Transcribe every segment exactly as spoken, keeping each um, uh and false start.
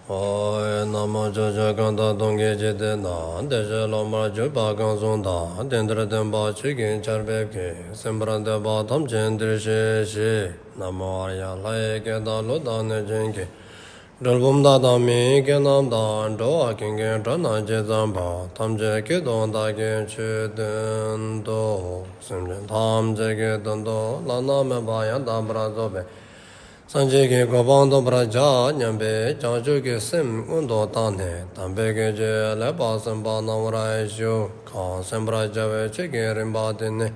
ཨོ། ན་མོ། ཕྱོགས་བཅུ་གང་དག་སྟོང་གི་འཇིག་རྟེན་ན། བདེ་གཤེགས་སློབ་མར་གྱུར་པ་གང་གསུངས་དང་། དེང་འདིར་སྟོན་པ་ཆོས་ཀྱི་ཆར་འབེབས་ཀྱིས། གསན་པར་འདོད་པ་ཐམས་ཅད་འདིར་གཤེགས་ཤིག། ན་མོ་ཨཱརྱ། ལྷ་ཡི་སྐད་དང་ཀླུ་དང་གནོད་སྦྱིན་གྱི། གྲུལ་བུམ་དག་དང་མི་ཡི་སྐད་རྣམས་དང་། འགྲོ་བ་ཀུན་གྱི་སྒྲ་རྣམས་ཇི་ཙམ་པ། ཐམས་ཅད་སྐད་དུ་བདག་གིས་ཆོས་བསྟན་ཏོ། སེམས་ཅན་ཐམས་ཅད་ཀྱི་དོན་དུ་བླ་ན་མེད་པ་ཡང་དག་པར་རྫོགས་པའི་སངས་རྒྱས་ཀྱི་གོ་འཕང་ཐོབ་པར་བྱ་སྙམ་པའི་བྱང་ཆུབ་ཀྱི་སེམས་སྔོན་དུ་བཏང་ནས་དམ་པའི་དགེ་ཆོས་ལེགས་པར་གསན་པ་གནང་བར་ཞུ། གང་གསན་པར་བྱ་བའི་ཆོས་ཀྱི་རིམ་པ་དེ་ནི།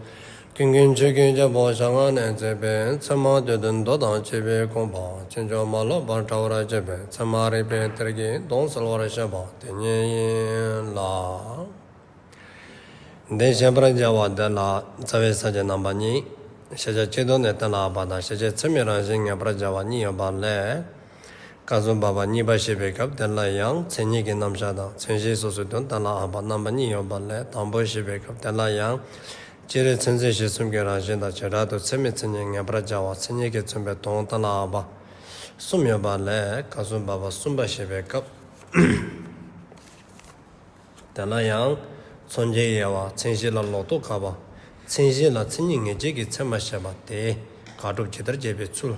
ཀུན་མཁྱེན་ཆོས་ཀྱི་རྒྱལ་པོ་ཞལ་སྔ་ནས་མཛད་པའི་ཚད་མ་སྡེ་བདུན་མདོ་དང་བཅས་པའི་དགོངས་པ་ཕྱིན་ཅི་མ་ལོག་པར་འགྲེལ་བར་བྱེད་པའི་ཚད་མ་རིགས་པའི་གཏེར་གྱི་དོན་གསལ་བར་བཤད་པ་དེ་ཉིད་ཡིན་ལ། འདི་བཤད་པར་བྱ་བ་དེ་ལ་རྩ་བའི་ས་བཅད་རྣམ་པ་གཉིས། ཤེས་བྱ་སྤྱི་ལྡོག་ནས་གཏན་ལ་དབབ་པ་དང་། ཤེས་བྱེད་ཚད་མའི་རང་བཞིན་ངེས་པར་བྱ་བ་གཉིས་ཡོད་པ་ལས། སྐབས་སུ་བབ་པ་གཉིས་པ་བཤད་པའི་སྐབས་དེ་ལ་ཡང་མཚན་ཉིད་ཀྱི་རྣམ་གཞག་དང་མཚན་གཞི་སོ་སོའི་དོན་གཏན་ལ་དབབ་པ་རྣམ་པ་གཉིས་ཡོད་པ་ལས། དང་པོ་བཤད་པའི་སྐབས་དེ་ལ་ཡང་སྤྱིར་མཚན་མཚོན་གཞི་གསུམ་གྱི་རང་བཞིན་དང་། བྱེ་བྲག་ཏུ་ཚད་མའི་མཚན་ཉིད་ངེས་པར་བྱ་བ་མཚན་ཉིད་ཀྱིས་མཚོན་པའི་དོན་གཏན་ལ་དབབ་པ་གསུམ་ཡོད་པ་ལས། སྐབས་སུ་བབ་པ་གསུམ་པ་བཤད་པའི་སྐབས་དེ་ལ་ཡང་མཚོན་བྱའི་དབྱེ་བ། མཚན་གཞི་ལ་ལོག་རྟོག་དགག་པ། མཚན་གཞི་ལ་མཚན་ཉིད་ངེས་བྱེད་ཀྱི་ཚད་མ་བཤད་པ་སྟེ། དགག་སྒྲུབ་ཇི་ལྟར་བྱེད་པའི་ཚུལ་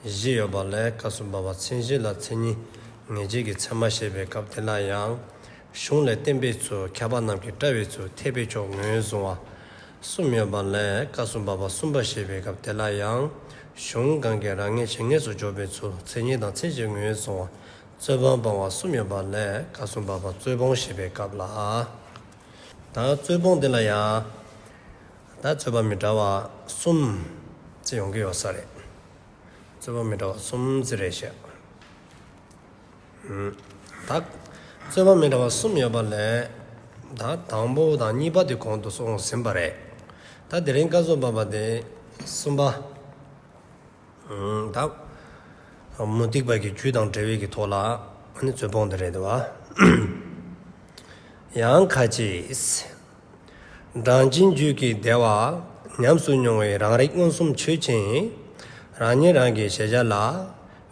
བཞི་ཡོད་པ་ལས། སྐབས་སུ་བབ་པ་མཚན་གཞི་ལ་མཚན་ཉིད་ངེས་བྱེད་ཀྱི་ཚད་མ་བཤད་པའི་སྐབས་དེ་ལ་ཡང་། གཞུང་ལས་བསྟན་པའི་ཚུལ། མཁས་པ་རྣམས་ཀྱིས་བཀྲལ་བའི་ཚུལ། འཐད་པའི་ཕྱོགས་ངོས་བཟུང་བ་གསུམ་ཡོད་པ་ལས། སྐབས་སུ་བབ་པ་གསུམ་པ་བཤད་པའི་སྐབས་དེ་ལ་ཡང་། གཞུང་གང་གིས་རང་ངེས་གཞན་ངེས་སུ་འཇོག་པའི་ཚུལ། མཚན་ཉིད་དང་མཚན་གཞི་ངོས་བཟུང་བ། རྩོད་པ་སྤང་བ་གསུམ་ཡོད་པ་ལས། སྐབས་སུ་བབ་པ་རྩོད་སྤོང་བཤད་པའི་སྐབས་ལ། ད་རྩོད་སྤོང་འདི་ལ་ཡང་ད་རྩོད་པ་མི་འདྲ་བ་གསུམ་ཅིག་ཡོང་གི་ཡོད་ས་རེད། རྩོད་པ་མི་འདྲ་བ་གསུམ་ཅིག་རེད་ཤག། ཨུམ། ད་རྩོད་པ་མི་འདྲ་བ་གསུམ་ཡོད་པ་ལས། ད་དང་པོ་དང་གཉིས་པ་དེ་གོང་དུ་སོང་ཟིན་པ་རེད། ད་དེ་རིང་སྐབས་སུ་བབ་པ་དེ་གསུམ་པ། ཨུམ། ད་མུ་སྟེགས་པ་གི་རྒྱུད་དང་འབྲེལ་བའི་གི་ཐོག་ལ་ཨ་ནི་རྩོད་སྤོང་དེ་རེད་དོ། ཡང་ཁ་ཅིག། གྲངས་ཅན་རྒྱུད་ཀྱི་བདེ་བ་ཉམས་སུ་མྱོང་བའི་རང་རིག་མངོན་སུམ་ཆོས་ཅན། རང་ཉིད་རང་གི་གཞལ་བྱ་ལ་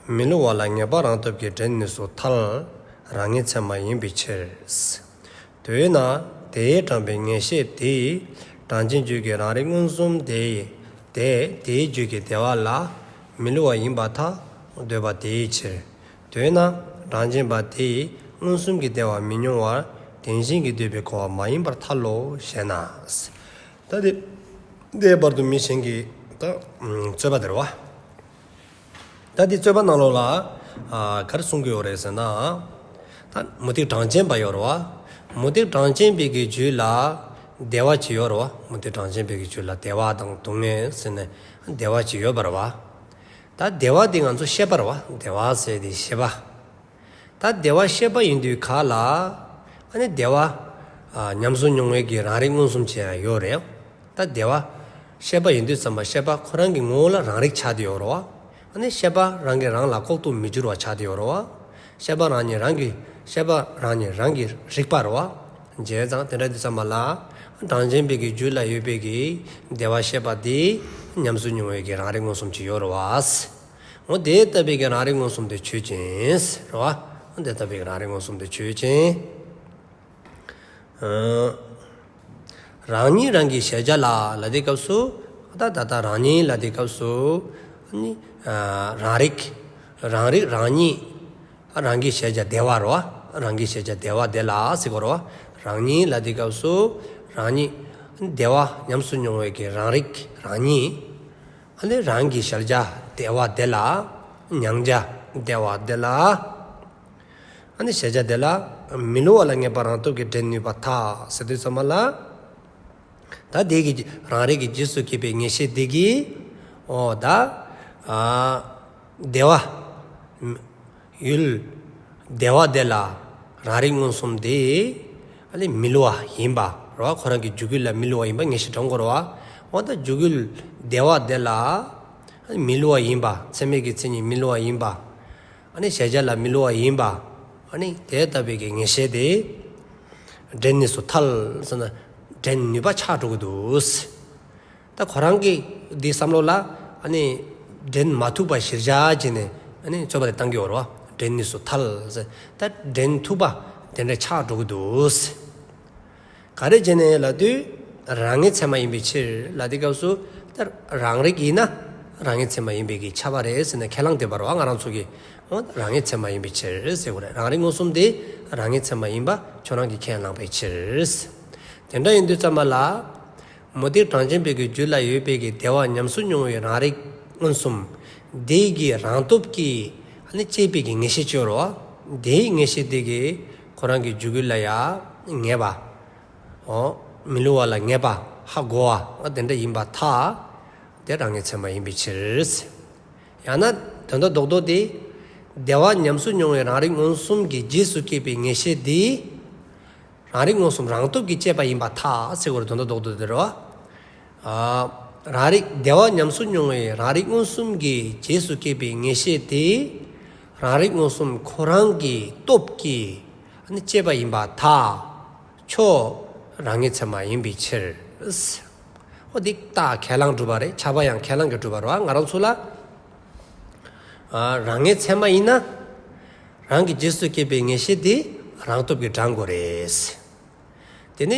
མི་སླུ་བ་ལ་ངེས་པ་རང་སྟོབས་ཀྱིས་འདྲེན་ནུས་སུ་ཐལ། རང་ངེས་ཚད་མ་ཡིན་པའི་ཕྱིར། དེས་ན་དེས་དྲངས་པའི་ངེས་ཤེས་དེས་གྲངས་ཅན་རྒྱུད་ཀྱི་རང་རིག་མངོན་སུམ་དེ་དེ་དེའི་རྒྱུད་ཀྱི་བདེ་བ་ལ་མི་སླུ་བ་ཡིན་པར་ཐལ་འདོད་པ་དེའི་ཕྱིར། དེས་ན་གྲངས་ཅན་པ་དེས་མངོན་སུམ་གྱི་བདེ་བ་མི་མྱོང་བར་བདེན་ཞེན་གྱིས་འདོད་པའི་གོ་བ་མ་ཡིན་པར་ཐལ་ལོ་ཞེ་ན། ད་དེ་དེའི་བར་དུ་མི་གཞན་གྱི་ད་རྩོད་པ་དེ་རེད་བ། ད་འདི་རྩོད་པ་ནང་ལོགས་ལ་ཨ་ག་རེ་གསུང་གི་ཡོད་རེད་ཟེར་ན། ད་མུ་སྟེགས་གྲངས་ཅན་པ་ཡོད་རེད་བ། མུ་སྟེགས་གྲངས་ཅན་པའི་གི་རྒྱུད་ལ་བདེ་བ་ཅིག་ཡོད་རེད་བ། མུ་སྟེགས་གྲངས་ཅན་པའི་གི་རྒྱུད་ལ་བདེ་བ་དང་སྡུག་བསྔལ་ཟེར་ནས་བདེ་བ་ཅིག་ཡོད་པ་རེད་བ། ད་བདེ་བ་འདི་ང་ཚོ་ཤེས་པ་རེད་བ། བདེ་བ་ཟེར་དེ་ཤེས་པ། ད་བདེ་བ་ཤེས་པ་ཡིན་དུས་ག་ལ། ཨ་ནི་བདེ་བ་ཨ་ཉམས་སུ་མྱོང་བའི་གི་རང་རིག་མངོན་སུམ་ཅན་ཡང་ཡོད་རེད། ད་བདེ་བ་ཤེས་པ་ཡིན་དུས་ཙམ་པ་ཤེས་པ་ཁོ་རང་གི་ངོ་བོ་ལ་རང་རིག་ཆགས་བསྡད་ཡོད་རེད་བ། ཨ་ནི་ཤེས་པ་རང་གིས་རང་ལ་ལྐོག་ཏུ་མི་འགྱུར་བ་ཆགས་བསྡད་ཡོད་རེད་བ། ཤེས་པ་རང་ཉིད་རང་གིས་ཤེས་པ་རང་ཉིད་རང་གིས་རིག་པ་རེད་བ། བྱས་ཙང་དེ་འདྲ་དུས་ཙམ་པ་ལ་གྲངས་ཅན་པའི་གི་རྒྱུད་ལ་ཡོད་པའི་གི་བདེ་བ་ཤེས་པ་དེ་ཉམས་སུ་མྱོང་བའི་གི་རང་རིག་མངོན་སུམ་ཅིག་ཡོད་རེད་བ། འོ་དེ་ལྟ་བུའི་གི་རང་རིག་མངོན་སུམ་དེ་ཆོས་ཅན། རེད་བ། འོ་དེ་ལྟ་བུའི་གི་རང་རིག་མངོན་སུམ་དེ་ཆོས་ཅན། ཨ་རང་ཉིད་རང་གི་གཞལ་བྱ་ལ་ལབ་དུས་སྐབས་སུ། ད་ད་ལྟ་རང་ཉིད་ལབ་དུས་སྐབས་སུ། ཨ་ནི་ཨ་རང་རིག་རང་རིག་རང་ཉིད། རང་གི་གཞལ་བྱ་བདེ་བ་རེད་བ། རང་གི་གཞལ་བྱ་བདེ་བ་དེ་ལ་ཟེར་གོ་རེད་བ། རང་ཉིད་ལབ་དུས་སྐབས་སུ་རང་ཉིད་བདེ་བ་ཉམས་སུ་མྱོང་བའི་གི་རང་རིག་རང་ཉིད། ཨ་ནི་རང་གི་གཞལ་བྱ་བདེ་བ་དེ་ལ། མྱང་བྱ་བདེ་བ་དེ་ལ། ཨ་ནི་གཞལ་བྱ་དེ་ལ་མི་སླུ་བ་ལ་ངེས་པ་རང་སྟོབས་ཀྱིས་འདྲེན་ནུས་པར་ཐལ་ཟེར་དུས་ཙམ་པ་ལ། ད་དེ་གི་རང་རིག་གི་རྗེས་སུ་སྐྱེས་པའི་ངེས་ཤེས་དེ་གིས། འོ་ད་ཨ་བདེ་བ། ཡུལ་བདེ་བ་དེ་ལ་རང་རིག་མངོན་སུམ་དེ་ཨ་ནི་མི་སླུ་བ་ཡིན་པ་རེད་བ། ཁོ་རང་གི་འཇུག་ཡུལ་ལ་མི་སླུ་བ་ཡིན་པ་ངེས་ཤེས་འདྲེན་དགོས་རེད་བ། འོ་ད་འཇུག་ཡུལ་བདེ་བ་དེ་ལ་ཨ་ནི་མི་སླུ་བ་ཡིན་པ། ཚད་མའི་གི་མཚན་ཉིད་མི་སླུ་བ་ཡིན་པ། ཨ་ནི་གཞལ་བྱ་ལ་མི་སླུ་བ་ཡིན་པ། ཨ་ནི་དེ་ལྟ་བུའི་གི་ངེས་ཤེས་དེ་འདྲེན་ནུས་སུ་ཐལ་ཟེར་ན། འདྲེན་ནུས་པ་ཆགས་འགྲོ་གི་འདུག། ད་ཁོ་རང་གི་འདི་བསམ་བློ་ལ་ཨ་ནི་ འདྲེན་མ་ཐུབ་པ་གཞིར་བཞག་བྱས་ནས་ཨ་ནི་རྩོད་པ་དེ་བཏང་གི་ཡོད་རེད་བ། འདྲེན་ནུས་སུ་ཐལ་ཟེར། ད་འདྲེན་ཐུབ་པ་དེ་འདྲ་ཆགས་འགྲོ་གི་འདུག་ཟེར། ག་རེ་བྱས་ནས་ལབ་དུས་རང་ངེས་ཚད་མ་ཡིན་པའི་ཕྱིར་ལབ་དུས་སྐབས་སུ། ད་རང་རིག་ཡིན་ན་རང་ངེས་ཚད་མ་ཡིན་པའི་གི་ཁྱབ་པ་རེད་ཟེར་ནས་ཁས་བླངས་བསྡད་པ་རེད་བ། ང་རང་ཚོ་གིས། འོ། རང་ངེས་ཚད་མ་ཡིན་པའི་ཕྱིར་ཟེར་དགོས་རེད། རང་རིག་མངོན་སུམ་དེ་རང་ངེས་ཚད་མ་ཡིན་པ་ཁྱོད་རང་གིས་ཁས་བླངས་པའི་ཕྱིར། དེ་འདྲ་ཡིན་དུས་ཙམ་པ་ལ། མུ་སྟེགས་གྲངས་ཅན་པའི་གི་རྒྱུད་ལ་ཡོད་པའི་གི་བདེ་བ་ཉམས་སུ་མྱོང་བའི་རང་རིག་མངོན་སུམ་དེ་གི་རང་སྟོབས་ཀྱིས་ཨ་ནི་བསྐྱེད་པའི་གི་ངེས་ཤེས་ཅིག་ཡོད་རེད་བ། དེའི་ངེས་ཤེས་དེ་གིས་ཁོ་རང་གི་རྒྱུད་ལ་ཡང་ངེས་པ། འོ། མི་སླུ་བ་ལ་ངེས་པ་ཧ་གོ་བ་དེ་འདྲ་ཡིན་པར་ཐལ། དེ་རང་ངེས་ཚད་མ་ཡིན་པའི་ཕྱིར། ཡང་ན་དོན་དག་རྡོག་རྡོག་དེ། བདེ་བ་ཉམས་སུ་མྱོང་བའི་རང་རིག་མངོན་སུམ་གྱི་རྗེས་སུ་སྐྱེས་པའི་ངེས་ཤེས་དེ། རང་རིག་མངོན་སུམ་རང་སྟོབས་ཀྱིས་བསྐྱེད་པ་ཡིན་པར་ཐལ་ཟེར་དགོས་རེད། དོན་དག་རྡོག་རྡོག་དེ་རེད་བ། ཨ། རང་རིག་བདེ་བ་ཉམས་སུ་མྱོང་བའི་རང་རིག་མངོན་སུམ་གྱི་རྗེས་སུ་སྐྱེས་པའི་ངེས་ཤེས་དེ། རང་རིག་མངོན་སུམ་ཁོ་རང་གི་སྟོབས་ཀྱིས་ཨ་ནི་བསྐྱེད་པ་ཡིན་པར་ཐལ། ཁྱོད་རང་ངེས་ཚད་མ་ཡིན་པའི་ཕྱིར། འོ། འདི་རྟགས་ཁས་བླངས་གྲུབ་པ་རེད། ཁྱབ་པ་ཡང་ཁས་བླངས་ཀྱིས་གྲུབ་པ་རེད་བ། ང་རང་ཚོ་ལ། ཨ། རང་ངེས་ཚད་མ་ཡིན་ན། རང་གི་རྗེས་སུ་སྐྱེས་པའི་ངེས་ཤེས་དེ་རང་སྟོབས་ཀྱིས་དྲང་དགོས་རེད། དེ་ནས།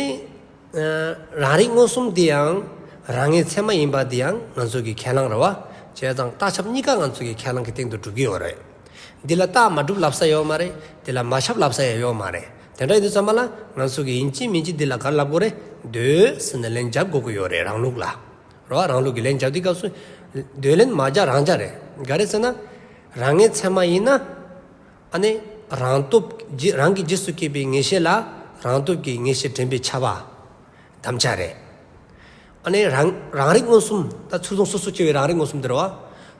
ཨ། རང་རིག་མངོན་སུམ་དེ་ཡང་རང་ངེས་ཚད་མ་ཡིན་པ་དེ་ཡང་ང་ཚོ་གི་ཁས་བླངས་རེད་བ། བྱས་ཙང་རྟགས་ཁྱབ་གཉིས་ཀ་ང་ཚོ་གི་ཁས་བླངས་ཀྱི་སྟེང་དུ་གྲུབ་ཀྱི་ཡོད་རེད། འདི་ལ་རྟགས་མ་གྲུབ་ལབ་ས་ཡོད་མ་རེད། འདི་ལ་མ་ཁྱབ་ལབ་ས་ཡང་ཡོད་མ་རེད། དེ་འདྲ་ཡིན་དུས་ཙམ་པ་ལ་ང་ཚོ་གིས་ཡིན་གཅིག་མིན་གཅིག་འདི་ལ་ག་རེ་ལབ་དགོས་རེད། འདོད་ཟེར་ནས་ལན་རྒྱབ་དགོས་ཀྱི་ཡོད་རེད། རང་ལུགས་ལ། རེད་བ། རང་ལུགས་ཀྱི་ལན་རྒྱབ་དུས་སྐབས་སུ། འདོད་ལན་མ་རྒྱག་རང་རྒྱག་རེད། ག་རེ་ཟེར་ན། རང་ངེས་ཚད་མ་ཡིན་ན། ཨ་ནི་རང་སྟོབས་ཀྱིས། རང་གི་རྗེས་སུ་སྐྱེས་པའི་ངེས་ཤེས་ལ་རང་སྟོབས་ཀྱིས་ངེས་ཤེས་དྲན་པའི་ཁྱབ་པ། དམ་བཅའ་རེད། ཨ་ནི་རང་རང་རིག་མངོན་སུམ། ད་ཚུར་མཐོང་སོ་སོར་སྐྱེ་བའི་རང་རིག་མངོན་སུམ་དེ་རེད་བ།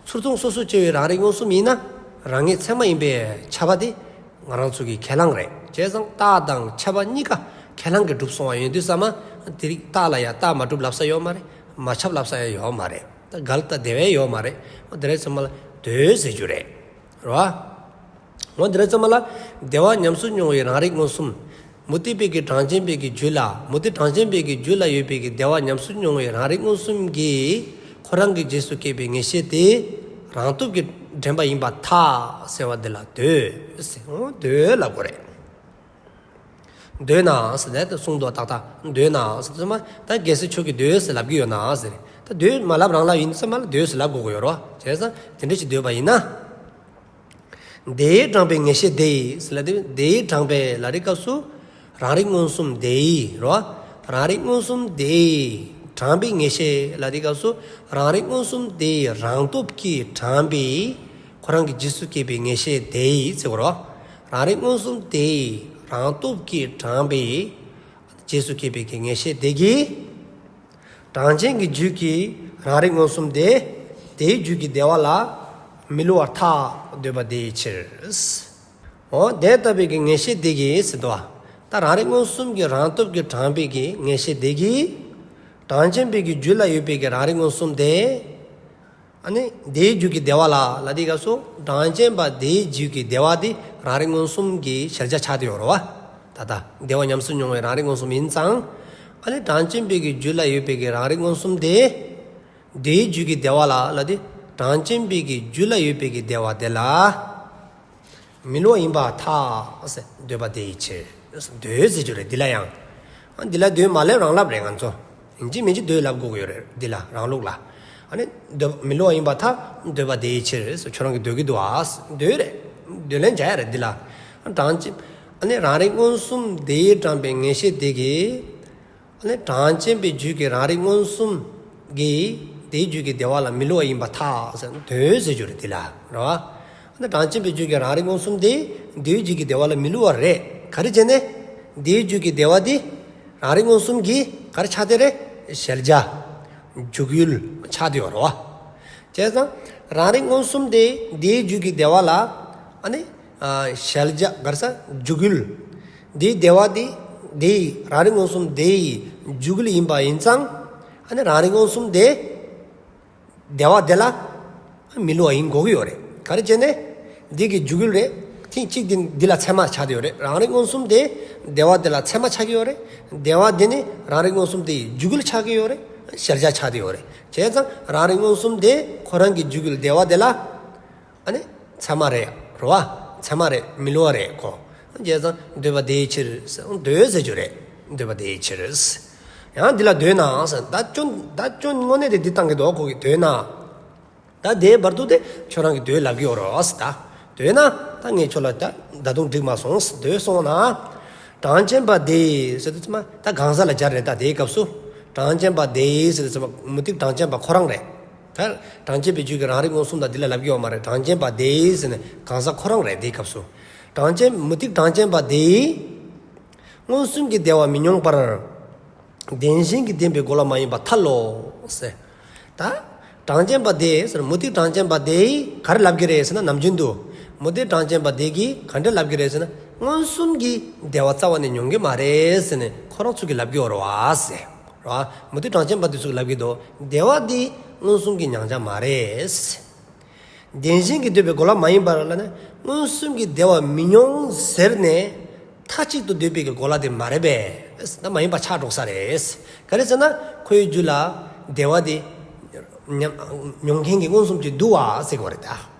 ཚུར་མཐོང་སོ་སོར་སྐྱེ་བའི་རང་རིག་མངོན་སུམ་ཡིན་ན། རང་ངེས་ཚད་མ་ཡིན་པའི་ཁྱབ་པ་དེ་ང་རང་ཚོ་གི་ཁས་བླངས་རེད། བྱས་ཙང་རྟགས་དང་ཁྱབ་པ་གཉིས་ཀ་ཁས་བླངས་ཀྱིས་གྲུབ་སོང་བ་ཡིན་དུས་ཙམ་པ། དེ་རིགས་རྟགས་ལ་ཡང་རྟགས་མ་གྲུབ་ལབ་ས་ཡོད་མ་རེད། མ་ཁྱབ་ལབ་ས་ཡང་ཡོད་མ་རེད། ད་འགལ་ཟླ་དེ་བས་ཡོད་མ་རེད། འོ། དེ་འདྲ་ཡིན་དུས་ཙམ་པ་ལ་འདོད་ཟེར་རྒྱུ་རེད། རེད་བ། འོ། དེ་འདྲ་ཡིན་དུས་ཙམ་པ་ལ། བདེ་བ་ཉམས་སུ་མྱོང་བའི་རང་རིག་མངོན་སུམ། མུ་སྟེགས་པའི་གི་གྲངས་ཅན་པའི་གི་རྒྱུད་ལ། མུ་སྟེགས་གྲངས་ཅན་པའི་གི་རྒྱུད་ལ་ཡོད་པའི་གི་བདེ་བ་ཉམས་སུ་མྱོང་བའི་རང་རིག་མངོན་སུམ་གྱིས་ཁོ་རང་གི་རྗེས་སུ་སྐྱེས་པའི་ངེས་ཤེས་དེ་རང་སྟོབས་ཀྱིས་དྲན་པ་ཡིན་པར་ཐལ་ཟེར་བ་འདི་ལ་འདོད་ཟེར། འོ། འདོད་ལབ་དགོས་རེད། འདོད་ན་ཟེར་ནས་གསུངས་འདུག། ཏག་ཏག་འདོད་ན་ཟེར་དུས་ཙམ་པ། ད་གལ་སྲིད་ཁྱོད་ཀྱིས་འདོད་ཟེར་ལབ་ཀྱི་ཡོད་ན་ཟེར། ད་འདོད་མ་ལབ་རང་ལབ་ཡིན་དུས་ཙམ་པ་ལ་འདོད་ཟེར་ལབ་དགོས་ཀྱི་ཡོད་རེད་བ། བྱས་ཙང་དེ་འདྲ་ཞིག་འདོད་པ་ཡིན་ན། དེས་དྲངས་པའི་ངེས་ཤེས་དེ་ཡིས་ཟེར་ལབ་དུས། དེས་དྲངས་པའི་ལབ་དུས་སྐབས་སུ། རང་རིག་མངོན་སུམ་དེ་ཡིས་རེད་བ། རང་རིག་མངོན་སུམ་དེས་དྲངས་པའི་ངེས་ཤེས་ལབ་དུས་སྐབས་སུ། རང་རིག་མངོན་སུམ་དེ་ཡི་རང་སྟོབས་ཀྱིས་དྲངས་པའི་ཁོ་རང་གི་རྗེས་སུ་སྐྱེས་པའི་ངེས་ཤེས་དེ་ཡིས་ཟེར་དགོས་རེད་བ། རང་རིག་མངོན་སུམ་དེ་ཡི་རང་སྟོབས་ཀྱིས་དྲངས་པའི་རྗེས་སུ་སྐྱེས་པའི་གི་ངེས་ཤེས་དེ་གིས། གྲངས་ཅན་གྱི་རྒྱུད་ཀྱི་རང་རིག་མངོན་སུམ་དེ། དེའི་རྒྱུད་ཀྱི་བདེ་བ་ལ་མི་བསླུ་བར་ཐལ། འདོད་པ་དེའི་ཕྱིར། འོ། དེ་ལྟ་བུའི་གི་ངེས་ཤེས་དེ་གིས་ཟེར་འདུག་བ། ད་རང་རིག་མངོན་སུམ་གྱི་རང་སྟོབས་ཀྱིས་དྲངས་པའི་གི་ངེས་ཤེས་དེ་གིས། གྲངས་ཅན་པའི་གི་རྒྱུད་ལ་ཡོད་པའི་གི་རང་རིག་མངོན་སུམ་དེ། ཨ་ནི་དེའི་རྒྱུད་ཀྱི་བདེ་བ་ལ་ལབ་དུས་སྐབས་སུ། གྲངས་ཅན་པ་དེའི་རྒྱུད་ཀྱི་བདེ་བ་དེ་རང་རིག་མངོན་སུམ་གྱི་གཞལ་བྱ་ཆགས་བསྡད་ཡོད་རེད་བ། ད་ལྟ་བདེ་བ་ཉམས་སུ་མྱོང་བའི་རང་རིག་མངོན་སུམ་ཡིན་ཙང་། ཨ་ནི་གྲངས་ཅན་པའི་གི་རྒྱུད་ལ་ཡོད་པའི་གི་རང་རིག་མངོན་སུམ་དེ། དེའི་རྒྱུད་ཀྱི་བདེ་བ་ལ་ལབ་དུས། གྲངས་ཅན་པའི་གི་རྒྱུད་ལ་ཡོད་པའི་གི་བདེ་བ་དེ་ལ། མི་བསླུ་བ་ཡིན་པར་ཐལ་ཟེར། འདོད་པ་དེའི་ཕྱིར། འདོད་ཟེར་རྒྱུ་རེད་འདི་ལ་ཡང་། ཨ། འདི་ལ་འདོད་མ་ལབ་རང་ལབ་རེད་ང་ཚོ། ཡིན་གཅིག་མིན་གཅིག་འདོད་ལབ་དགོས་ཀྱི་ཡོད་རེད་འདི་ལ་རང་ལུགས་ལ། ཨ་ནི་འདོད། མི་བསླུ་བ་ཡིན་པར་ཐལ། འདོད་པ་དེའི་ཕྱིར་ཟེར། ཁྱོད་རང་གིས་འདོད་ཀྱི་འདུག་ཨ། འདོད་རེད། འདོད་ལན་རྒྱག་ཡ་རེད་འདི་ལ། གྲངས་ཅན། ཨ་ནི་རང་རིག་མངོན་སུམ་དེས་དྲངས་པའི་ངེས་ཤེས་དེ་གིས། ཨ་ནི་གྲངས་ཅན་པའི་རྒྱུད་ཀྱི་རང་རིག་མངོན་སུམ་གྱིས་དེའི་རྒྱུད་ཀྱི་བདེ་བ་ལ་མི་བསླུ་བ་ཡིན་པར་ཐལ་ཟེར། འདོད་ཟེར་རྒྱུ་རེད་འདི་ལ་རེད་བ། ཨ་ནི་གྲངས་ཅན་པའི་རྒྱུད་ཀྱི་རང་རིག་མངོན་སུམ་དེས་དེའི་རྒྱུད་ཀྱི་བདེ་བ་ལ་མི་བསླུ་བ་རེད། ག་རེ་བྱས་ནས། དེའི་རྒྱུད་ཀྱི་བདེ་བ་དེ་རང་རིག་མངོན་སུམ་གྱི་ག་རེ་ཆགས་བསྡད་རེད། གཞལ་བྱ། འཇུག་ཡུལ་ཆགས་བསྡད་ཡོད་རེད་བ། བྱས་ཙང་རང་རིག་མངོན་སུམ་དེ་དེའི་རྒྱུད་ཀྱི་བདེ་བ་ལ། ཨ་ནི། ཨ། གཞལ་བྱ་ག་རེ་ཟེར། འཇུག་ཡུལ། དེའི་བདེ་བ་དེ། དེའི་རང་རིག་མངོན་སུམ་དེའི་འཇུག་ཡུལ་ཡིན་པ་ཡིན་ཙང་། ཨ་ནི་རང་རིག་མངོན་སུམ་དེ། བདེ་བ་དེ་ལ་མི་བསླུ་བ་ཡིན་དགོས་ཀྱི་ཡོད་རེད། ག་རེ་བྱས་ནས། འདི་གི་འཇུག་ཡུལ་རེད། ཐེངས་གཅིག་འདི་འདི་ལ་ཚད་མ་ཆགས་བསྡད་ཡོད་རེད། རང་རིག་མངོན་སུམ་དེ་བདེ་བ་དེ་ལ་ཚད་མ་ཆགས་ཀྱི་ཡོད་རེད། བདེ་བ་དེ་ནི་རང་རིག་མངོན་སུམ་དེའི་འཇུག་ཡུལ་ཆགས་ཀྱི་ཡོད་རེད། གཞལ་བྱ་ཆགས་ཏེ་ཡོད་རེད། བྱས་ཙང་རང་རིག་མངོན་སུམ་དེ་ཁོ་རང་གི་རྒྱུད་ཀྱི་བདེ་བ་དེ་ལ། ཨ་ནི་ཚད་མ་རེད་རོ་བ། ཚད་མ་རེད་མི་སླུ་བ་རེད་ཁོ། བྱས་ཙང་འདོད་པ་དེའི་ཕྱིར་ཟེར། འདོད་ཟེར་རྒྱུ་རེད། འདོད་པ་དེའི་ཕྱིར། ཡང་འདི་ལ་འདོད་ན་ཟེར། ད་སྐྱོན་ད་སྐྱོན་དངོས་གནས་དེ་འདི་བཏང་གི་འདུག་ཁོ་གིས་འདོད་ན། ད་དེའི་བར་དུ་དེ་ཁྱོད་རང་གི་འདོད་ལབ་ཀྱི་ཡོད་རེད་ཟེར། ད་འདོད་ན་ད་ངས་ཁྱོད་ལ་ད་ད་དུང་འགྲིག་མ་སོང་ཟེར། འདོད་སོང་ན། གྲངས་ཅན་པ་དེ་ཟེར་དུས་ཙམ་པ་ད་གང་ཟག་ལ་སྦྱར་རེད། ད་དེའི་སྐབས་སུ་གྲངས་ཅན་པ་དེ་ཟེར་དུས་ཙམ་པ་མུ་སྟེགས་གྲངས་ཅན་པ་ཁོ་རང་རེད། ད་གྲངས་ཅན་པའི་རྒྱུད་ཀྱི་རང་རིག་མངོན་སུམ་ད་འདི་ལ་ལབ་ཀྱི་ཡོད་མ་རེད། གྲངས་ཅན་པ་དེ་ཟེར་ནས་གང་ཟག་ཁོ་རང་རེད། དེའི་སྐབས་སུ་གྲངས་ཅན་མུ་སྟེགས་གྲངས་ཅན་པ་དེ་མངོན་སུམ་གྱི་བདེ་བ་མི་མྱོང་བར། བདེན་ཞེན་གྱིས་བདེན་པའི་རྒོལ་བ་མ་ཡིན་པར་ཐལ་ལོ་ཟེར། ད་གྲངས་ཅན་པ་དེ་ཟེར། མུ་སྟེགས་གྲངས་ཅན་པ་དེས་ག་རེ་ལབ་ཀྱི་རེད་ཟེར་ན། ནམ་རྒྱུན་དུ་མུ་སྟེགས་གྲངས་ཅན་པ་དེ་གིས་ག་འདྲ་ལབ་ཀྱི་རེད་ཟེར་ན། མངོན་སུམ་གྱི་བདེ་བ་རྩ་བ་ནས་མྱོང་གི་མ་རེད་ཟེར་ནས་ཁོ་རང་ཚོ་གིས་ལབ་ཀྱི་ཡོད་རེད་བ་ཟེར། རོ། མུ་སྟེགས་གྲངས་ཅན་པ་དེ་ཚོ་གིས་ལབ་ཀྱི་འདུག་བདེ་བ་འདི་མངོན་སུམ་གྱི་མྱང་བྱ་མ་རེད། བདེན་ཞེན་གྱིས་འདོད་པའི་རྒོལ་བ་མ་ཡིན་པར་ལབ་ན། མངོན་སུམ་གྱི་བདེ་བ་མི་མྱོང་ཟེར་ནས་མཐའ་གཅིག་ཏུ་འདོད་པའི་གི་རྒོལ་བ་དེ་མ་རེད་པས། ད་མ་ཡིན་པ་ཆགས་འགྲོ་ས་རེད། ག་རེ་ཟེར་ན་ཁོའི་རྒྱུད་ལ་བདེ་བ་དེ་མྱོང་མཁན་གྱི་མངོན་སུམ་གྱིས་བསྡུ་བ་ཟེར་གྱི་ཡོད་རེད་ད།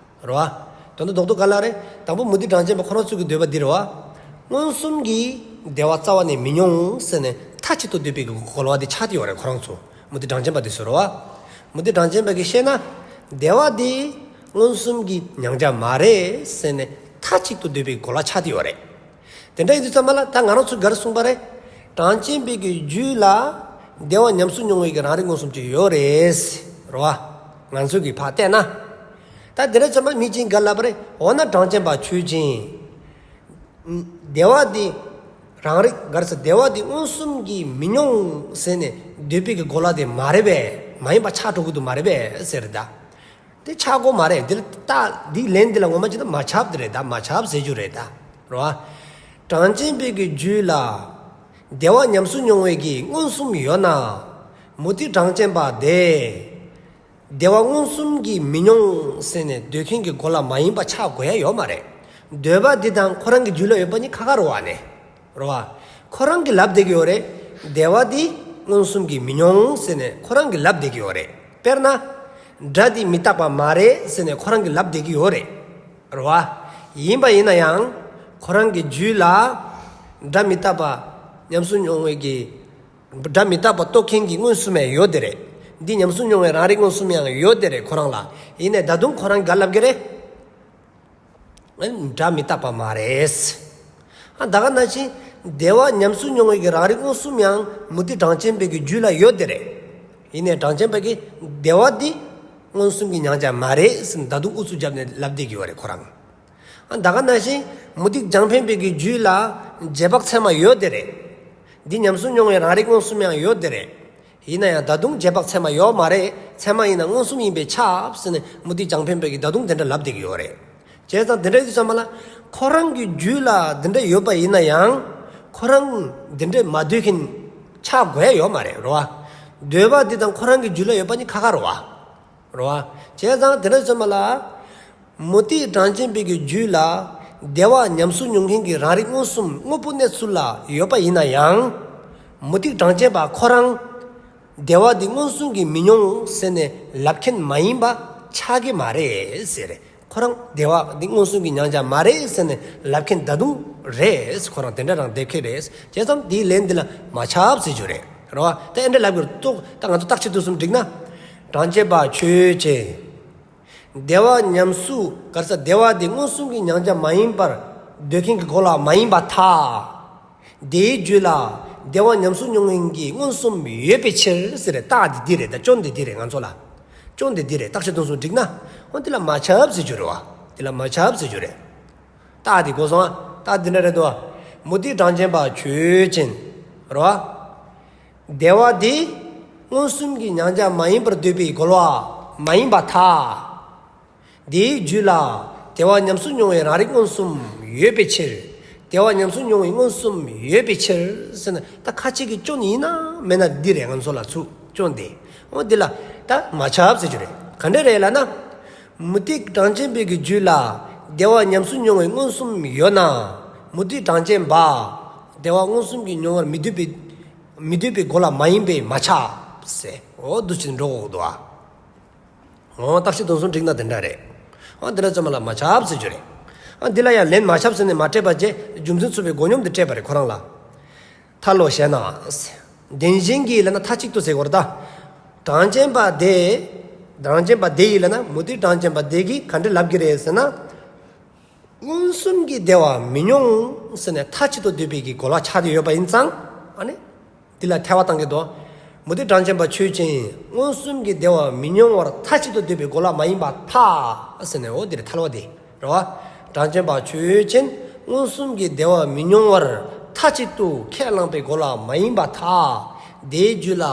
རེད་བ། དོན་དག་རྡོག་རྡོག་ག་ལ་རེད། དང་པོ་མུ་སྟེགས་གྲངས་ཅན་པ་ཁོ་རང་ཚོ་གི་འདོད་པ་འདི་རེད་བ། མངོན་སུམ་གྱི་བདེ་བ་རྩ་བ་ནས་མི་མྱོང་ཟེར་ནས་མཐའ་གཅིག་ཏུ་འདོད་པའི་གི་རྒོལ་བ་དེ་ཆགས་ཏེ་ཡོད་རེད། ཁོ་རང་ཚོ་མུ་སྟེགས་གྲངས་ཅན་པ་དེ་ཚོ་རེད་བ། མུ་སྟེགས་གྲངས་ཅན་པ་གིས་བཤད་ན། བདེ་བ་དེ་མངོན་སུམ་གྱི་མྱང་བྱ་མ་རེད་ཟེར་ནས་མཐའ་གཅིག་ཏུ་འདོད་པའི་རྒོལ་བ་ཆགས་ཏེ་ཡོད་རེད། དེ་འདྲ་ཡིན་དུས་ཙམ་པ་ལ་ད་ང་རང་ཚོས་ག་རེ་གསུངས་པ་རེད། གྲངས་ཅན་པའི་གི་རྒྱུད་ལ་བདེ་བ་ཉམས་སུ་མྱོང་བའི་གི་རང་རིག་མངོན་སུམ་ཅིག་ཡོད་རེད། རེད་བ། ང་ཚོ་གིས་ཕར་བལྟས་ན། ད་དེ་འདྲ་ཙམ་པ་མི་གཅིག་གིས་ག་ལབ་པ་རེད། འོ་ན་གྲངས་ཅན་པ་ཁྱོད་ཅིག་བདེ་བ་འདི་རང་རིག་ག་རེ་ཟེར། བདེ་བ་འདི་མངོན་སུམ་གྱིས་མི་མྱོང་ཟེར་ནས་འདོད་པའི་གི་རྒོལ་བ་དེ་མ་རེད་པས། མ་ཡིན་པ་ཆགས་འགྲོ་གི་འདུག་མ་རེད་པས་ཟེར་ད། དེ་ཆགས་དགོས་མ་རེད། འདི་ལ་ད་འདི་ལན་འདི་ལ་ངོ་མ་བྱས་ན་མ་ཁྱབ་དེ་རེད་ད། མ་ཁྱབ་ཟེར་རྒྱུ་རེད་ད། རེད་བ། གྲངས་ཅན་པའི་གི་རྒྱུད་ལ་བདེ་བ་ཉམས་སུ་མྱོང་བའི་གི་མངོན་སུམ་ཡོད་ན། མུ་སྟེགས་གྲངས་ཅན་པ་དེ་བདེ་བ་མངོན་སུམ་གྱིས་མི་མྱོང་ཟེར་ནས་འདོད་མཁན་གྱི་རྒོལ་བ་མ་ཡིན་པ་ཆགས་དགོས་ཡ་ཡོད་མ་རེད། འདོད་པ་འདི་དང་ཁོ་རང་གི་རྒྱུད་ལ་ཡོད་པ་གཉིས་ཁ་ཁ་རེད་བ་ནས། རེད་བ། ཁོ་རང་གིས་ལབ་བསྡད་ཀྱི་ཡོད་རེད། བདེ་བ་འདི་མངོན་སུམ་གྱིས་མི་མྱོང་ཟེར་ནས་ཁོ་རང་གིས་ལབ་བསྡད་ཀྱི་ཡོད་རེད། དཔེར་ན། སྒྲ་འདི་མི་རྟག་པ་མ་རེད་ཟེར་ནས་ཁོ་རང་གིས་ལབ་བསྡད་ཀྱི་ཡོད་རེད། རེད་བ། ཡིན་པ་ཡིན་ན་ཡང་ཁོ་རང་གི་རྒྱུད་ལ་སྒྲ་མི་རྟག་པ་ཉམས་སུ་མྱོང་བའི་གི་སྒྲ་མི་རྟག་པ་རྟོགས་མཁན་གྱི་མངོན་སུམ་ཡང་ཡོད་དེ་རེད། འདི་ཉམས་སུ་མྱོང་བའི་རང་རིག་མངོན་སུམ་ཡང་ཡོད་དེ་རེད་ཁོ་རང་ལ། ཡིན་ནའི་ད་དུང་ཁོ་རང་གིས་ག་ལབ་ཀྱི་རེད། སྒྲ་མི་རྟག་པ་མ་རེད། ཨ་ད་ག་ནང་བཞིན་བདེ་བ་ཉམས་སུ་མྱོང་བའི་གི་རང་རིག་མངོན་སུམ་ཡང་མུ་སྟེགས་གྲངས་ཅན་པའི་གི་རྒྱུད་ལ་ཡོད་དེ་རེད། ཡིན་ནའི་གྲངས་ཅན་པ་གིས་བདེ་བ་འདི་མངོན་སུམ་གྱི་མྱང་བྱ་མ་རེད་ཟེར་ནས་ད་དུང་ཨུ་ཚུགས་བརྒྱབ་ནས་ལབ་བསྡད་ཀྱི་ཡོད་རེད་ཁོ་རང་། ཨ་ད་ག་ནང་བཞིན་མུ་སྟེགས་རྒྱང་འཕེན་པའི་གི་རྒྱུད་ལ་རྗེས་དཔག་ཚད་མ་ཡོད་དེ་རེད། འདི་ཉམས་སུ་མྱོང་བའི་རང་རིག་མངོན་སུམ་ཡང་ཡོད་དེ་རེད། ཡིན་ན་ཡང་ད་དུང་རྗེས་དཔག་ཚད་མ་ཡོད་མ་རེད། ཚད་མ་ཡིན་ན་མངོན་སུམ་ཡིན་པས་ཁྱབ་ཟེར་ནས་མུ་སྟེགས་རྒྱང་འཕེན་པའི་གིས་ད་དུང་དེ་འདྲ་ལབ་བསྡད་ཀྱི་ཡོད་རེད། བྱས་ཙང་དེ་འདྲ་ཡིན་དུས་ཙམ་པ་ལ་ཁོ་རང་གི་རྒྱུད་ལ་དེ་འདྲ་ཡོད་པ་ཡིན་ན་ཡང་ཁོ་རང་དེ་འདྲ་མ་འདོད་མཁན་ཆགས་དགོས་ཡ་ཡོད་མ་རེད། རེད་བ། འདོད་པ་འདི་དང་ཁོ་རང་གི་རྒྱུད་ལ་ཡོད་པ་གཉིས་ཁ་ཁ་རེད་བ། རེད་བ། བྱས་ཙང་དེ་འདྲ་ཡིན་དུས་ཙམ་པ་ལ། མུ་སྟེགས་གྲངས་ཅན་པའི་གི་རྒྱུད་ལ་བདེ་བ་ཉམས་སུ་མྱོང་མཁན་གྱི་རང་རིག་མངོན་སུམ་དངོས་པོ་གནས་ཚུལ་ལ་ཡོད་པ་ཡིན་ན་ཡང་། མུ་སྟེགས་གྲངས་ཅན་པ་ཁོ་རང་བདེ་བ་འདི་མངོན་སུམ་གྱིས་མི་མྱོང་ཟེར་ནས་ལབ་མཁན་མ་ཡིན་པ་ཆགས་ཀྱི་མ་རེད་ཟེར། ཁོ་རང་བདེ་བ་འདི་མངོན་སུམ་གྱི་མྱང་བྱ་མ་རེད་ཟེར་ནས་ལབ་མཁན་ད་དུང་རེད། ཁོ་རང་དེ་འདྲ་རང་འདེབས་མཁན་རེད། བྱས་ཙང་དེའི་ལན་འདི་ལ་མ་ཁྱབ་ཟེར་རྒྱུ་རེད། རེད་བ། ད་ཨེ་འདྲ་ལབ་དགོས་རེད། ཏོག་ད་ང་ཚོ་རྟགས་ཆོས་དོན་གསུམ་བསྒྲིགས་ན། གྲངས་ཅན་པ་ཁྱོད་ཀྱིས། བདེ་བ་ཉམས་སུ་ག་རེ་ཟེར། བདེ་བ་འདི་མངོན་སུམ་གྱི་མྱང་བྱ་མ་ཡིན་པར་འདོད་མཁན་གྱི་རྒོལ་བ་མ་ཡིན་པར་ཐལ། དེའི་རྒྱུད་ལ་བདེ་བ་ཉམས་སུ་མྱོང་མཁན་གྱི་མངོན་སུམ་ཡོད་པའི་ཕྱིར་ཟེར་རེད། རྟགས་འདི་འདི་རེད། ད་སྐྱོན་འདི་འདི་རེད། ང་ཚོ་ལ་སྐྱོན་འདི་འདི་རེད། རྟགས་ཆོས་དོན་གསུམ་བསྒྲིགས་ན། འོ་འདི་ལ་མ་ཁྱབ་ཟེར་རྒྱུ་རེད་བ། འདི་ལ་མ་ཁྱབ་ཟེར་རྒྱུ་རེད། རྟགས་འདི་གོ་སོང་ཨ། རྟགས་འདི་འདྲ་རེད་དོ། མུ་སྟེགས་གྲངས་ཅན་པ་ཁྱོད་ཀྱིས། རེད་བ། བདེ་བ་འདི་མངོན་སུམ་གྱི་མྱང་བྱ་མ་ཡིན་པར་འདོད་པའི་རྒོལ་བ་མ་ཡིན་པར་ཐལ། དེའི་རྒྱུད་ལ་བདེ་བ་ཉམས་སུ་མྱོང་བའི་རང་རིག་མངོན་སུམ་ཡོད་པའི་ཕྱིར། བདེ་བ་ཉམས་སུ་མྱོང་བའི་མངོན་སུམ་ཡོད་པའི་ཕྱིར་ཟེར་ན། ད་ཁ་ཅིག་གི་སྐྱོན་ཡིན་ན་མེད་ན་འདི་རེད། ང་ཚོ་ལ་ཚུར་སྐྱོན་འདི། འོ་འདི་ལ་ད་མ་ཁྱབ་ཟེར་རྒྱུ་རེད། ག་འདྲ་རེད་ལབ་ན། མུ་སྟེགས་གྲངས་ཅན་པའི་གི་རྒྱུད་ལ་བདེ་བ་ཉམས་སུ་མྱོང་བའི་མངོན་སུམ་ཡོད་ན། མུ་སྟེགས་གྲངས་ཅན་པ་བདེ་བ་མངོན་སུམ་གྱིས་མྱོང་བར་མི་འདོད་པའི་མི་འདོད་པའི་རྒོལ་བ་མ་ཡིན་པས་མ་ཁྱབ། ཟེར། འོ་འདུག་ཅིག་འགྲོ་དགོས་འདུག་ཨ། འོ་རྟགས་གཞི་དོན་གསུམ་འགྲིག་ན་དེ་འདྲ་རེད། འོ་འདི་ལ་ཚང་མ་ལ་མ་ཁྱབ་ཟེར་རྒྱུ་རེད། འོ་འདི་ལ་ཡང་ལན་མ་ཁྱབ་ཟེར་ནས་མ་སྤྲད་པ་བྱས་རྒྱུ་མཚན་མཚུངས་པའི་མགོ་སྙོམས་འདི་སྤྲད་པ་རེད་ཁོ་རང་ལ། མཐར་ལོ་ཞེ་ན། བདེན་ཞེན་གྱིས་ལབ་ན་མཐའ་གཅིག་ཏུ་ཟེར་དགོས་རེད་ད། གྲངས་ཅན་པ་དེ། གྲངས་ཅན་པ་དེ་ཡིས་ལབ་ན་མུ་སྟེགས་གྲངས་ཅན་པ་དེ་གིས་ག་འདྲ་ལབ་ཀྱི་རེད་ཟེར་ན། མངོན་སུམ་གྱིས་བདེ་བ་མི་མྱོང་ཟེར་ནས་མཐའ་གཅིག་ཏུ་འདོད་པའི་གི་རྒོལ་བ་ཆགས་ཏེ་ཡོད་པ་ཡིན་ཙང་། ཨ་ནི། འདི་ལ་ཐལ་བ་བཏང་གི་འདུག་མུ་སྟེགས་གྲངས་ཅན་པ་ཆོས་ཅན། མངོན་སུམ་གྱིས་བདེ་བ་མི་མྱོང་བར་མཐའ་གཅིག་ཏུ་འདོད་པའི་རྒོལ་བ་མ་ཡིན་པར་ཐལ་ཟེར་ནས། འོ་འདིར་ཐལ་བ་འདི་རེད་བ། གྲངས་ཅན་པ་ཆོས་ཅན། མངོན་སུམ་གྱིས་བདེ་བ་མི་མྱོང་བར་མཐའ་གཅིག་ཏུ་ཁས་བླངས་པའི་རྒོལ་བ་མ་ཡིན་པར་ཐལ། དེའི་རྒྱུད་ལ་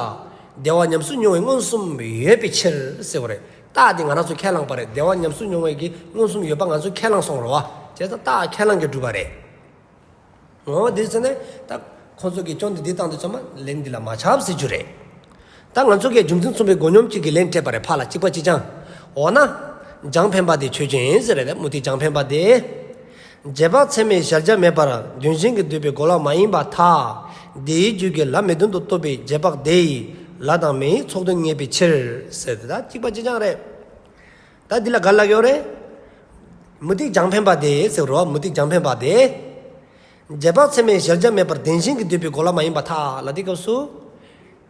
བདེ་བ་ཉམས་སུ་མྱོང་བའི་མངོན་སུམ་ཡོད་པའི་ཕྱིར་ཟེར་བ་རེད། རྟགས་འདི་ང་རང་ཚོས་ཁས་བླངས་པ་རེད། བདེ་བ་ཉམས་སུ་མྱོང་བའི་གི་མངོན་སུམ་ཡོད་པ་ང་ཚོས་ཁས་བླངས་སོང་རེད་བ། བྱས་ཙང་རྟགས་ཁས་བླངས་ཀྱིས་གྲུབ་པ་རེད། འོ་འདི་ཟེར་ནས་ད་ཁོང་ཚོ་གི་སྐྱོན་འདི་འདི་བཏང་དུས་ཚང་མ་ལན་འདི་ལ་མ་ཁྱབ་ཟེར་རྒྱུ་རེད། ད་ང་ཚོ་གིས་རྒྱུ་མཚན་མཚུངས་པའི་མགོ་སྙོམས་གཅིག་གི་ལན་སྤྲད་པ་རེད་ཕར་ལ་གཅིག་པ་གཅིག་རྐྱང་། འོ་ན། རྒྱང་འཕེན་པ་དེ་ཆོས་ཅན་ཟེར་རེད་ད་མུ་སྟེགས་རྒྱང་འཕེན་པ་དེ། རྗེས་དཔག་ཚད་མའི་གཞལ་བྱ་མེད་པར་བདེན་ཞེན་གྱིས་འདོད་པའི་རྒོལ་བ་མ་ཡིན་པར་ཐལ། དེའི་རྒྱུད་ཀྱི་ལ་མེད་དོན་དུ་རྟོགས་པའི་རྗེས་དཔག་དེ་ཡིས་ལ་དང་མེའི་ཚོགས་དོན་ངེས་པའི་ཕྱིར་ཟེར་ཏེ་ད་གཅིག་པ་གཅིག་རྐྱང་རེད། ད་འདི་ལ་ག་ལབ་ཡོད་རེད། མུ་སྟེགས་རྒྱང་འཕེན་པ་དེ་ཟེར་རོ། མུ་སྟེགས་རྒྱང་འཕེན་པ་དེ། རྗེས་དཔག་ཚད་མའི་གཞལ་བྱ་མེད་པར་བདེན་ཞེན་གྱིས་འདོད་པའི་རྒོལ་བ་མ་ཡིན་པར་ཐལ་ལབ་དུས་སྐབས་སུ།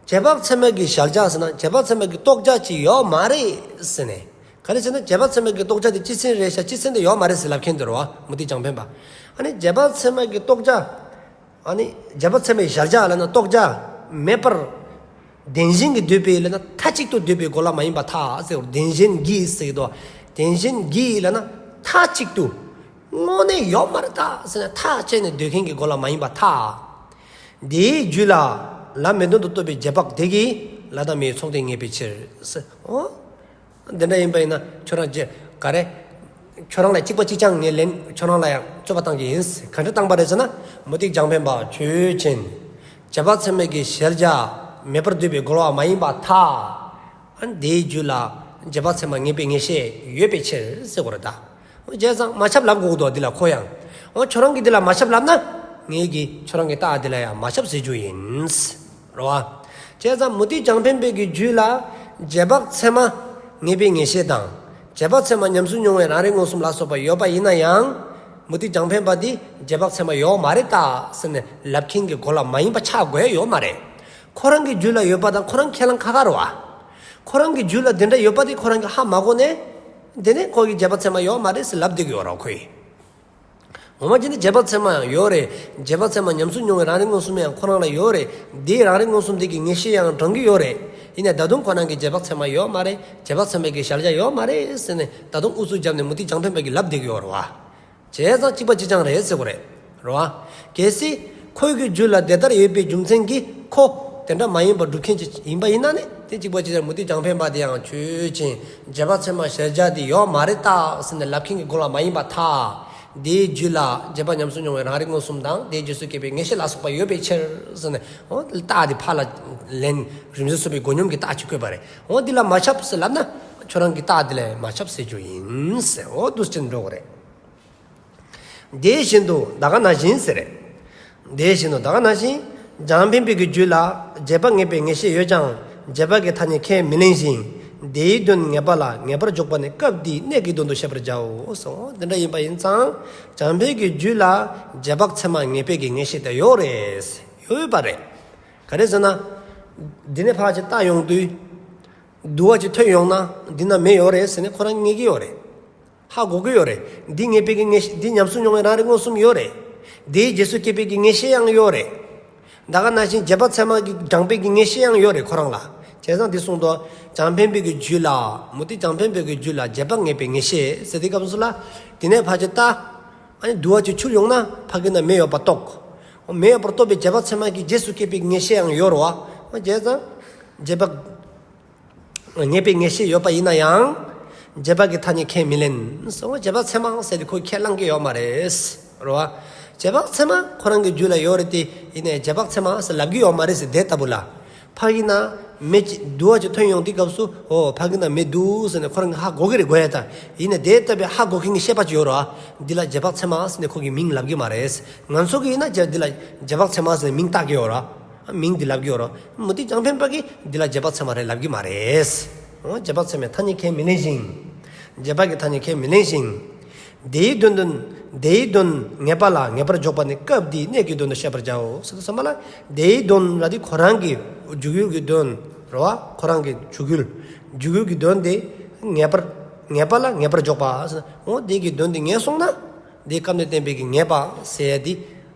རྗེས་དཔག་ཚད་མ་གི་གཞལ་བྱ་ཟེར་ན་རྗེས་དཔག་ཚད་མ་གི་རྟོགས་བྱ་ཅིག་ཡོད་མ་རེད་ཟེར་ནས། ག་རེ་ཟེར་ན་རྗེས་དཔག་ཚད་མ་གི་རྟོགས་བྱ་དེ་སྤྱི་མཚན་རེད་ཤག་སྤྱི་མཚན་དེ་ཡོད་མ་རེད་ཟེར་ལབ་མཁན་དེ་རེད་བ། མུ་སྟེགས་རྒྱང་འཕེན་པ། ཨ་ནི་རྗེས་དཔག་ཚད་མ་གི་རྟོགས་བྱ། ཨ་ནི་རྗེས་དཔག་ཚད་མའི་གཞལ་བྱ་ལབ་ན་རྟོགས་བྱ་མེད་པར། བདེན་ཞེན་གྱིས་འདོད་པའི་ལབ་ན་མཐའ་གཅིག་ཏུ་འདོད་པའི་རྒོལ་བ་མ་ཡིན་པར་ཐལ་ཟེར། བདེན་ཞེན་གྱིས་ཟེར་གྱི་འདུག་བདེན་ཞེན་གྱིས་ལབ་ན་མཐའ་གཅིག་ཏུ། དངོས་གནས་ཡོད་མ་རེད་ད་ཟེར་ནས་ཐག་བཅད་ནས་འདོད་མཁན་གྱི་རྒོལ་བ་མ་ཡིན་པར་ཐལ། དེའི་རྒྱུད་ལ་ལ་མེད་དོན་དུ་རྟོགས་པའི་རྗེས་དཔག་དེ་གིས་ལ་དང་མེའི་ཚོགས་དོན་ངེས་པའི་ཕྱིར་ཟེར། འོ། འདི་འདྲ་ཡིན་པ་ཡིན་ན་ཁྱོད་རང་ཅེ་ག་རེ། ཁྱོད་རང་ལ་གཅིག་པ་གཅིག་རྐྱང་ངས་ལན་ཁྱོད་རང་ལ་ཡང་རྩོད་པ་བཏང་གི་ཡིན། ག་འདྲ་བཏང་པ་རེད་ཟེར་ན། མུ་སྟེགས་རྒྱང་འཕེན་པ་ཆོས་ཅན། རྗེས་དཔག་ཚད་མ་གི་གཞལ་བྱ་མེད་པར་འདོད་པའི་རྒོལ་བ་མ་ཡིན་པར་ཐལ། ཨ་ནི་དེའི་རྒྱུད་ལ་རྗེས་དཔག་ཚད་མ་ངེས་པའི་ངེས་ཤེས་ཡོད་པའི་ཕྱིར་ཟེར་དགོས་རེད་ད། འོ་བྱས་ཙང་མ་ཁྱབ་ལབ་དགོས་འདུག་འདི་ལ་ཁོ་ཡང་། འོ་ཁྱོད་རང་གིས་འདི་ལ་མ་ཁྱབ་ལབ་ན། ངེད་ཀྱིས་ཁྱོད་རང་གི་རྟགས་འདི་ལ་ཡང་མ་ཁྱབ་ཟེར་རྒྱུ་ཡིན། རེད་བ། བྱས་ཙང་མུ་སྟེགས་རྒྱང་འཕེན་པའི་གི་རྒྱུད་ལ་རྗེས་དཔག་ཚད་མ་ངེས་པའི་ངེས་ཤེས་དང་། རྗེས་དཔག་ཚད་མ་ཉམས་སུ་མྱོང་བའི་རང་རིག་མངོན་སུམ་ལ་སོགས་པ་ཡོད་པ་ཡིན་ན་ཡང་། མུ་སྟེགས་རྒྱང་འཕེན་པ་འདི་རྗེས་དཔག་ཚད་མ་ཡོད་མ་རེད་ད་ཟེར་ནས་ལབ་མཁན་གྱི་རྒོལ་བ་མ་ཡིན་པ་ཆགས་དགོས་ཡ་ཡོད་མ་རེད། ཁོ་རང་གི་རྒྱུད་ལ་ཡོད་པ་དང་ཁོ་རང་ཁས་བླངས་ཁ་ཁ་རེད་བ། ཁོ་རང་གི་རྒྱུད་ལ་དེ་འདྲ་ཡོད་པ་དེ་ཁོ་རང་གིས་ཧ་མ་གོ་ནས། དེ་ནས་ཁོ་གིས་རྗེས་དཔག་ཚད་མ་ཡོད་མ་རེད་ཟེར་ལབ་བསྡད་ཀྱི་ཡོད་རེད་ཁོས། ངོ་མ་བྱས་ན་རྗེས་དཔག་ཚད་མ་ཡང་ཡོད་རེད། རྗེས་དཔག་ཚད་མ་ཉམས་སུ་མྱོང་བའི་རང་རིག་མངོན་སུམ་ཡང་ཁོ་རང་ལ་ཡོད་རེད། དེའི་རང་རིག་མངོན་སུམ་དེ་གི་ངེས་ཤེས་ཡང་དྲང་གི་ཡོད་རེད། ཡིན་ནའི་ད་དུང་ཁོ་རང་གིས་རྗེས་དཔག་ཚད་མ་ཡོད་མ་རེད། རྗེས་དཔག་ཚད་མའི་གི་གཞལ་བྱ་ཡོད་མ་རེད་ཟེར་ནས་ད་དུང་ཨུ་ཚུགས་བརྒྱབ་ནས་མུ་སྟེགས་རྒྱང་འཕེན་པ་གིས་ལབ་བསྡད་ཀྱི་ཡོད་རེད་བ། བྱས་ཙང་གཅིག་པ་གཅིག་རྐྱང་རེད་ཟེར་དགོས་རེད། རེད་བ། གལ་སྲིད་ཁོའི་གི་རྒྱུད་ལ་དེ་ལྟར་ཡོད་པའི་རྒྱུ་མཚན་གྱིས་ཁོ་དེ་འདྲ་མ་ཡིན་པར་སྒྲུབ་མཁན་ཅིག་ཡིན་པ་ཡིན་ན་ནི་དེ་གཅིག་པ་གཅིག་རྐྱང་མུ་སྟེགས་རྒྱང་འཕེན་པ་དེ་ཡང་ཆོས་ཅན། རྗེས་དཔག་ཚད་མ་གཞལ་བྱ་དེ་ཡོད་མ་རེད་ད་ཟེར་ནས་ལབ་མཁན་གྱི་རྒོལ་བ་མ་ཡིན་པར་ཐལ། དེའི་རྒྱུད་ལ་རྗེས་དཔག་ཉམས་སུ་མྱོང་བའི་རང་རིག་མངོན་སུམ་དང་དེའི་རྗེས་སུ་སྐྱེས་པའི་ངེས་ཤེས་ལ་སོགས་པ་ཡོད་པའི་ཕྱིར་ཟེར་ནས། འོ་རྟགས་དེ་ཕར་ལ་ལན་རིམ་བཞིན་སོང་བའི་མགོ་སྙོམས་ཀྱི་རྟགས་ཅིག་བཀོད་པ་རེད། འོ་འདི་ལ་མ་ཁྱབ་ཟེར་ལབ་ན་ཁྱོད་རང་གི་རྟགས་འདི་ལ་མ་ཁྱབ་ཟེར་རྒྱུ་ཡིན་ཟེར། འོ་འདུག་སེ་འགྲོ་དགོས་རེད། དེ་བཞིན་དུ་ད་ག་ནང་བཞིན་ཟེར། དེ་བཞིན་དུ་ད་ག་ནང་བཞིན་རྒྱང་འཕེན་པའི་གི་རྒྱུད་ལ་རྗེས་དཔག་ངེས་པའི་ངེས་ཤེས་ཡོད་ཀྱང་རྗེས་དཔག་གི་ཐ་སྙད་ཁས་མི་ལེན་ཞིང་དེའི་དོན་ངེས་པ་ལ་ངེས་པར་འཇོག་པ་ནི་སྐབས་འདིའི་གནད་ཀྱི་དོན་དུ་ཤེས་པར་བྱའོ་གསུངས། འོ་དེ་འདྲ་ཡིན་པ་ཡིན་ཙང་རྒྱང་འཕེན་གྱི་རྒྱུད་ལ་རྗེས་དཔག་ཚད་མ་ངེས་པའི་གི་ངེས་ཤེས་དེ་ཡོད་རེད། ཡོད་པ་རེད། ག་རེ་ཟེར་ན། འདི་ནས་ཕར་ཅིག་བལྟ་ཡོང་དུས། དུ་བ་ཅིག་ཐོན་ཡོང་ན་འདི་ན་མེ་ཡོད་རེད་ཟེར་ནས་ཁོ་རང་ངེས་ཀྱི་ཡོད་རེད། ཧ་གོ་གི་ཡོད་རེད། འདི་ངེས་པའི་གི་ངེས་ཤེས་འདི་ཉམས་སུ་མྱོང་བའི་རང་རིག་མངོན་སུམ་ཡོད་རེད། འདིའི་རྗེས་སུ་སྐྱེས་པའི་གི་ངེས་ཤེས་ཡང་ཡོད་རེད། ད་ག་ནང་བཞིན་རྗེས་དཔག་ཚད་མ་གི་རྒྱང་འཕེན་གྱི་ངེས་ཤེས་ཡང་ཡོད་རེད་ཁོ་རང་ལ། བྱས་ཙང་འདི་གསུངས་དོ། རྒྱང་འཕེན་པའི་གི་རྒྱུད་ལ་མུ་སྟེགས་རྒྱང་འཕེན་པའི་གི་རྒྱུད་ལ་རྗེས་དཔག་ངེས་པའི་ངེས་ཤེས་ཟེར་དུས་སྐབས་སུ་ལ། དེ་ནས་ཕར་ཅིག་བལྟ། ཨ་ནི་དུ་བ་ཅིག་འཕྱུར་ཡོང་ན་ཕ་གི་ན་མེ་ཡོད་པ་རྟོགས། མེ་ཡོད་པར་རྟོགས་པའི་རྗེས་དཔག་ཚད་མ་གི་རྗེས་སུ་སྐྱེས་པའི་ངེས་ཤེས་ཡང་ཡོད་རེད་བ། བྱས་ཙང་རྗེས་དཔག་ངེས་པའི་ངེས་ཤེས་ཡོད་པ་ཡིན་ན་ཡང་། རྗེས་དཔག་གི་ཐ་སྙད་ཁས་མི་ལེན་ཟེར་བ། རྗེས་དཔག་ཚད་མ་ཟེར་དེ་ཁོས་ཁས་བླངས་ཀྱི་ཡོད་མ་རེད། རེད་བ། རྗེས་དཔག་ཚད་མ་ཁོ་རང་གི་རྒྱུད་ལ་ཡོད་རེད་དེ། ཡིན་ནའི་རྗེས་དཔག་ཚད་མ་ཟེར་ལབ་ཀྱི་ཡོད་མ་རེད་ཟེར་དེ་ལྟ་བུ་ལ། ཕ་གི་ན་མེ་ཅིག་དུ་བ་ཅིག་ཐོན་ཡོང་དུས་སྐབས་སུ། འོ་ཕ་གི་ན་མེ་འདུག་ཟེར་ནས་ཁོ་རང་གིས་ཧ་གོ་གི་རེད་གོ་ཡ་ད། ཡིན་ནའི་དེ་ལྟ་བུའི་ཧ་གོ་མཁན་གྱི་ཤེས་པ་ཅིག་ཡོད་རེད་བ། འདི་ལ་རྗེས་དཔག་ཚད་མ་ཟེར་ནས་ཁོ་གིས་མིང་ལབ་ཀྱི་མ་རེད། ང་ཚོ་གིས་ཡིན་ན་རྗེས་འདི་ལ་རྗེས་དཔག་ཚད་མ་ཟེར་ནས་མིང་བཏགས་ཀྱི་ཡོད་རེད་བ། མིང་འདི་ལབ་ཀྱི་ཡོད་རེད། མུ་སྟེགས་རྒྱང་འཕེན་པ་གིས་འདི་ལ་རྗེས་དཔག་ཚད་མ་རེད་ལབ་ཀྱི་མ་རེད། འོ་རྗེས་དཔག་ཚད་མའི་ཐ་སྙད་ཁས་མི་ལེན་ཞིང་། རྗེས་དཔག་གི་ཐ་སྙད་ཁས་མི་ལེན་ཞིང་། དེའི་དོན་དུ། དེའི་དོན་ངེས་པ་ལ་ངེས་པར་འཇོག་པ་ནི་སྐབས་འདིའི་གནད་ཀྱི་དོན་དུ་བཤད་པར་བྱའོ་ཟེར་དུས་ཙམ་པ་ལ། དེའི་དོན་ལ་དེ་ཁོ་རང་གི་འཇུག་ཡུལ་གྱི་དོན་རེད་བ། ཁོ་རང་གི་འཇུག་ཡུལ། འཇུག་ཡུལ་གྱི་དོན་དེ་ངེས་པར། ངེས་པ་ལ་ངེས་པར་འཇོག་པ་ཟེར། འོ་དེ་གི་དོན་དེ་ངེས་སོང་ན། དེའི་སྐབས་ནས་བསྟན་པའི་གི་ངེས་པ་ཟེར་ཡ་དེ།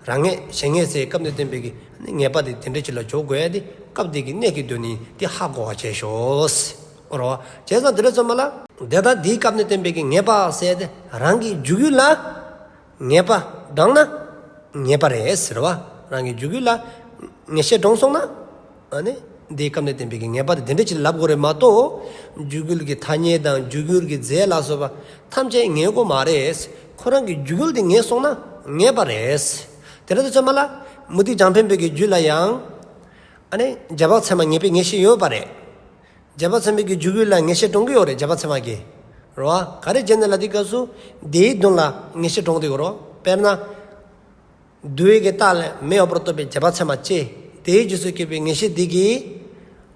རང་ངེས་གཞན་ངེས་ཟེར་སྐབས་ནས་བསྟན་པའི་གི་ངེས་པ་དེ་དེ་འདྲ་ཅིག་ལ་འཇོག་དགོས་ཡ་དེ་སྐབས་དེ་གི་གནད་ཀྱི་དོན་ཡིན་དེ་ཧ་གོ་བ་བྱས་ཤོག་ཟེར། འོ་རེད་བ། བྱས་ཙང་དེ་འདྲ་ཙམ་པ་ལ། དེ་ལྟར་དེའི་སྐབས་ནས་བསྟན་པའི་གི་ངེས་པ་ཟེར་ཡ་དེ་རང་གི་འཇུག་ཡུལ་ལ་ངེས་པ་དྲངས་ན་ངེས་པ་རེད་ཟེར་བ། རང་གི་འཇུག་ཡུལ་ལ་ངེས་ཤེས་འདྲོངས་སོང་ན། ཨ་ནི། འདིའི་སྐབས་ནས་བསྟན་པའི་གི་ངེས་པ་དེ་དེ་འདྲ་ཅིག་ལ་ལབ་དགོས་རེད་མ་གཏོགས། འཇུག་ཡུལ་གྱི་ཐ་སྙད་དང་འཇུག་ཡུལ་གྱི་རྫས་ལ་སོགས་པ་ཐམས་ཅད་ངེས་དགོས་མ་རེད། ཁོ་རང་གི་འཇུག་ཡུལ་དེ་ངེས་སོང་ན་ངེས་པ་རེད། དེ་འདྲ་དུས་ཙམ་པ་ལ། མུ་སྟེགས་རྒྱང་འཕེན་པའི་གི་རྒྱུད་ལ་ཡང་། ཨ་ནི། རྗེས་དཔག་ཚད་མ་ངེས་པའི་ངེས་ཤེས་ཡོད་པ་རེད། རྗེས་དཔག་ཚད་མའི་གི་འཇུག་ཡུལ་ལ་ངེས་ཤེས་འདྲོངས་ཀྱི་ཡོད་རེད་རྗེས་དཔག་ཚད་མ་གི། རེད་བ། ག་རེ་བྱས་ནས་ལབ་དུས་སྐབས་སུ། དེའི་དོན་ལ་ངེས་ཤེས་འདྲོངས་ཀྱི་ཡོད་རེད་བ། དཔེར་ན། དུ་བའི་གི་རྟགས་ལ་མེ་ཡོད་པར་རྟོགས་པའི་རྗེས་དཔག་ཚད་མ་སྐྱེ། དེའི་རྗེས་སུ་སྐྱེས་པའི་ངེས་ཤེས་དེ་གིས།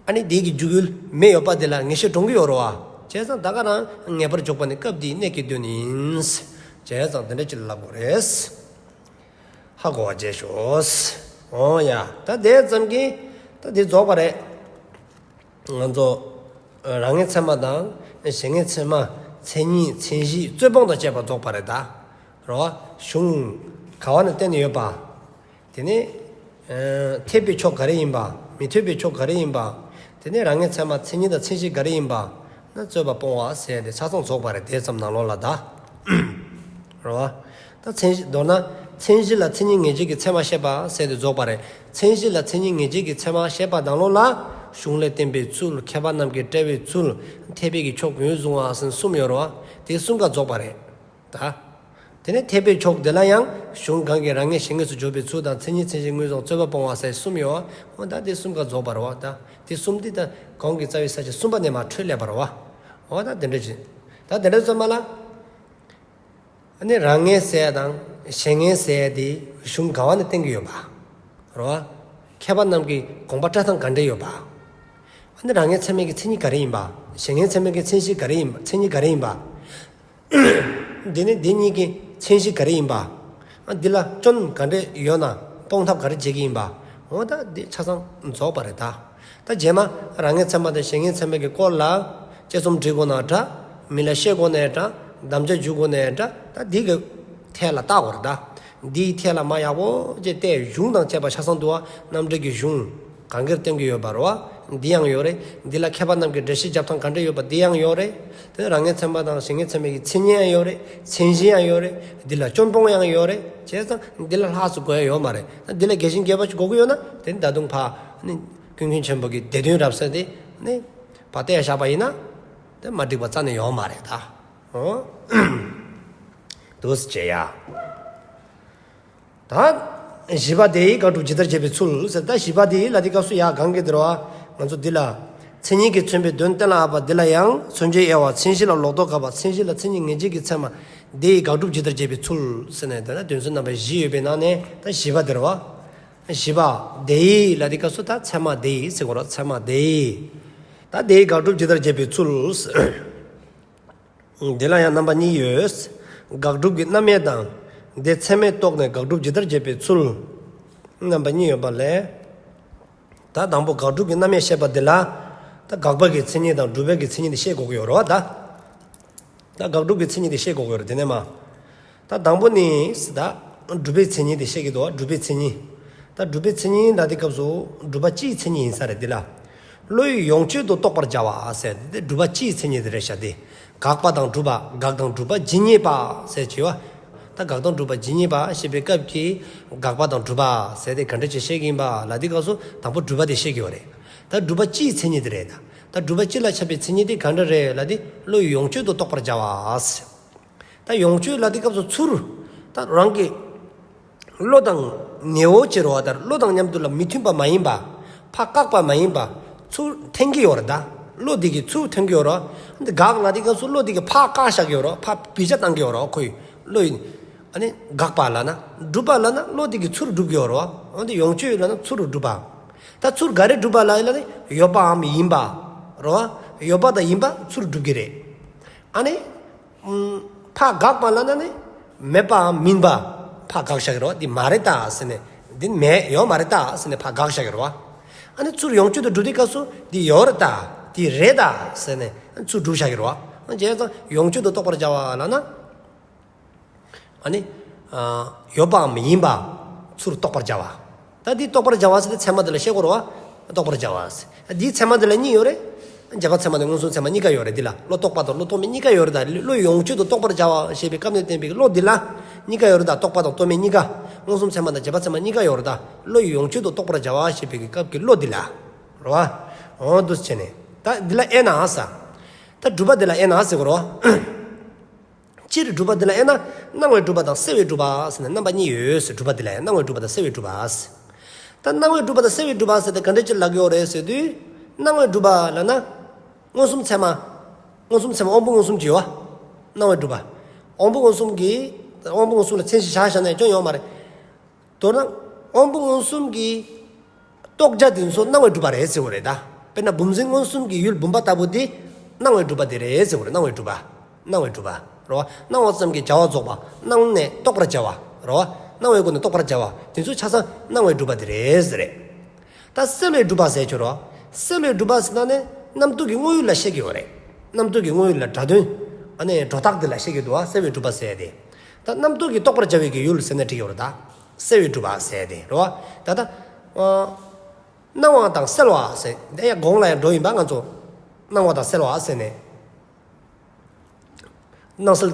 ཨ་ནི་དེའི་གི་འཇུག་ཡུལ་མེ་ཡོད་པ་དེ་ལ་ངེས་ཤེས་འདྲོངས་ཀྱི་ཡོད་རེད་བ། བྱས་ཙང་ད་ག་རང་ངེས་པར་འཇོག་པ་ནི་སྐབས་འདིའི་གནད་ཀྱི་དོན་ཡིན། བྱས་ཙང་དེ་འདྲ་ཅིག་ལབ་དགོས་རེད། ཧ་གོ་བ་བྱས་ཤོག་འོ་ཡ། ད་དེ་ཙམ་གྱིས་ད་དེ་རྫོགས་པ་རེད། ང་ཚོ་རང་ངེས་ཚད་མ་དང་གཞན་ངེས་ཚད་མ། མཚན་ཉིད་མཚན་གཞི་རྩོད་སྤོང་དང་བཅས་པ་རྫོགས་པ་རེད་ད། རོ། གཞུང་ག་བ་ནས་བསྟན་ནས་ཡོད་པ། དེ་ནས་འཐད་པའི་ཕྱོགས་ག་རེ་ཡིན་པ། མི་འཐད་པའི་ཕྱོགས་ག་རེ་ཡིན་པ། དེ་ནས་རང་ངེས་ཚད་མ་མཚན་ཉིད་དང་མཚན་གཞི་ག་རེ་ཡིན་པ། ན་རྩོད་པ་སྤོང་བ་ཟེར་ཏེ་ཆ་ཚང་རྫོགས་པ་རེད་དེ་ཙམ་ནང་ལོགས་ལ་ད། རོ། ད་མཚན་གཞི་མདོར་ན་མཚན་གཞི་ལ་མཚན་ཉིད་ངེས་བྱེད་ཀྱི་ཚད་མ་བཤད་པ་ཟེར་ཏེ་རྫོགས་པ་རེད། མཚན་གཞི་ལ་མཚན་ཉིད་ངེས་བྱེད་ཀྱི་ཚད་མ་བཤད་པ་ནང་ལོགས་ལ། གཞུང་ལས་བསྟན་པའི་ཚུལ། མཁས་པ་རྣམས་ཀྱིས་བཀྲལ་བའི་ཚུལ། འཐད་པའི་གི་ཕྱོགས་ངོས་བཟུང་བ་ཟེར་གསུམ་ཡོད་རེད་བ། དེ་གསུམ་ཀ་རྫོགས་པ་རེད། ད། དེ་ནས་འཐད་པའི་ཕྱོགས་དེ་ལ་ཡང་གཞུང་གང་གིས་རང་ངེས་གཞན་ངེས་སུ་འཇོག་པའི་ཚུལ་དང་མཚན་ཉིད་མཚན་གཞི་ངོས་བཟུང་རྩོད་པ་སྤོང་བ་ཟེར་གསུམ་ཡོད་བ། འོ་ད་དེ་གསུམ་ཀ་རྫོགས་པ་རེད་བ། ད་དེ་གསུམ་དེ་ད་གོང་གི་རྩ་བའི་ས་བཅད་གསུམ་པ་ནས་མར་འཕྲོས་སླེབས་པ་རེད་བ། འོ་ད་དེ་འདྲ་ཅིག་ད་དེ་འདྲ་ཙམ་མ་ལ། ཨ་ནི་རང་ངེས་ཟེར་ཡ་དང་གཞན་ངེས་ཟེར་ཡ་དེ་གཞུང་ག་བ་ནས་བསྟན་གྱི་ཡོད་པ། རེད་བ། མཁས་པ་རྣམས་ཀྱི་དགོངས་པ་བཀྲལ་སྟངས་ག་འདྲ་ཡོད་པ། ཨ་ནི་རང་ངེས་ཚད་མའི་གི་མཚན་ཉིད་ག་རེ་ཡིན་པ། གཞན་ངེས་ཚད་མའི་གི་མཚན་གཞི་ག་རེ་ཡིན་པ། མཚན་ཉིད་ག་རེ་ཡིན་པ། དེ་ནི་དེ་གཉིས་ཀྱི་མཚན་གཞི་ག་རེ་ཡིན་པ། ཨ་འདི་ལ་སྐྱོན་ག་འདྲ་ཡོད་ན་སྤོང་ཐབས་ག་རེ་བྱེད་ཀྱི་ཡིན་པ། འོ་ད་འདི་ཆ་ཚང་རྫོགས་པ་རེད་ད། ད་རྗེས་མ་རང་ངེས་ཚད་མ་དང་གཞན་ངེས་ཚད་མ་གི་སྐོར་ལ་དཔྱད་རྩོམ་འབྲི་དགོས་ན་འདྲ། མི་ལ་བཤད་དགོས་ན་འདྲ། དམ་བཅའ་འཇུག་དགོས་ན་འདྲ། ད་འདི་གི་ཐད་ལ་བལྟ་དགོས་རེད་ད། འདིའི་ཐད་ལ་མ་ཡག་པོ་ཅིག་བལྟས། གཞུང་དང་བཅས་པ་ཆ་ཚང་འདུག་བ། རྣམ་འགྲེལ་གྱི་གཞུང་གང་གིར་བསྟན་གྱི་ཡོད་པ་རེད་བ། འདི་ཡང་ཡོད་རེད། འདི་ལ་མཁས་པ་རྣམས་ཀྱི་འགྲེལ་བཤད་རྒྱབ་སྟངས་ག་འདྲ་ཡོད་པ་འདི་ཡང་ཡོད་རེད། དེ་རང་ངེས་ཚད་མ་དང་གཞན་ངེས་ཚད་མའི་གི་མཚན་ཉིད་ཡང་ཡོད་རེད། མཚན་གཞི་ཡང་ཡོད་རེད། འདི་ལ་སྐྱོན་སྤོང་ཡང་ཡོད་རེད། བྱས་ཙང་འདི་ལ་ལྷག་ཙམ་གོ་ཡ་ཡོད་མ་རེད། ད་འདི་ལ་རྒྱས་ཤིང་རྒྱས་པ་ཞིག་གོ་གི་ཡོད་ན་དེ་ནི་ད་དུང་ཕ་ནི་ཀུན་མཁྱེན་ཆེན་པོ་གི་སྡེ་བདུན་རབ་གསལ་དེ་ནི་ཕ་བལྟས་བཞག་པ་ཡིན་ན་དེ་མ་འགྲིག་པ་རྩ་ནས་ཡོད་མ་རེད་ད། འོ། འདུག་སེ་བྱེད་ཡ། ད་བཞི་པ་དེ་ཡིས་དགག་སྒྲུབ་ཇི་ལྟར་བྱེད་པའི་ཚུལ་ཟེར། ད་བཞི་པ་དེ་ཡིས་ལ་དེ་སྐབས་སུ་ཡ་གང་གི་དེ་རེད་བ། ང་ཚོ་འདི་ལ་མཚན་ཉིད་ཀྱིས་མཚོན་པའི་དོན་གཏན་ལ་དབབ་པ་འདི་ལ་ཡང་མཚོན་བྱའི་དབྱེ་བ། མཚན་གཞི་ལ་ལོག་རྟོག་དགག་པ། མཚན་གཞི་ལ་མཚན་ཉིད་ངེས་བྱེད་ཀྱི་ཚད་མ། དེ་ཡིས་དགག་སྒྲུབ་ཇི་ལྟར་བྱེད་པའི་ཚུལ་ཟེར་ནས་དེ་ལ་དོན་ཚན་རྣམ་པ་བཞི་ཡོད་པའི་ནང་ནས་ད་བཞི་པ་དེ་རེད་བ། བཞི་པ་དེ་ཡིས་ལ་དེ་སྐབས་སུ་ད་ཚད་མ་དེ་ཡིས་ཟེར་དགོས་རེད། ཚད་མ་དེ་ཡིས། ད་དེ་ཡིས་དགག་སྒྲུབ་ཇི་ལྟར་བྱེད་པའི་ཚུལ། འདི་ལ་ཡང་རྣམ་པ་གཉིས་ཡོད། དགག་སྒྲུབ་ཀྱི་རྣམ་དབྱེ་དང་། དེ་ཚད་མས་རྟོགས་ནས་དགག་སྒྲུབ་ཇི་ལྟར་བྱེད་པའི་ཚུལ། རྣམ་པ་གཉིས་ཡོད་པ་ལས། ད་དང་པོ་དགག་སྒྲུབ་ཀྱི་རྣམ་དབྱེ་བཤད་པ་འདི་ལ། ད་དགག་པ་གི་མཚན་ཉིད་དང་སྒྲུབ་པའི་གི་མཚན་ཉིད་དེ་བཤད་དགོས་ཀྱི་ཡོད་རེད་བ་ད། ད་དགག་སྒྲུབ་ཀྱི་མཚན་ཉིད་དེ་བཤད་དགོས་ཀྱི་ཡོད་རེད་དེ་ནས་མ། ད་དང་པོ་ནི་ད་སྒྲུབ་པའི་མཚན་ཉིད་དེ་བཤད་ཀྱི་འདུག་བ། སྒྲུབ་པའི་མཚན་ཉིད། ད་སྒྲུབ་པའི་མཚན་ཉིད་ལ་དེ་སྐབས་སུ་སྒྲུབ་པ་སྤྱིའི་མཚན་ཉིད་ཡིན་ས་རེད་འདི་ལ། བློ་ཡི་ཡོངས་གཅོད་དུ་རྟོགས་པར་བྱ་བ་ཟེར་དེ་སྒྲུབ་པ་སྤྱིའི་མཚན་ཉིད་དེ་རེད་ཤག་དེ། དགག་པ་དང་སྒྲུབ་པ། དགག་དང་སྒྲུབ་པ་ཇི་སྙེད་པ་ཟེར་བྱས་བ། ད་དགག་དང་སྒྲུབ་པ་ཇི་སྙེད་པ་ཞེས་པའི་སྐབས་ཀྱི་དགག་པ་དང་སྒྲུབ་པ་ཟེར་དེ་ག་འདྲ་ཅིག་བཤད་ཀྱི་ཡིན་པ་ལ་དེ་སྐབས་སུ་དང་པོ་སྒྲུབ་པ་དེ་བཤད་ཀྱི་ཡོད་རེད། ད་སྒྲུབ་པ་སྤྱིའི་མཚན་ཉིད་དེ་རེད་ད། ད་སྒྲུབ་པ་སྤྱི་ལ་ཁྱབ་པའི་མཚན་ཉིད་དེ་ག་འདྲ་རེད་ལ་དེ་བློ་ཡི་ཡོངས་གཅོད་དུ་རྟོགས་པར་བྱ་བ་ཟེར། ད་ཡོངས་གཅོད་ལ་དེ་སྐབས་སུ་ཚུར། ད་རང་གི་བློ་དང་ནེའུ་ཅེ་རོ་བ་ལྟར་བློ་དང་མཉམ་དུ་ལ་མི་མཐུན་པ་མ་ཡིན་པ། ཕར་བཀག་པ་མ་ཡིན་པ། ཚུར་འཐེན་གྱི་ཡོད་རེད་ད། བློ་དེ་གིས་ཚུར་འཐེན་གྱི་ཡོད་རེད་བ། འདི་དགག་ལ་དེ་སྐབས་སུ་བློ་དེ་གིས་ཕར་བཀག་བཞག་གི་ཡོད་རེད་བ། ཕར་བི་ཅ་བཏང་གི་ཡོད་རེད་བ་ཁོ་ཡི་བློ་ཡིན། ཨ་ནི་དགག་པ་ལ་ན་སྒྲུབ་པ་ལ་ན་བློ་དེ་གིས་ཚུར་སྒྲུབ་ཀྱི་ཡོད་རེད་བ། འོན་ཏེ་ཡོངས་གཅོད་ལ་ན་ཚུར་སྒྲུབ་པ། ད་ཚུར་ག་རེ་སྒྲུབ་པ་ལ་ལ་ནི་ཡོད་པའམ་ཡིན་པ། རེད་བ། ཡོད་པ་དང་ཡིན་པ་ཚུར་སྒྲུབ་ཀྱི་རེད། ཨ་ནི། ཨམ། ཕར་དགག་པ་ལ་ན་ནི། མེད་པའམ་མིན་པ། ཕར་དགག་བཞག་གི་རེད་བ། འདི་མ་རེད་ད་ཟེར་ནས། འདི་མེད་ཡོད་མ་རེད་ད་ཟེར་ནས་ཕར་དགག་བཞག་གི་རེད་བ། ཨ་ནི་ཚུར་ཡོངས་གཅོད་དུ་སྒྲུབ་དུས་སྐབས་སུ་འདི་ཡོད་རེད་ད། འདི་རེད་ད་ཟེར་ནས་ཚུར་སྒྲུབ་བཞག་གི་རེད་བ། བྱས་ཙང་ཡོངས་གཅོད་དུ་རྟོགས་པར་བྱ་བ་ལ་ན། ཨ་ནི། ཨ། ཡོད་པའམ་ཡིན་པ་ཚུར་རྟོགས་པར་བྱ་བ། ད་འདི་རྟོགས་པར་བྱ་བ་ཟེར་ཏེ་ཚད་མ་འདི་ལ་བཤད་དགོས་རེད་བ། རྟོགས་པར་བྱ་བ་ཟེར། འདིའི་ཚད་མ་འདི་ལ་གཉིས་ཡོད་རེད། རྗེས་དཔག་ཚད་མ་དང་མངོན་སུམ་ཚད་མ་གཉིས་ཀ་ཡོད་རེད། འདི་ལ་བློ་རྟོག་པ་དང་བློ་རྟོག་མེད་གཉིས་ཀ་ཡོད་རེད། ད་བློ་ཡོངས་གཅོད་དུ་རྟོགས་པར་བྱ་བ་ཞེས་པའི་སྐབས་ནས་བསྟན་པའི་བློ་འདི་ལ་གཉིས་ཀ་ཡོད་རེད། ད་རྟོག་པ་དང་རྟོག་མེད་གཉིས་ཀ། མངོན་སུམ་ཚད་མ་དང་རྗེས་དཔག་ཚད་མ་གཉིས་ཀ་ཡོད་རེད། ད་བློ་ཡོངས་གཅོད་དུ་རྟོགས་པར་བྱ་བ་ཞེས་པའི་སྐབས་ཀྱི་བློ་འདི་ལ། རེད་བ། འོ་འདུག་བྱས་ནས་ད་འདི་ལ་དབྱེ་ན་ཟེར། ད་སྒྲུབ་པ་འདི་ལ་དབྱེ་ན་ཟེར་དགོས་རེད་བ། སྤྱིར་སྒྲུབ་པ་འདི་ལ་དབྱེ་ན་སྣང་བའི་སྒྲུབ་པ་དང་གསལ་བའི་སྒྲུབ་པ་ཟེར་ནས་རྣམ་པ་གཉིས་ཡོད་ཟེར། སྒྲུབ་པ་འདི་ལ་སྣང་བའི་སྒྲུབ་པ་དང་གསལ་བའི་སྒྲུབ་པ་ཟེར། ད་སྣང་བའི་སྒྲུབ་པ་དང་གསལ་བའི་སྒྲུབ་པ་ཟེར་ཏེ་ག་འདྲ་ཅིག་ལབ་ཀྱི་ཡོད་རེད་ཟེར་དུས། སྣང་བའི་སྒྲུབ་པ་ལབ་ན། མངོན་སུམ་ཚད་མ། མངོན་སུམ་ཚད་མ་དབང་པོ་མངོན་སུམ་གྱི་ཡོད་བ། སྣང་བའི་སྒྲུབ་པ། དབང་པོ་མངོན་སུམ་གྱི། དབང་པོ་མངོན་སུམ་ལ་མཚན་གཞི་བཞག་བཞག་ན་སྐྱོན་ཡོད་མ་རེད། མདོར་ན། དབང་པོ་མངོན་སུམ་གྱི་རྟོགས་བྱ་དེ་ཚོ་སྣང་བའི་སྒྲུབ་པ་རེད་ཟེར་བ་རེད་ད། དཔེར་ན་བུམ་འཛིན་མངོན་སུམ་གྱི་ཡུལ་བུམ་པ་ལྟ་བུ་དེ་སྣང་བའི་སྒྲུབ་པ་དེ་རེད་ཟེར་བ་རེད། སྣང་བའི་སྒྲུབ་པ། སྣང་བའི་སྒྲུབ་པ། རེད་བ། སྣང་བ་ཙམ་གྱི་བྱ་བ་རྫོགས་པ། སྣང་ནས་རྟོགས་པར་བྱ་བ། རེད་བ། སྣང་བའི་སྒོ་ནས་རྟོགས་པར་བྱ་བ་དེ་ཚོ་ཆ་ཚང་སྣང་བའི་སྒྲུབ་པ་དེ་རེད་ཟེར་རེད། ད་གསལ་བའི་སྒྲུབ་པ་ཟེར་ཆོག་རེད་བ། གསལ་བའི་སྒྲུབ་པ་ཟེར་ན་ནི་རྣམ་རྟོག་གི་དངོས་ཡུལ་ལ་བཤད་ཀྱི་ཡོད་རེད། རྣམ་རྟོག་གི་དངོས་ཡུལ་ལ་སྒྲ་དོན། ཨ་ནི་སྒྲོ་བཏགས་དེ་ལ་བཤད་ཀྱི་འདུག་བ། གསལ་བའི་སྒྲུབ་པ་ཟེར་ཏེ། ད་རྣམ་རྟོག་གིས་རྟོགས་པར་བྱ་བའི་གི་ཡུལ་ཟེར་ན་འགྲིག་གི་ཡོད་རེད་ད། གསལ་བའི་སྒྲུབ་པ་ཟེར་ཏེ་རེད་བ། ད་ལྟ། ཨ། སྣང་བ་དང་གསལ་བ་ཟེར། དེ་ཡང་གོང་ལ་ཡང་འགྲོ་ཡིན་པ་ང་ཚོ། སྣང་བ་དང་གསལ་བ་ཟེར་ནས། སྣང་གསལ་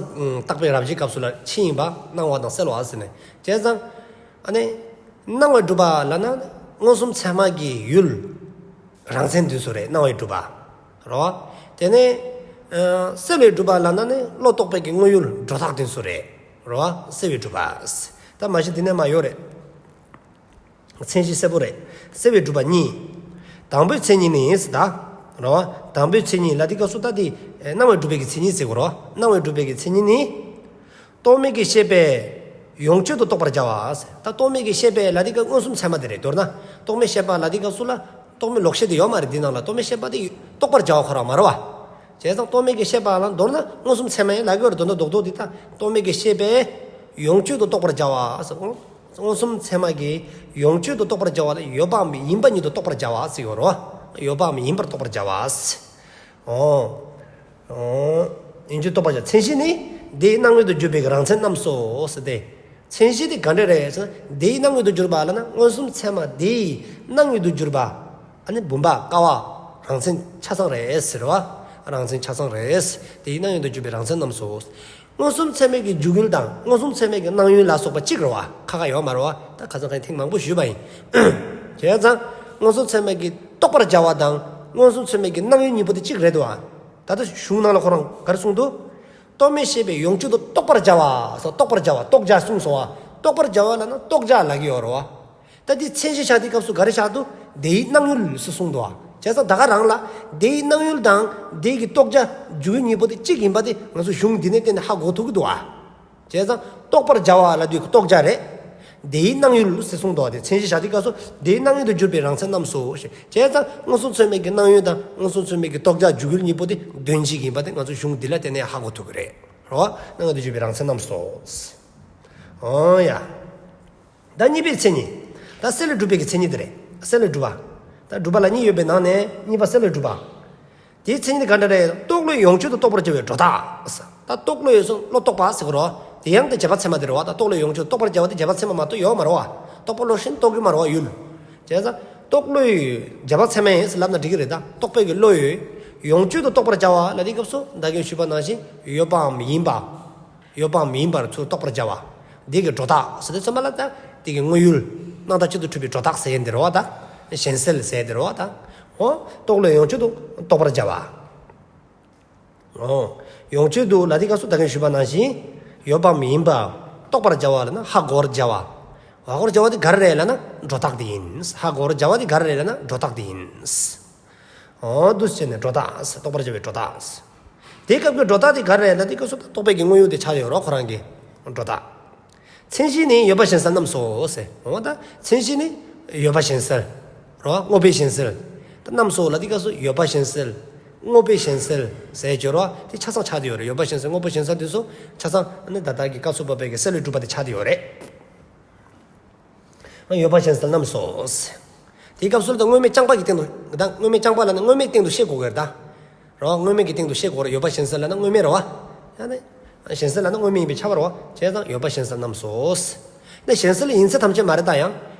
བརྟག་པའི་རབ་བྱེད་སྐབས་སུ་ལ་ཕྱིན་ཡིན་པ། སྣང་བ་དང་གསལ་བ་ཟེར་ནས། བྱས་ཙང་། ཨ་ནི། སྣང་བའི་སྒྲུབ་པ་ལབ་ན། མངོན་སུམ་ཚད་མ་གི་ཡུལ། རང་མཚན་དེ་ཚོ་རེད། སྣང་བའི་སྒྲུབ་པ། རེད་བ། དེ་ནས། ཨ། གསལ་བའི་སྒྲུབ་པ་ལབ་ན་ནི་བློ་རྟོག་པའི་གི་དངོས་ཡུལ་སྒྲོ་བཏགས་དེ་ཚོ་རེད། རེད་བ། གསལ་བའི་སྒྲུབ་པ། ད་མ་གཞི་འདི་ནས་མར་ཡོད་རེད། མཚན་གཞི་གསལ་པོ་རེད། གསལ་བའི་སྒྲུབ་པ་གཉིས། དང་པོའི་མཚན་ཉིད་ནི་ཟེར་ད། རེད་བ། དང་པོའི་མཚན་ཉིད་ལ་དེ་སྐབས་སུ་ད་དེ། སྣང་བའི་སྒྲུབ་པའི་གི་མཚན་ཉིད་ཟེར་དགོས་རེད་བ། སྣང་བའི་སྒྲུབ་པའི་གི་མཚན་ཉིད་ནི། རྟོག་མེད་ཀྱི་ཤེས་པས་ཡོངས་གཅོད་དུ་རྟོགས་པར་བྱ་བ་ཟེར། ད་རྟོག་མེད་ཀྱི་ཤེས་པས་ལ་དེ་སྐབས་མངོན་སུམ་ཚད་མ་དེ་རེད། མདོར་ན། རྟོག་མེད་ཤེས་པ་ལ་དེ་སྐབས་སུ་ལ། རྟོག་མེད་ལོག་ཤེས་དེ་ཡོད་མ་རེད། འདི་ནང་ལ་རྟོག་མེད་ཤེས་པ་དེ་རྟོགས་པར་བྱ་བ་ཁོ་རང་མ་རེད་བ། བྱས་ཙང་རྟོག་མེད་ཀྱི་ཤེས་པ་ལ་མདོར་ན་མངོན་སུམ་ཚད་མ་ཡིན་ལབ་ཀྱི་ཡོད་རེད། མདོར་ན་རྡོག་རྡོག་འདི་ལྟ། རྟོག་མེད་ཀྱི་ཤེས་པས་ཡོངས་གཅོད་དུ་རྟོགས་པར་བྱ་བ། མངོན་སུམ་ཚད་མ་གིས་ཡོངས་གཅོད་དུ་རྟོགས་པར་བྱ་བ་ལ་ཡོད་པའམ་ཡིན་པ་ཉིད་དུ་རྟོགས་པར་བྱ་བ་ཟེར་ཡོད་རེད། ཡོད་པའམ་ཡིན་པར་རྟོགས་པར་བྱ་བ། འོ། འོ། ཡིན་གྱི་རྟོགས་པར་བྱ། མཚན་གཞི་ནི་དེའི་སྣང་ཡུལ་དུ་གྱུར་པའི་རང་མཚན་རྣམས་སོ་ཟེར་ཏེ། མཚན་གཞི་དེ་ག་འདྲ་རེད་ཟེར་ན། དེའི་སྣང་ཡུལ་དུ་གྱུར་པ་ལབ་ན་མངོན་སུམ་ཚད་མ་དེའི་སྣང་ཡུལ་དུ་གྱུར་པ། ཨ་ནི་བུམ་པ་ཀ་བ་རང་མཚན་ཆ་ཚང་རེད་ཟེར་བ། རང་མཚན་ཆ་ཚང་རེད། དེའི་སྣང་ཡུལ་དུ་གྱུར་པའི་རང་མཚན་རྣམས་སོ། མངོན་སུམ་ཚད་མའི་གི་འཇུག་ཡུལ་དང་མངོན་སུམ་ཚད་མའི་གི་སྣང་ཡུལ་ལ་སོགས་པ་གཅིག་རེད་བ། ཁ་ཁ་ཡོད་མ་རེད་བ། ད་ཁ་སང་ཁ་ཐེངས་མང་པོ་ཞུས་པ་ཡིན། བྱས་ཙང་མངོན་སུམ་ཚད་མའི་གི་རྟོགས་པར་བྱ་བ་དང་མངོན་སུམ་ཚད་མའི་གི་སྣང་ཡུལ་གཉིས་པོ་དེ་གཅིག་རེད་འདུག་བ། ད་ལྟ་གཞུང་ནང་ལ་ཁོ་རང་ག་རེ་གསུངས་འདུག། རྟོག་མེད་ཤེས་པས་ཡོངས་གཅོད་དུ་རྟོགས་པར་བྱ་བ་སོགས། རྟོགས་པར་བྱ་བ། རྟོགས་བྱ་གསུངས་སོང་བ། རྟོགས་པར་བྱ་བ་ལབ་ན་རྟོགས་བྱ་ལབ་ཀྱི་ཡོད་རེད་བ། ད་འདི་མཚན་གཞི་བཞག་དུས་སྐབས་སུ་ག་རེ་བཞག་འདུག། དེའི་སྣང་ཡུལ་ཟེར་གསུངས་འདུག་བ། བྱས་ཙང་ད་ག་རང་ལ་དེའི་སྣང་ཡུལ་དང་དེའི་གི་རྟོགས་བྱ་འཇུག་ཡུལ་གཉིས་པོ་དེ་གཅིག་ཡིན་པ་དེ་ང་ཚོ་གཞུང་འདི་ནས་བལྟས་ནས་ཧ་གོ་ཐུབ་ཀྱི་འདུག་བ། བྱས་ཙང་རྟོགས་པར་བྱ་བ་ལབ་དུས་རྟོགས་བྱ་རེད། དེའི་སྣང་ཡུལ་ཟེར་གསུངས་འདུག་བ། དེ་མཚན་གཞི་བཞག་དུས་སྐབས་སུ་དེའི་སྣང་ཡུལ་དུ་གྱུར་པའི་རང་མཚན་རྣམས་སོ་ཞེས། བྱས་ཙང་མངོན་སུམ་ཚད་མའི་གི་སྣང་ཡུལ་དང་མངོན་སུམ་ཚད་མའི་གི་རྟོགས་བྱ་འཇུག་ཡུལ་གཉིས་པོ་དེ་དོན་གཅིག་ཡིན་པ་དེ་ང་ཚོ་གཞུང་འདི་ལ་བལྟས་ནས་ཧ་གོ་ཐུབ་ཀྱི་རེད། རོ། སྣང་ཡུལ་དུ་གྱུར་པའི་རང་མཚན་རྣམས་སོ། འོ་ཡ། ད་གཉིས་པའི་མཚན་ཉིད། ད་གསལ་བའི་སྒྲུབ་པའི་གི་མཚན་ཉིད་དེ་རེད། གསལ་བའི་སྒྲུབ་པ། ད་སྒྲུབ་པ་ལ་གཉིས་ཡོད་པའི་ནང་ནས་གཉིས་པ་གསལ་བའི་སྒྲུབ་པ། དེའི་མཚན་ཉིད་དེ་ག་འདྲ་རེད། རྟོག་བློས་ཡོངས་གཅོད་དུ་རྟོགས་པར་བྱ་བའི་སྒྲོ་བཏགས། ད་རྟོག་བློ་ཡོད་སོང་བློ་རྟོག་པ་ཟེར་གི་རོ། དེ་ཡང་དེ་རྗེས་དཔག་ཚད་མ་དེ་རེད་བ། ད་རྟོག་བློས་ཡོངས་གཅོད་རྟོགས་པར་བྱ་བ་དེ་རྗེས་དཔག་ཚད་མ་མ་གཏོགས་ཡོད་མ་རེད་བ། རྟོག་པ་བློ་བཞིན་རྟོགས་ཀྱི་མ་རེད་བ་ཡུལ། བྱས་ཙང་རྟོག་བློའི་རྗེས་དཔག་ཚད་མ་ཡིན་ཟེར་ལབ་ན་འགྲིག་གི་རེད། ད་རྟོག་པའི་གི་བློ་ཡོད། ཡོངས་གཅོད་དུ་རྟོགས་པར་བྱ་བ་ལ་དེའི་སྐབས་སུ་ད་གིན་ཞུས་པ་ནང་བཞིན་ཡོད་པའམ་ཡིན་པ། ཡོད་པའམ་མིན་པར་ཚུར་རྟོགས་པར་བྱ་བ། འདི་གི་སྒྲོ་བཏགས་ཟེར་དུས་ཙམ་པ་ལ་ད་འདི་གི་དངོས་ཡུལ་སྣང་བཏགས་གཅིག་ཏུ་གྲུབ་པའི་སྒྲོ་བཏགས་ཟེར་ཡས་འདི་རེད་བ། ད་གཞན་སེལ་ཟེར་ཡས་འདི་རེད་བ། ད་འོ་རྟོག་བློས་ཡོངས་གཅོད་དུ་རྟོགས་པར་བྱ་བ། འོ་ཡོངས་གཅོད་དུ་ལ་དེའི་སྐབས་སུ་ད་གིན་ཞུས་པ་ནང་བཞིན་ཡོད་པའམ་མིན་པ་རྟོགས་པར་བྱ་བ་ལབ་ན་ཧ་གོ་བར་བྱ་བ། ཧ་གོ་བར་བྱ་བ་འདི་ག་རེ་རེད་ལབ་ན་སྒྲོ་བཏགས་འདི་ཡིན། ཧ་གོ་བར་བྱ་བ་འདི་ག་རེ་རེད་ལབ་ན་སྒྲོ་བཏགས་འདི་ཡིན། འོ་འདུག་སེ་བྱས་ནས་སྒྲོ་བཏགས། རྟོགས་པར་བྱ་བའི་སྒྲོ་བཏགས། དེའི་སྐབས་ཀྱི་སྒྲོ་བཏགས་དེ་ག་རེ་རེད་ལབ་དུས་སྐབས་སུ་ད་རྟོག་པའི་གི་དངོས་ཡུལ་དེ་ཆགས་ཡོད་རོ། ཁོ་རང་གི་སྒྲོ་བཏགས། མཚན་གཞི་ནི་ཡོད་པ་གཞན་སེལ་རྣམས་སོ་ཟེར། འོ་ད་མཚན་གཞི་ནི་ཡོད་པ་གཞན་སེལ། རོ། དངོས་པོའི་གཞན་སེལ། ད་རྣམ་སྨིན་ལ་དེ་སྐབས་སུ་ཡོད་པ་གཞན་སེལ། དངོས་པོའི་གཞན་སེལ་ཟེར་གྱི་རོ། དེ་ཆ་ཚང་ཆགས་བསྡད་ཡོད་རེད། ཡོད་པ་གཞན་སེལ་དངོས་པོ་གཞན་སེལ་དེ་ཚོ་ཆ་ཚང་ཨ་ནི་ད་ལྟ་གི་སྐབས་སུ་བབ་པའི་གི་སེལ་བའི་སྒྲུབ་པ་དེ་ཆགས་བསྡད་ཡོད་རེད། ཡོད་པ་གཞན་སེལ་རྣམ་སྨིན། དེའི་སྐབས་སུ་ད་དངོས་མེད་རྐྱང་པ་གི་སྟེང་དུ། ད་དངོས་མེད་རྐྱང་པ་ལ་ནི་དངོས་མེད་སྟེང་དུ་བཤད་དགོས་ཀྱི་རེད་ད། རོ། དངོས་མེད་ཀྱི་སྟེང་དུ་བཤད་དགོས་རེད། ཡོད་པ་གཞན་སེལ་ལ་ནི་དངོས་མེད་རེད་བ། ཡང་ན་གཞན་སེལ་ལ་ནི་དངོས་མེད་ཡིན་པས་ཁྱབ་པ་རེད་བ། བྱས་ཙང་ཡོད་པ་གཞན་སེལ་རྣམ་སྨིན། ནི་གཞན་སེལ་ཡིན་ཚད་ཐམས་ཅད་མ་རེད་ད། ཡང་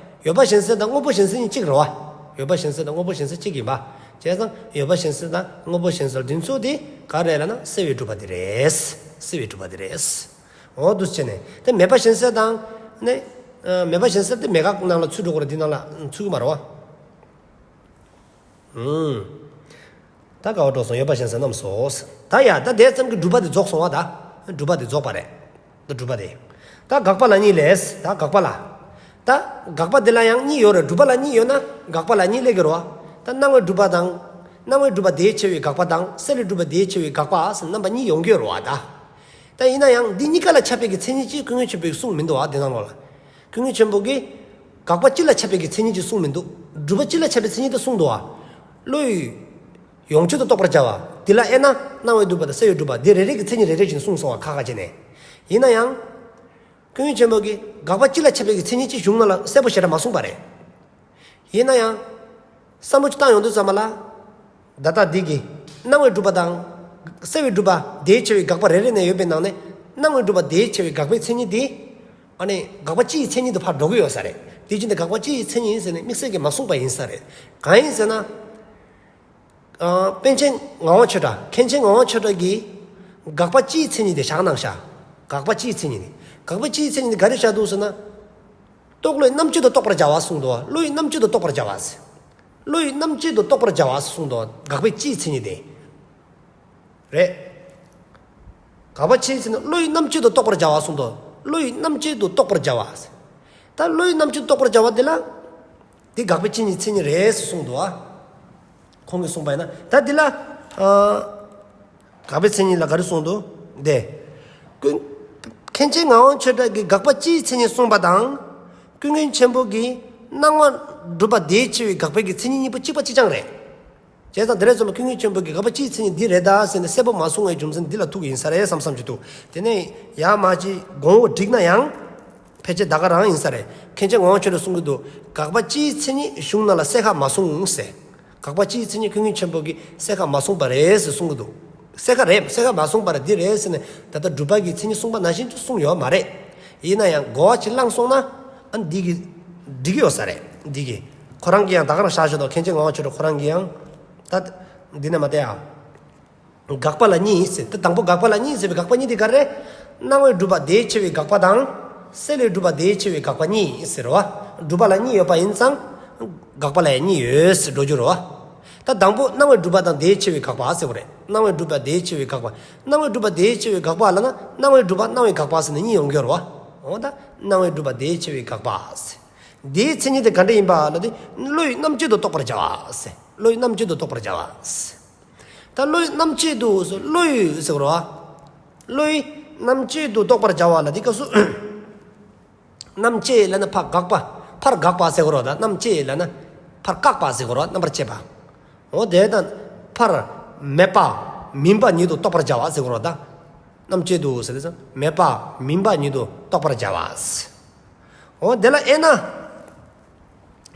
ཡོད་པ་གཞན་སེལ་དང་དངོས་པོ་གཞན་སེལ་གཉིས་གཅིག་རེད་བ། ཡོད་པ་གཞན་སེལ་དང་དངོས་པོ་གཞན་སེལ་གཅིག་ཡིན་པ། བྱས་ཙང་ཡོད་པ་གཞན་སེལ་དང་དངོས་པོ་གཞན་སེལ་དེ་ཚོ་དེ་ག་རེ་རེད་ལབ་ན་སེལ་བའི་སྒྲུབ་པ་དེ་རེད། སེལ་བའི་སྒྲུབ་པ་དེ་རེད། འོ་འདུག་སེ་བྱས་ནས་དེ་མེད་པ་གཞན་སེལ་དང་ནི། ཨ། མེད་པ་གཞན་སེལ་དེ་མེད་དགག་ནང་ལ་ཚུད་འགྲོ་གི་རེད། འདི་ནང་ལ་ཚུད་ཀྱི་མ་རེད་བ། ཨུམ། ད་ག་བ་འགྲོ་སོང་། ཡོད་པ་གཞན་སེལ་རྣམ་སྨིན། ད་ཡ་ད་དེ་ཙམ་གྱིས་སྒྲུབ་པ་དེ་རྫོགས་སོང་བ་ད། སྒྲུབ་པ་དེ་རྫོགས་པ་རེད། ད་སྒྲུབ་པ་དེ། ད་དགག་པ་ལ་གཉིས་ལས། ད་དགག་པ་ལ། ད་དགག་པ་དེ་ལ་ཡང་གཉིས་ཡོད་རེད། སྒྲུབ་པ་ལ་གཉིས་ཡོད་ན་དགག་པ་ལ་གཉིས་སླེབས་ཀྱི་རེད་བ། ད་སྣང་བའི་སྒྲུབ་པ་དང་། སྣང་བའི་སྒྲུབ་པ་དེས་ཕྱེ་བའི་དགག་པ་དང་སེལ་བའི་སྒྲུབ་པ་དེས་ཕྱེ་བའི་དགག་པ་ཟེར་རྣམ་པ་གཉིས་ཡོང་གི་ཡོད་རེད་བ་ད། ད་ཡིན་ན་ཡང་འདི་གཉིས་ཀ་ལ་ཁྱབ་པའི་གི་མཚན་ཉིད་ཅིག་ཀུན་མཁྱེན་ཆེན་པོས་གསུངས་མི་འདུག་བ། དེ་ནང་ལོགས་ལ། ཀུན་མཁྱེན་ཆེན་པོ་གིས་དགག་པ་སྤྱི་ལ་ཁྱབ་པའི་གི་མཚན་ཉིད་ཅིག་གསུངས་མི་འདུག། སྒྲུབ་པ་སྤྱི་ལ་ཁྱབ་པའི་མཚན་ཉིད་དེ་གསུངས་འདུག་བ། བློ་ཡི་ཡོངས་གཅོད་དུ་རྟོགས་པར་བྱ་བ། འདི་ལ་དབྱེ་ན་སྣང་བའི་སྒྲུབ་པ་དང་སེལ་བའི་སྒྲུབ་པ་འདི་རེ་རེ་གི་མཚན་ཉིད་རེ་རེ་བཞིན་གསུངས་སོང་བ། ཁ་ཁ་བྱས་ནས། ཡིན་ན་ཡང་། ཀུན་མཁྱེན་ཆེན་པོ་གིས་དགག་པ་སྤྱི་ལ་ཁྱབ་པའི་གི་མཚན་ཉིད་ཅིག་གཞུང་ནང་ལ་གསལ་པོ་ཞེ་དྲག་མ་གསུངས་པ་རེད། ཡིན་ན་ཡང་། བསམ་བློ་ཅིག་བཏང་ཡོང་དུས་ཙམ་པ་ལ། ད་ལྟ་འདི་གི། སྣང་བའི་སྒྲུབ་པ་དང་། སེལ་བའི་སྒྲུབ་པ་དེས་ཕྱེ་བའི་དགག་པ་རེ་རེ་ནས་ཡོད་པའི་ནང་ནས། སྣང་བའི་སྒྲུབ་པ་དེས་ཕྱེ་བའི་དགག་པའི་མཚན་ཉིད་དེ། ཨ་ནི་དགག་པ་སྤྱིའི་མཚན་ཉིད་དུ་ཕར་འགྲོ་གི་ཡོད་ས་རེད། དེ་བཞིན་དུ་དགག་པ་སྤྱིའི་མཚན་ཉིད་ཟེར་ནས་དམིགས་བསལ་གྱིས་མ་གསུངས་པ་ཡིན་ས་རེད། གང་ཡིན་ཟེར་ན། ཨ། པཎ་ཆེན་ངག་དབང་ཆོས་གྲགས། མཁན་ཆེན་ངག་དབང་ཆོས་གྲགས་ཀྱིས་དགག་པ་སྤྱིའི་མཚན་ཉིད་དེ་བཞག་གནང་ཤག། དགག་པ་སྤྱིའི་མཚན་ཉིད་དེ། དགག་པ་སྤྱིའི་མཚན་ཉིད་དེ་ག་རེ་བཞག་འདུག་ཟེར་ན། རྟོག་བློའི་རྣམ་གཅོད་དུ་རྟོགས་པར་བྱ་བ་གསུངས་འདུག་བ། བློའི་རྣམ་གཅོད་དུ་རྟོགས་པར་བྱ་བ་ཟེར། བློའི་རྣམ་གཅོད་དུ་རྟོགས་པར་བྱ་བ་གསུངས་འདུག། དགག་པའི་སྤྱིའི་མཚན་ཉིད་དེ། རེད། དགག་པ་སྤྱིའི་མཚན་ཉིད་བློའི་རྣམ་གཅོད་དུ་རྟོགས་པར་བྱ་བ་གསུངས་འདུག། བློའི་རྣམ་གཅོད་དུ་རྟོགས་པར་བྱ་བ་ཟེར། ད་བློའི་རྣམ་གཅོད་དུ་རྟོགས་པར་བྱ་བ་དེ་ལ། དེ་དགག་པའི་སྤྱིའི་མཚན་ཉིད་རེད་ཟེར་གསུངས་འདུག་བ། ཁོང་གིས་གསུངས་པ་ཡིན་ན། ད་འདི་ལ། ཨ། དགག་པའི་མཚན་ཉིད་ལ་ག་རེ་གསུངས་འདུག། དེ། ཀུན། མཁན་ཆེན་ངག་དབང་ཆོས་གྲགས་ཀྱིས་དགག་པ་སྤྱིའི་མཚན་ཉིད་གསུངས་པ་དང་། ཀུན་མཁྱེན་ཆེན་པོ་གིས་སྣང་བ་སྒྲུབ་པ་དེས་ཕྱེ་བའི་དགག་པའི་གི་མཚན་ཉིད་གཉིས་པོ་གཅིག་པ་གཅིག་རྐྱང་རེད། བྱས་ཙང་དེ་རེད་ཙམ་པ་ཀུན་མཁྱེན་ཆེན་པོ་གིས་དགག་པ་སྤྱིའི་མཚན་ཉིད་འདི་རེད་ད་ཟེར་ནས་གསལ་པོ་མ་གསུངས་པའི་རྒྱུ་མཚན་འདི་ལ་ཐུག་གི་ཡིན་ས་རེད་བསམ་བསམ་གྱི་འདུག། དེ་ནས་ཡར་མར་ཅིག་དགོངས་པ་བསྒྲིགས་ན་ཡང་། ཕལ་ཆེར་ད་ག་རང་ཡིན་ས་རེད། མཁན་ཆེན་ངག་དབང་ཆོས་གྲགས་གསུང་གི་འདུག། དགག་པ་སྤྱིའི་མཚན་ཉིད་གཞུང་ནང་ལ་གསལ་ཁ་མ་གསུངས་ཟེར། དགག་པ་སྤྱིའི་མཚན་ཉིད་ཀུན་མཁྱེན་ཆེན་པོ་གིས་གསལ་ཁ་མ་གསུངས་པ་རེད་ཟེར་གསུང་གི་འདུག། གསལ་ཁ་རེད། གསལ་ཁ་མ་གསུངས་པ་རེད། འདི་རེད་ཟེར་ནས་ད་ལྟ་སྒྲུབ་པ་གི་མཚན་ཉིད་གསུངས་པ་ནང་བཞིན་དུ་གསུངས་ཡོད་མ་རེད། ཡིན་ན་ཡང་གོ་བ་ཅིག་བླངས་སོང་ན། ཨ། འདི་གི་འགྲིག་གི་ཡོད་ས་རེད། འདི་གི་ཁོ་རང་གིས་ཡང་ད་ག་རང་བཞག་བཞག་འདུག། མཁན་ཆེན་ངག་དབང་ཆོས་གྲགས་ཁོ་རང་གིས་ཡང་། ད་འདི་ནས་མ་བལྟས་ཨ། དགག་པ་ལ་གཉིས་ཟེར། ད་དང་པོ་དགག་པ་ལ་གཉིས་ཟེར་བའི་དགག་པ་གཉིས་དེ་ག་རེ། སྣང་བའི་སྒྲུབ་པ་དེས་ཕྱེ་བའི་དགག་པ་དང་། སེལ་བའི་སྒྲུབ་པ་དེས་ཕྱེ་བའི་དགག་པ་གཉིས་ཟེར་བ། སྒྲུབ་པ་ལ་གཉིས་ཡོད་པ་ཡིན་ཙང་། དགག་པ་ལ་ཡང་གཉིས་ཡོད་ཟེར་འགྲོ་རྒྱུ་རེད་བ། ད་དང་པོ་སྣང་བའི་སྒྲུབ་པ་དང་དེས་ཕྱེ་བའི་དགག་པ་ཟེར་བ་རེད། སྣང་བའི་སྒྲུབ་པ་དེས་ཕྱེ་བའི་དགག་པ། སྣང་བའི་སྒྲུབ་པ་དེས་ཕྱེ་བའི་དགག་པ་ལབ་ན་སྣང་བའི་སྒྲུབ་པ་སྣང་བའི་དགག་པ་ཟེར་ནས་གཉིས་ཡོང་གི་ཡོད་རེད་བ། འོ་ད་སྣང་བའི་སྒྲུབ་པ་དེས་ཕྱེ་བའི་དགག་པ་ཟེར། དེའི་མཚན་ཉིད་དེ་ག་འདྲ་ཡིན་པ་ལབ་དུས་བློ་ཡི་རྣམ་གཅོད་དུ་རྟོགས་པར་བྱ་བ་ཟེར། བློ་ཡི་རྣམ་གཅོད་དུ་རྟོགས་པར་བྱ་བ་ཟེར། ད་བློ་ཡི་རྣམ་གཅོད་དུ་ཟེར། བློ་ཡི་ཟེར་བ་རེད་བ། བློ་ཡི་རྣམ་གཅོད་དུ་རྟོགས་པར་བྱ་བ་ལ་དེའི་སྐབས་སུ། རྣམ་གཅོད་ལབ་ན་ཕར་དགག་པ། ཕར་དགག་པ་ཟེར་བ་རེད་བ། ད་རྣམ་གཅོད་ལབ་ན་ཕར་བཀག་པ་ཟེར་བ་རེད་བ། རྣམ་པར་བཅད་པ། འོ་དེ་དང་། ཕར་མེད་པ་མིན་པ་ཉིད་དུ་རྟོགས་པར་བྱ་བ་ཟེར་བ་རེད་བ། ད་རྣམ་གཅོད་དུ་ཟེར་དུས་མེད་པ་མིན་པ་ཉིད་དུ་རྟོགས་པར་བྱ་བ་ཟེར། འོ་དེ་ལ་དབྱེ་ན།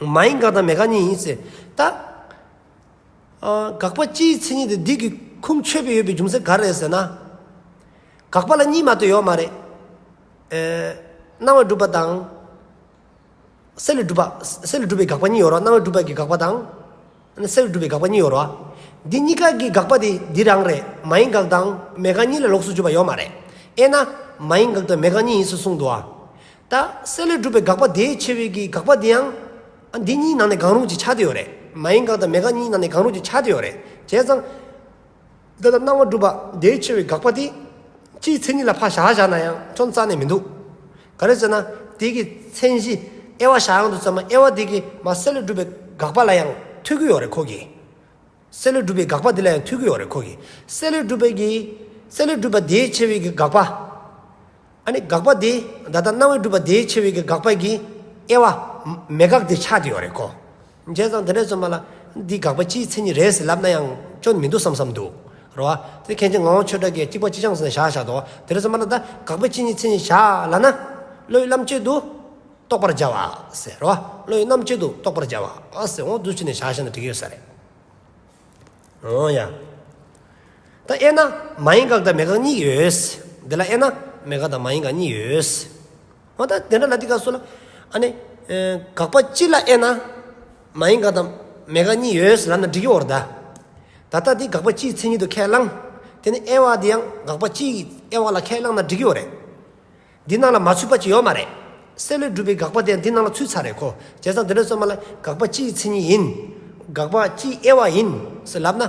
མ་ཡིན་དགག་དང་མེད་དགག་གཉིས་ཡིན་ཟེར། ད། ཨ། དགག་པ་སྤྱིའི་མཚན་ཉིད་དེ་འདི་གི་ཁུངས་ཆོད་པའི་ཡོད་པའི་རྒྱུ་མཚན་ག་རེ་རེད་ཟེར་ན། དགག་པ་ལ་གཉིས་མ་གཏོགས་ཡོད་མ་རེད། ཨེ། སྣང་བའི་སྒྲུབ་པ་དང་། སེལ་བའི་སྒྲུབ་པ། སེལ་བའི་སྒྲུབ་པའི་དགག་པ་གཉིས་ཡོད་རེད་བ། སྣང་བའི་སྒྲུབ་པ་གི་དགག་པ་དང་། སེལ་བའི་སྒྲུབ་པའི་དགག་པ་གཉིས་ཡོད་རེད་བ། འདི་གཉིས་ཀ་གི་དགག་པ་དེ་འདི་རང་རེད། མ་ཡིན་དགག་དང་མེད་དགག་གཉིས་ལ་ལོགས་སུ་གྱུར་པ་ཡོད་མ་རེད། དབྱེ་ན། མ་ཡིན་དགག་དང་མེད་དགག་གཉིས་ཡིན་ཟེར་གསུངས་འདུག་བ། ད་སེལ་བའི་སྒྲུབ་པའི་དགག་པ་དེས་ཕྱེ་བའི་གི་དགག་པ་དེ་ཡང་། ཨ། འདི་གཉིས་ནང་ནས་གང་རུང་ཅིག་ཆགས་བསྡད་ཡོད་རེད། མ་ཡིན་དགག་དང་མེད་དགག་གཉིས་ནང་ནས་གང་རུང་ཅིག་ཆགས་བསྡད་ཡོད་རེད། བྱས་ཙང་། ད་ལྟ་སྣང་བ་སྒྲུབ་པ་དེས་ཕྱེ་བའི་དགག་པ་དེ། སྤྱིའི་མཚན་ཉིད་ལ་ཕར་བཞག་བཞག་ན་ཡང་ཅུང་རྩ་ནས་མི་འདུག། ག་རེ་ཟེར་ན། དེ་གི་མཚན་གཞི་དབྱེ་བ་བཞག་ཡོང་དུས་ཙམ་པ་དབྱེ་བ་དེ་གི་མ་སེལ་བའི་སྒྲུབ་པའི་དགག་པ་ལ་ཡང་ཐུག་གི་ཡོད་རེད་ཁོ་གིས། སེལ་བའི་སྒྲུབ་པའི་དགག་པ་དེ་ལ་ཡང་ཐུག་གི་ཡོད་རེད་ཁོ་གིས། སེལ་བའི་སྒྲུབ་པའི་གི། སེལ་བའི་སྒྲུབ་པ་དེས་ཕྱེ་བའི་གི་དགག་པ། ཨ་ནི་དགག་པ་དེ། ད་ལྟ་སྣང་བའི་སྒྲུབ་པ་དེས་ཕྱེ་བའི་གི་དགག་པ་གི་དབྱེ་བ་མེད་དགག་དེ་ཆགས་བསྡད་ཡོད་རེད་ཁོ། བྱས་ཙང་དེ་འདྲ་སོང་མ་ལ་འདི་དགག་པ་སྤྱིའི་མཚན་ཉིད་རེད་ཟེར་ལབ་ན་ཡང་སྐྱོན་མི་འདུག་བསམ་བསམ་འདུག་རེད་བ། དེ་མཁན་ཆེན་ངག་དབང་ཆོས་གྲགས་ཀྱིས་གཅིག་པ་གཅིག་རྐྱང་ཟེར་ནས་བཞག་བཞག་འདུག་དེ་འདྲ་སོང་མ་ལ་ད་དགག་པ་སྤྱིའི་མཚན་ཉིད་བཞག་ལབ་ན། བློའི་རྣམ་དཔྱོད་དུ་རྟོགས་པར་བྱ་བ་ཟེར་རེད་བ། བློའི་རྣམ་དཔྱོད་དུ་རྟོགས་པར་བྱ་བ་ཟེར་འོ་འདུག་བྱས་ནས་བཞག་བཞག་ན་འགྲིག་གི་ཡོད་ས་རེད། འོ་ཡ། ད་དབྱེ་ན་མ་ཡིན་དགག་དང་མེད་དགག་གཉིས་ཡོད། འདི་ལ་དབྱེ་ན་མེད་དགག་དང་མ་ཡིན་དགག་གཉིས་ཡོད། འོ་ད་དེ་འདྲ་ལ་འདི་སྐབས་སུ་ལ། ཨ་ནི། ཨེ། དགག་པ་སྤྱི་ལ་དབྱེ་ན། མ་ཡིན་དགག་དང་མེད་དགག་གཉིས་ཡོད་ལབ་ན་འགྲིག་གི་ཡོད་རེད་ད། ད་ལྟ་འདི་དགག་པ་སྤྱིའི་མཚན་ཉིད་དུ་ཁས་བླངས། དེ་ནི་དབྱེ་བ་འདི་ཡང་དགག་པ་སྤྱིའི་དབྱེ་བ་ལ་ཁས་བླངས་ན་འགྲིག་གི་ཡོད་རེད། འདི་ནང་ལ་མ་ཚུད་པ་ཅིག་ཡོད་མ་རེད། སེལ་བས་གྲུབ་པའི་དགག་པ་དེ་འདི་ནང་ལ་ཚུད་ཚར་རེད་ཁོ། བྱས་ཙང་དེ་འདྲ་སོང་མ་ལ་དགག་པ་སྤྱིའི་མཚན་ཉིད་ཡིན། དགག་པ་སྤྱིའི་དབྱེ་བ་ཡིན་ཟེར་ལབ་ན།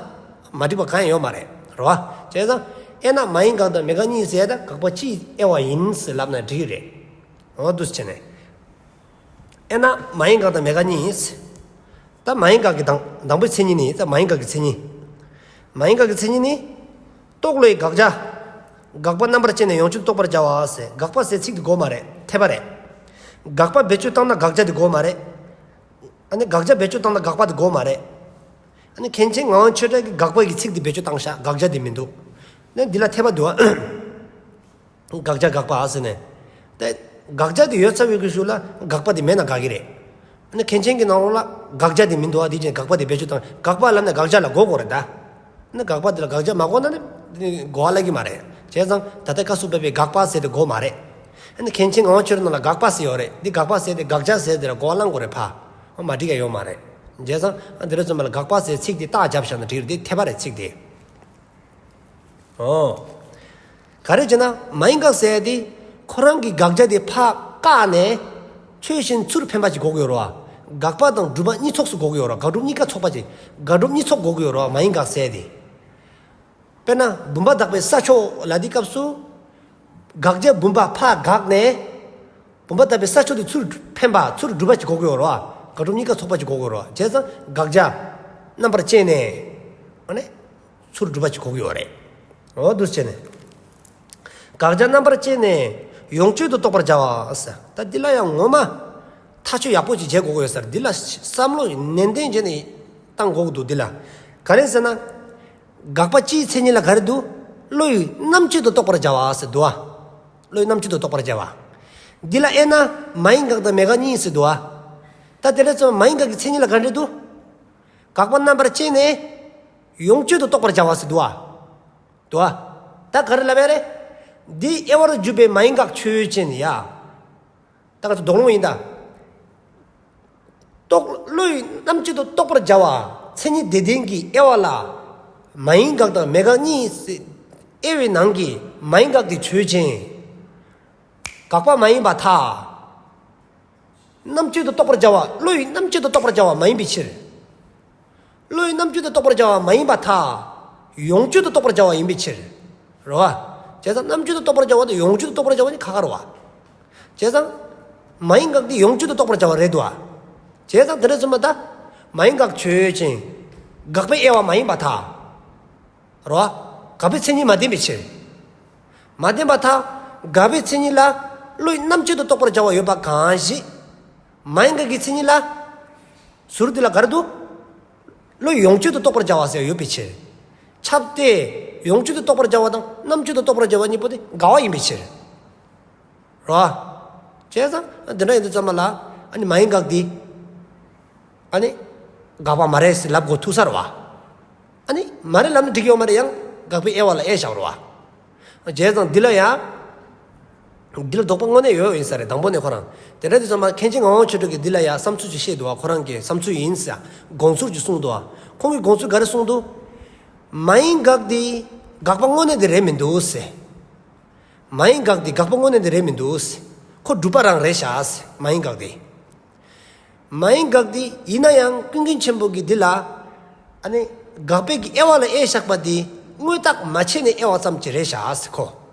མ་འགྲིག་པ་གང་ཡང་ཡོད་མ་རེད། རེད་བ། བྱས་ཙང་། དབྱེ་ན་མ་ཡིན་དགག་དང་མེད་དགག་གཉིས་ཟེར་ད་དགག་པ་སྤྱིའི་དབྱེ་བ་ཡིན་ཟེར་ལབ་ན་འགྲིག་གི་རེད། འོ་འདུག་སེ་བྱས་ནས། དབྱེ་ན་མ་ཡིན་དགག་དང་མེད་དགག་གཉིས། ད་མ་ཡིན་དགག་གི་དང་དང་པོའི་མཚན་ཉིད་ནི་ད་མ་ཡིན་དགག་གི་མཚན་ཉིད། མ་ཡིན་དགག་གི་མཚན་ཉིད་ནི། རྟོག་བློའི་དགག་བྱ། དགག་པ་རྣམ་པར་བཅད་ནས་ཡོངས་གཅོད་དུ་རྟོགས་པར་བྱ་བ་ཟེར་དགག་པ་ཟེར་ཚིག་དེ་དགོས་མ་རེད་འཐད་པ་རེད། དགག་པ་བེད་སྤྱོད་བཏང་ན་དགག་བྱ་དེ་དགོས་མ་རེད། ཨ་ནི་དགག་བྱ་བེད་སྤྱོད་བཏང་ན་དགག་པ་དེ་དགོས་མ་རེད། ཨ་ནི་མཁན་ཆེན་ངག་དབང་ཆོས་གྲགས་ཀྱིས་དགག་པ་གི་ཚིག་དེ་བེད་སྤྱོད་བཏང་ཤག་དགག་བྱ་དེ་མི་འདུག་ཨ་ནི་འདི་ལ་འཐད་པ་འདུག་ཨ། དགག་བྱ་དགག་པ་ཟེར་ནས། དེ་དགག་བྱ་དེ་ཡོད་ཚར་བའི་གི་ཤུལ་ལ་དགག་པ་དེ་མེད་ན་དགག་གི་རེད། ཨ་ནི་མཁན་ཆེན་གྱི་ནང་ལོགས་ལ་དགག་བྱ་དེ་མི་འདུག་ཨ། དེ་བྱས་དགག་པ་དེ་བེད་སྤྱོད་བཏང་དགག་པ་ལབ་ན་དགག་བྱ་ལ་གོ་དགོས་རེད་ད། ཨ་ནི་དགག་པ་དེ་ལ་དགག་བྱ་མ་གོ་ན་ནི་དེ་ནི་གོ་བ་ལེན་གྱི་མ་རེད། བྱས་ཙང་ད་ལྟ་སྐབས་སུ་བབས་པའི་དགག་པ་ཟེར་དེ་གོ་མ་རེད། ཨ་ནི་མཁན་ཆེན་ངག་དབང་ཆོས་གྲགས་ནང་ལ་དགག་པ་ཟེར་ཡོད་རེད། འདི་དགག་པ་ཟེར་དེ་དགག་བྱ་ཟེར་དེ་ལ་གོ་བ་བླང་དགོས་རེད་ཕ། ཨོ་མ་འགྲིག་ཡ་ཡོད་མ་རེད། བྱས་ཙང་ཨ་དེ་འདྲ་སོང་མ་ལ་དགག་པ་ཟེར་ཚིག་དེ་རྟགས་བརྒྱབ་བཞག་ན་འགྲིག་རེད། དེ་འཐད་པ་རེད་ཚིག་དེ། ཨོ། ག་རེ་བྱས་ན་མ་ཡིན་དགག་ཟེར་ཡ་དེ་ཁོ་རང་གི་དགག་བྱ་དེ་ཕར་བཀག་ནས་ཆོས་གཞན་ཚུར་འཕེན་པ་ཅིག་དགོས་ཀྱི་ཡོད་རེད་བ། དགག་པ་དང་སྒྲུབ་པ་གཉིས་ཚོགས་སུ་དགོས་ཀྱི་ཡོད་རེད་བ། དགག་སྒྲུབ་གཉིས་ཀ་ཚོགས་པ་ཅིག་དགག་སྒྲུབ་གཉིས་ཚོགས་དགོས་ཀྱི་ཡོད་རེད་བ་མ་ཡིན་དགག་ཟེར་ཡ་དེ། དཔེར་ན་བུམ་པ་དག་པའི་ས་ཕྱོགས་ལ་དེའི་སྐབས་སུ། དགག་བྱ་བུམ་པ་ཕར་བཀག་ནས། བུམ་པ་དག་པའི་ས་ཕྱོགས་དེ་ཚུར་འཕེན་པ་ཚུར་སྒྲུབ་པ་ཅིག་དགོས་ཀྱི་ཡོད་རེད་བ། དགག་སྒྲུབ་གཉིས་ཀ་ཚོགས་པ་ཅིག་དགོས་ཀྱི་ཡོད་རེད་བ། བྱས་ཙང་དགག་བྱ། རྣམ་པར་བཅད་ནས། ཨ་ནི། ཚུར་སྒྲུབ་པ་ཅིག་དགོས་ཀྱི་ཡོད་རེད། འོ་འདུག་སེ་བྱས་ནས། དགག་བྱ་རྣམ་པར་བཅད་ནས་ཡོངས་གཅོད་དུ་རྟོགས་པར་བྱ་བ་ཟེར། ད་འདི་ལ་ཡང་ངོ་མ། ཐག་གཅོད་ཡག་པོ་ཅིག་བྱེད་དགོས་ཀྱི་ཡོད་ས་རེད། འདི་ལ་བསམ་བློ་ནན་ཏན་བྱས་ནས་བཏང་དགོས་ཀྱི་འདུག་འདི་ལ། ག་རེ་ཟེར་ན། དགག་པ་སྤྱིའི་མཚན་ཉིད་ལ་ག་རེ་འདུག་བློའི་རྣམ་དཔྱོད་དུ་རྟོགས་པར་བྱ་བ་ཟེར་འདུག་བ། བློའི་རྣམ་དཔྱོད་དུ་རྟོགས་པར་བྱ་བ། འདི་ལ་དབྱེ་ན་མ་ཡིན་དགག་དང་མེད་དགག་གཉིས་ཟེར་འདུག་བ། ད་དེ་འདྲ་སོང་མ་ཡིན་དགག་གི་མཚན་ཉིད་ལ་ག་རེ་འདུག་དགག་པ་རྣམ་པར་བཅད་ནས་ཡོངས་གཅོད་དུ་རྟོགས་པར་བྱ་བ་ཟེར་འདུག་བ། འདུག་བ། ད་ག་རེ་ལབ་ཡ་རེད། འདི་དབྱེ་བར་གྱུར་པའི་མ་ཡིན་དགག་ཆོས་ཅན་ཡ། ད་ང་ཚོ་དོགས་སློང་ཡིན་ད། རྟོག་བློའི་རྣམ་དཔྱོད་དུ་རྟོགས་པར་བྱ་བ་མཚན་ཉིད་དེ་ལྡན་གྱི་དབྱེ་བ་ལ། མ་ཡིན་དགག་དང་མེད་དགག་གཉིས། དབྱེ་བའི་ནང་གི་མ་ཡིན་དགག་དེ་ཆོས་ཅན། དགག་པ་མ་ཡིན་པར་ཐལ། རྣམ་དཔྱོད་དུ་རྟོགས་པར་བྱ་བ་བློའི་རྣམ་དཔྱོད་དུ་རྟོགས་པར་བྱ་བ་མ་ཡིན་པའི་ཕྱིར། བློའི་རྣམ་དཔྱོད་དུ་རྟོགས་པར་བྱ་བ་མ་ཡིན་པར་ཐལ། ཡོངས་གཅོད་དུ་རྟོགས་པར་བྱ་བ་ཡིན་པའི་ཕྱིར། རེད་བ། བྱས་ཙང་རྣམ་དཔྱོད་དུ་རྟོགས་པར་བྱ་བ་དང་ཡོངས་གཅོད་དུ་རྟོགས་པར་བྱ་བ་གཉིས་ཁ་ཁ་རེད་བ། བྱས་ཙང་། མ་ཡིན་དགག་དེ་ཡོངས་གཅོད་དུ་རྟོགས་པར་བྱ་བ་རེད་འདུག་བ། བྱས་ཙང་དེ་འདྲ་སོང་མ་ད། མ་ཡིན་དགག་ཆོས་ཅན། དགག་པའི་དབྱེ་བ་མ་ཡིན་པར་ཐལ། རེད་བ། དགག་པའི་མཚན་ཉིད་མ་ལྡན་པའི་ཕྱིར། མ་ལྡན་པར་ཐལ། དགག་པའི་མཚན་ཉིད་ལ་བློའི་རྣམ་དཔྱོད་དུ་རྟོགས་པར་བྱ་བ་ཡོད་པ་གང་ཞིག་མ་ཡིན་དགག་གི་མཚན་ཉིད་ལ། ཟུར་དེ་ལ་ག་རེ་འདུག་བློའི་ཡོངས་གཅོད་དུ་རྟོགས་པར་བྱ་བ་ཟེར་ཡོད་པའི་ཕྱིར། ཁྱབ་སྟེ། ཡོངས་གཅོད་དུ་རྟོགས་པར་བྱ་བ་དང་རྣམ་དཔྱོད་དུ་རྟོགས་པར་བྱ་བ་གཉིས་པོ་དེ་འགལ་བ་ཡིན་པའི་ཕྱིར། རེད་བ། བྱས་ཙང་དེ་འདྲ་ཡིན་དུས་ཙམ་པ་ལ་ཨ་ནི་མ་ཡིན་དགག་འདི། ཨ་ནི། དགག་པ་མ་རེད་ཟེར་ལབ་དགོས་ཐུག་ས་རེད་བ། ཨ་ནི་མ་རེད་ལབ་ན་འགྲིག་ཡོད་མ་རེད་ཡང་དགག་པའི་དབྱེ་བ་ལ་དབྱེ་བཞག་རེད་བ། བྱས་ཙང་འདི་ལ་ཡང་། འདི་ལ་དོགས་པ་དངོས་གནས་ཡོད་ཡིན་ས་རེད་དང་པོ་ནས་ཁོ་རང་། དེ་འདྲ་དུས་ཙམ་པ་མཁན་ཆེན་ངག་དབང་ཆོས་གྲགས་ཀྱིས་འདི་ལ་ཡང་བསམ་ཚུལ་ཅིག་བཤད་འདུག་བ། ཁོ་རང་གི་བསམ་ཚུལ་ཡིན་ཟེར། དགོངས་ཚུལ་ཅིག་གསུངས་འདུག་བ། ཁོང་གི་དགོངས་ཚུལ་ག་རེ་གསུངས་འདུག་མ་ཡིན་དགག་འདི་དགག་པ་དངོས་གནས་དེ་རེད་མི་འདུག་ཟེར། མ་ཡིན་དགག་འདི་དགག་པ་དངོས་གནས་དེ་རེད་མི་འདུག་ཟེར། ཁོ་སྒྲུབ་པ་རང་རེད་ཤག་ཟེར་མ་ཡིན་དགག་འདི། མ་ཡིན་དགག་འདི་ཡིན་ན་ཡང་ཀུན་མཁྱེན་ཆེན་པོ་གིས་འདི་ལ། ཨ་ནི། དགག་པའི་གི་དབྱེ་བ་ལ་དབྱེ་བཞག་པ་འདི་དངོས་བཏགས་མ་ཕྱེ་ནས་དབྱེ་བ་ཙམ་གྱི་རེད་ཤག་ཟེར་ཁོ།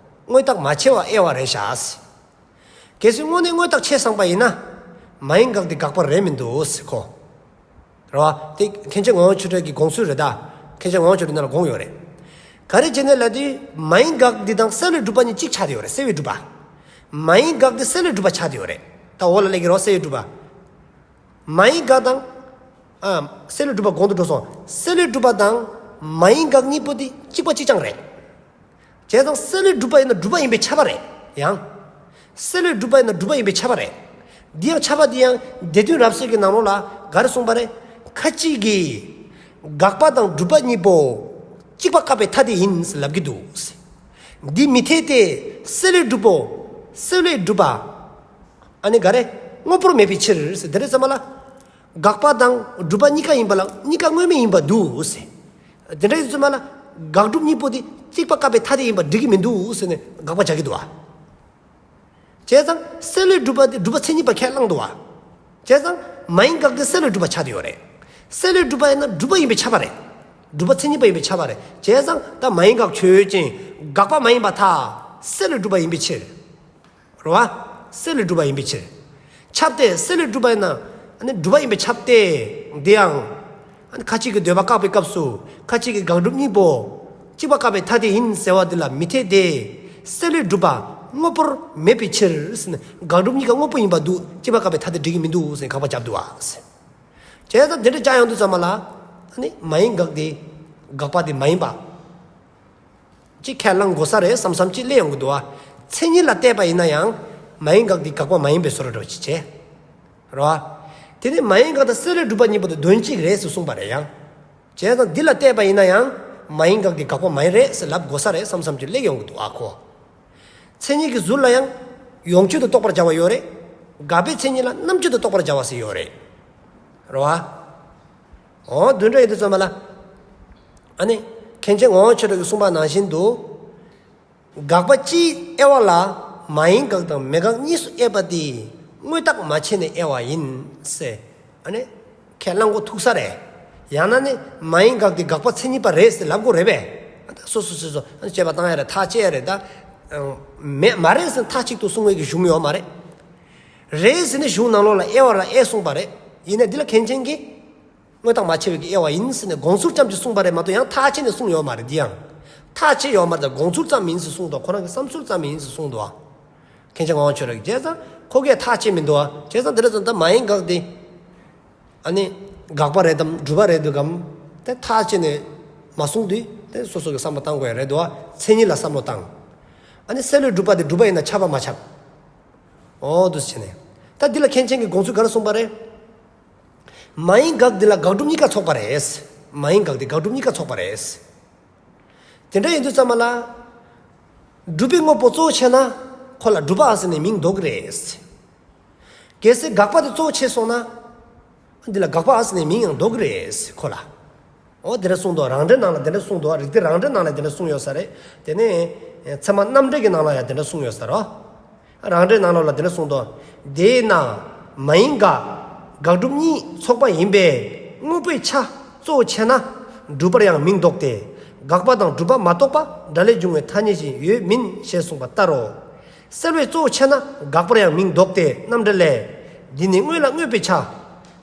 དངོས་བཏགས་མ་ཕྱེ་བ་དབྱེ་བ་རེད་ཤག་ཟེར། གལ་སྲིད་དངོས་གནས་དངོས་བཏགས་ཕྱེ་སོང་པ་ཡིན་ན། མ་ཡིན་དགག་འདི་དགག་པ་རེད་མི་འདུག་ཟེར་ཁོ། རེད་བ། དེ་མཁན་ཆེན་ངག་དབང་ཆོས་གྲགས་ཀྱི་དགོངས་ཚུལ་རེད་ད། མཁན་ཆེན་ངག་དབང་ཆོས་གྲགས་ནང་ལ་དགོངས་ཡོད་རེད། ག་རེ་བྱས་ནས་ལབ་དུས་མ་ཡིན་དགག་འདི་དང་སེལ་བའི་སྒྲུབ་པ་གཉིས་གཅིག་ཆགས་བསྡད་ཡོད་རེད་སེལ་བའི་སྒྲུབ་པ། མ་ཡིན་དགག་འདི་སེལ་བའི་སྒྲུབ་པ་ཆགས་བསྡད་ཡོད་རེད། ད་འོག་ལ་སླེབས་ཀྱི་རེད་སེལ་བའི་སྒྲུབ་པ། མ་ཡིན་དགག་དང་། ཨ། སེལ་བའི་སྒྲུབ་པ་གོང་དུ་འགྲོ་སོང་། སེལ་བའི་སྒྲུབ་པ་དང་མ་ཡིན་དགག་གཉིས་པོ་དེ་གཅིག་པ་གཅིག་རྐྱང་རེད། བྱས་ཙང་སེལ་བའི་སྒྲུབ་པ་ཡིན་ན་སྒྲུབ་པ་ཡིན་པས་ཁྱབ་པ་རེད། ཡང་། སེལ་བའི་སྒྲུབ་པ་ཡིན་ན་སྒྲུབ་པ་ཡིན་པས་ཁྱབ་པ་རེད། འདི་ཡང་ཁྱབ་པ་འདི་ཡང་སྡེ་བདུན་རབ་གསལ་གྱི་ནང་ལོགས་ལ་ག་རེ་གསུངས་པ་རེད། ཁ་ཅིག་གིས་དགག་པ་དང་སྒྲུབ་པ་གཉིས་པོ་གཅིག་པ་བཀག་པའི་ཐ་དད་ཡིན་ཟེར་ལབ་ཀྱི་འདུག་ཟེར། འདི་མི་འཐད་དེ། སེལ་བའི་སྒྲུབ་པོ། སེལ་བའི་སྒྲུབ་པ། ཨ་ནི་ག་རེ། དངོས་པོར་མེད་པའི་ཕྱིར་ཟེར། དེ་འདྲ་ཙམ་ལ། དགག་པ་དང་སྒྲུབ་པ་གཉིས་ཀ་ཡིན་པ་ལ་གཉིས་ཀ་དངོས་མེད་ཡིན་པ་འདུག་ཟེར། དེ་འདྲ་ཡིན་ཙམ་ལ་དགག་སྒྲུབ་གཉིས་པོ་དེ་གཅིག་པ་བཀག་པའི་ཐ་དད་ཡིན་པ་འགྲིག་གི་མི་འདུག་ཟེར་ནས་དགག་པ་བྱ་གི་འདུག་བ། བྱས་ཙང་སེལ་བའི་སྒྲུབ་པ་དེ་སྒྲུབ་པ་མཚན་ཉིད་པ་ཁས་བླངས་འདུག་བ། བྱས་ཙང་མ་ཡིན་དགག་དེ་སེལ་བའི་སྒྲུབ་པ་ཆགས་བསྡད་ཡོད་རེད། སེལ་བའི་སྒྲུབ་པ་ཡིན་ན་སྒྲུབ་པ་ཡིན་པས་ཁྱབ་པ་རེད། སྒྲུབ་པ་མཚན་ཉིད་པ་ཡིན་པས་ཁྱབ་པ་རེད། བྱས་ཙང་ད་མ་ཡིན་དགག་ཆོས་ཅན། དགག་པ་མ་ཡིན་པར་ཐལ། སེལ་བའི་སྒྲུབ་པ་ཡིན་པའི་ཕྱིར། རེད་བ། སེལ་བའི་སྒྲུབ་པ་ཡིན་པའི་ཕྱིར། ཁྱབ་སྟེ། སེལ་བའི་སྒྲུབ་པ་ཡིན་ན། ཨ་ནི་སྒྲུབ་པ་ཡིན་པས་ཁྱབ་སྟེ། འདི་ཡང་། ཨ་ནི་ཁ་ཅིག་གིས་འདོད་པ་བཀག་པའི་སྐབས་སུ། ཁ་ཅིག་གིས་དགག་སྒྲུབ་གཉིས་པོ་གཅིག་པ་བཀག་པའི་ཐ་དད་ཡིན་ཟེར་བ་འདི་ལ་མི་འཐད་དེ། སེལ་བའི་སྒྲུབ་པ་དངོས་པོར་མེད་པའི་ཕྱིར་ཟེར་ནས། དགག་སྒྲུབ་གཉིས་ཀ་དངོས་པོ་ཡིན་པ་འདུག་གཅིག་པ་བཀག་པའི་ཐ་དད་འགྲིག་གི་མི་འདུག་ཟེར་ནས་དགག་པ་བརྒྱབ་འདུག་བ། བྱས་ཙང་དེ་འདྲ་བྱ་ཡོང་དུས་ཙམ་པ་ལ། ཨ་ནི་མ་ཡིན་དགག་དེ་དགག་པ་དེ་མ་ཡིན་པ། ཅིག་ཁས་བླངས་དགོས་ས་རེད་བསམ་བསམ་ཅིག་སླེབས་ཡོང་གི་འདུག་བ། མཚན་ཉིད་ལ་བལྟས་པ་ཡིན་ན་ཡང་། མ་ཡིན་དགག་འདི་དགག་པ་མ་ཡིན་པའི་བཟོ་འདྲ་ཅིག་བྱས། རེད་བ། དེ་ནས་མ་ཡིན་དགག་དང་སེལ་བའི་སྒྲུབ་པ་གཉིས་པོ་དེ་དོན་གཅིག་རེད་ཟེར་གསུངས་པ་རེད་ཡང་། བྱས་ཙང་འདི་ལ་བལྟས་པ་ཡིན་ན་ཡང་། མ་ཡིན་དགག་འདི་དགག་པ་མ་ཡིན་རེད་ཟེར་ལབ་དགོས་ས་རེད་བསམ་བསམ་ཅིག་སླེབས་ཡོང་གི་འདུག་ཨ་ཁོ། མཚན་ཉིད་ཀྱི་ཟུར་ལ་ཡང་། ཡོངས་གཅོད་དུ་རྟོགས་པར་བྱ་བ་ཡོད་རེད། དགག་པའི་མཚན་ཉིད་ལ་རྣམ་གཅོད་དུ་རྟོགས་པར་བྱ་བ་ཟེར་ཡོད་རེད། རེད་བ། འོ་དེ་འདྲ་ཡིན་དུས་ཙམ་པ་ལ། ཨ་ནི། མཁན་ཆེན་ངག་དབང་ཆོས་གྲགས་ཀྱིས་གསུངས་པ་ནང་བཞིན་དུ། དགག་པ་སྤྱིའི་དབྱེ་བ་ལ། མ་ཡིན་དགག་དང་མེད་དགག་གཉིས་སུ་དབྱེ་བ་དེ། དངོས་བཏགས་མ་ཕྱེ་ནས་དབྱེ་བ་ཡིན་ཟེར། ཨ་ནི། ཁས་བླངས་དགོས་ཐུག་ས་རེད། ཡང་ན་ནི། མ་ཡིན་དགག་དེ་དགག་པ་མཚན་ཉིད་པ་རེད་ཟེར་ལབ་དགོས་རེད་པས། ད་སོ་སོ་སོ་སོ་ཨ་ནི་དཔྱད་པ་བཏང་ཡ་རེད། ཐག་བཅད་ཡ་རེད་ད། མེད་མ་རེད་ཟེར་མཐའ་གཅིག་ཏུ་གསུང་བའི་གི་གཞུང་ཡོད་མ་རེད། རེད་ཟེར་ནས་གཞུང་ནང་ལོགས་ལ་དབྱེ་བ་ལ་དབྱེ་གསུངས་པ་རེད། ཡིན་ནའི་འདི་ལ་མཁན་ཆེན་གྱིས། དངོས་བཏགས་མ་ཕྱེ་བའི་གི་དབྱེ་བ་ཡིན་ཟེར་ནས་དགོངས་ཚུལ་ཙམ་ཅིག་གསུངས་པ་རེད་མ་གཏོགས་ཡང་ཐག་བཅད་ནས་གསུངས་ཡོད་མ་རེད། འདི་ཡང་ཐག་བཅད་ཡོད་མ་རེད། ད་དགོངས་ཚུལ་ཙམ་ཡིན་ཟེར་གསུངས་འདུག་ཁོ་རང་གི་བསམ་ཚུལ་ཙམ་ཡིན་ཟེར་གསུངས་འདུག་མཁན་ཆེན་ངག་དབང་ཆོས་གྲགས་ཀྱིས། བྱས་ཙང་ཁོ་གིས་ཐག་བཅད་མི་འདུག་བ། བྱས་ཙང་དེ་འདྲ་སོང་ཙང་མ་ཡིན་དགག་དེ། ཨ་ནི། དགག་པ་རེད་དམ་སྒྲུབ་པ་རེད་འདུག་གམ། དེ་ཐག་བཅད་ནས་མ་གསུངས་དུས་དེ་སོ་སོ་གི་བསམ་བློ་བཏང་དགོས་ཡ་རེད་འདུག་བ། མཚན་ཉིད་ལ་བསམ་བློ་བཏང་། ཨ་ནི་སེལ་བའི་སྒྲུབ་པ་དེ་སྒྲུབ་པ་ཡིན་ན་ཁྱབ་པ་མ་ཁྱབ། འོ་འདུག་སེ་བྱས་ནས། ད་འདི་ལ་མཁན་ཆེན་གྱིས་དགོངས་ཚུལ་ག་རེ་གསུངས་པ་རེད། མ་ཡིན་དགག་འདི་ལ་དགག་སྒྲུབ་གཉིས་ཀ་ཚོགས་པ་རེད། མ་ཡིན་དགག་འདི་དགག་སྒྲུབ་གཉིས་ཀ་ཚོགས་པ་རེད། དེ་འདྲ་ཡིན་དུས་ཙམ་པ་ལ། སྒྲུབ་པའི་དངོས་པོ་གཙོ་བོ་ཕྱེ་ན། ཁོ་ལ་སྒྲུབ་པ་ཟེར་ནས་མིང་འདོགས་ཀྱི་རེད། གལ་སྲིད་དགག་པ་དེ་གཙོ་བོ་ཕྱེ་སོང་ན། འདི་ལ་དགག་པ་ཟེར་ནས་མིང་ཡང་འདོགས་ཀྱི་རེད་ཁོ་ལ། འོ་དེ་འདྲ་གསུངས་འདུག་རང་འགྲེལ་ནང་ལ་དེ་འདྲ་གསུངས་འདུག་རིགས་གཏེར་རང་འགྲེལ་ནང་ལ་དེ་འདྲ་གསུངས་ཡོད་ས་རེད། དེ་ནས་ཚད་མ་རྣམ་འགྲེལ་གྱི་ནང་ལ་ཡང་དེ་འདྲ་གསུངས་ཡོད་ས་རེད། རང་འགྲེལ་ནང་ལོགས་ལ་དེ་འདྲ་གསུངས་འདུག་དེས་ན་མ་ཡིན་དགག་དགག་སྒྲུབ་གཉིས་ཚོགས་པ་ཡིན་པས་དངོས་པོའི་ཆ་གཙོ་བོ་ཕྱེ་ན་སྒྲུབ་པར་ཡང་མིང་འདོགས་ཏེ། དགག་པ་དང་སྒྲུབ་པ་མ་གཏོགས་པ་འདྲ་ལས་འབྱུང་བའི་ཐ་སྙད་ཅིག་ཡོད་མིན་ཞེས་གསུངས་པ་ལྟར་རོ། སེལ་བའི་གཙོ་བོ་ཕྱེ་ན་དགག་པར་ཡང་མིང་འདོགས་ཏེ་རྣམ་འགྲེལ་ལས། འདི་ནི་དངོས་ལ་དངོས་པའི་ཆ།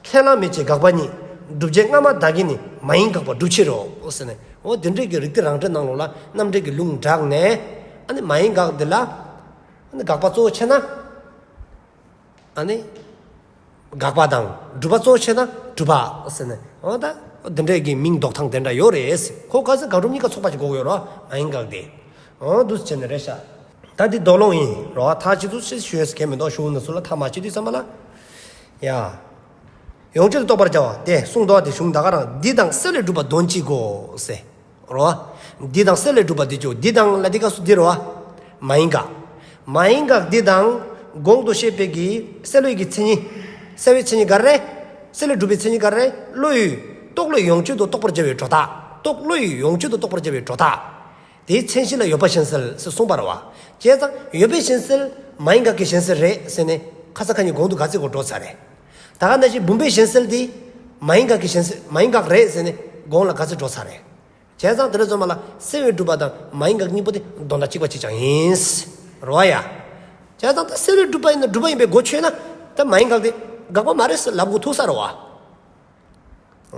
ཁས་བླངས་མེད་ཅེས་དགག་པ་གཉིས། སྒྲུབ་བྱེད་སྔ་མ་བདག་གིས་ནི་མ་ཡིན་དགག་པ་སྒྲུབ་ཕྱིར་རོ། ཟེར་ནས། འོ་དེ་འདྲའི་གི་རིགས་གཏེར་རང་འགྲེལ་ནང་ལོགས་ལ་རྣམ་འགྲེལ་གྱི་ལུང་དྲངས་ནས། ཨ་ནི་མ་ཡིན་དགག་འདི་ལ། ཨ་ནི་དགག་པ་གཙོ་བོ་ཕྱེ་ན། ཨ་ནི། དགག་པ་དང་སྒྲུབ་པ་གཙོ་བོ་ཕྱེ་ན་སྒྲུབ་པ་ཟེར་ནས། འོ་ད། འདི་འདྲའི་གི་མིང་འདོགས་སྟངས་དེ་འདྲ་ཡོད་རེད། ཁོ་ག་ཚོད་དགག་སྒྲུབ་གཉིས་ཀ་ཚོགས་པ་ཅིག་དགོས་ཀྱི་ཡོད་རོ། མ་ཡིན་དགག་དེ། འོ་འདུག་སེ་བྱས་ནས་རེད་ཤག་ད་འདི་དོགས་སློང་ཡིན་རོ། ཐག་ཆོད་ཚུལ་ཞུ་ཡས་གལ་མི་འདུག་གཞུང་ནས་ཚུར་ལ་ཐག་མ་བཅད་དུས་ཙམ་པ་ལ། ཡ། ཡོངས་གཅོད་དུ་རྟོགས་པར་བྱ་བ་དེ་གསུངས་འདུག་བ། དེ་གཞུང་ད་ག་རང་འདི་དང་སེལ་བའི་སྒྲུབ་པ་དོན་གཅིག་གོ་ཟེར། རོ། འདི་དང་སེལ་བའི་སྒྲུབ་པ་འདི་ཅོ། འདི་དང་ལ་འདི་སྐབས་སུ་འདི་རོ། མ་ཡིན་དགག་མ་ཡིན་དགག་འདི་དང་། གོང་དུ་བཤད་པའི་གི་སེལ་བའི་གི་མཚན་ཉིད། སེལ་བའི་མཚན་ཉིད་ག་རེ། སེལ་བའི་སྒྲུབ་པའི་མཚན་ཉིད་ག་རེ། བློ་ཡི། རྟོག་བློའི་ཡོངས་གཅོད་དུ་རྟོགས་པར་བྱ་བའི་སྒྲོ་བཏགས། རྟོག་བློ་ཡི་ཡོངས་གཅོད་དུ་རྟོགས་པར་བྱ་བའི་སྒྲོ་བཏགས། དེའི་མཚན་གཞི་ལ་ཡོད་པ་གཞན་སེལ་ཟེར་གསུངས་པ་རེད་བ། བྱས་ཙང་ཡོད་པའི་གཞན་སེལ་མ་ཡིན་དགག་གི་གཞན་སེལ་རེད་ཟེར་ནས་ཁ་ས་ཁ་ཉིན་གོང་དུ་ག་ཚོད་གོ་འགྲོ་ཚར་རེད། ད་ག་ནང་བཞིན་བུམ་པའི་གཞན་སེལ་དེ་མ་ཡིན་དགག་གི་གཞན་སེལ་མ་ཡིན་དགག་རེད་ཟེར་ནས་གོང་ལ་ག་ཚོད་འགྲོ་ཚར་རེད། བྱས་ཙང་དེ་འདྲ་ཚོ་མ་ལ་སེལ་བའི་སྒྲུབ་པ་དང་མ་ཡིན་དགག་གཉིས་པོ་དེ་དོན་དག་གཅིག་པ་གཅིག་རྐྱང་ཡིན། རེད་བ་ཡ། བྱས་ཙང་ད་སེལ་བའི་སྒྲུབ་པ་ཡིན་ན་སྒྲུབ་པ་ཡིན་པའི་སྒོ་ཆོད་ན་ད་མ་ཡིན་དགག་དེ་དགག་པ་མ་རེད་ཟེར་ལབ་དགོས་ཐུག་ས་རེད་བ།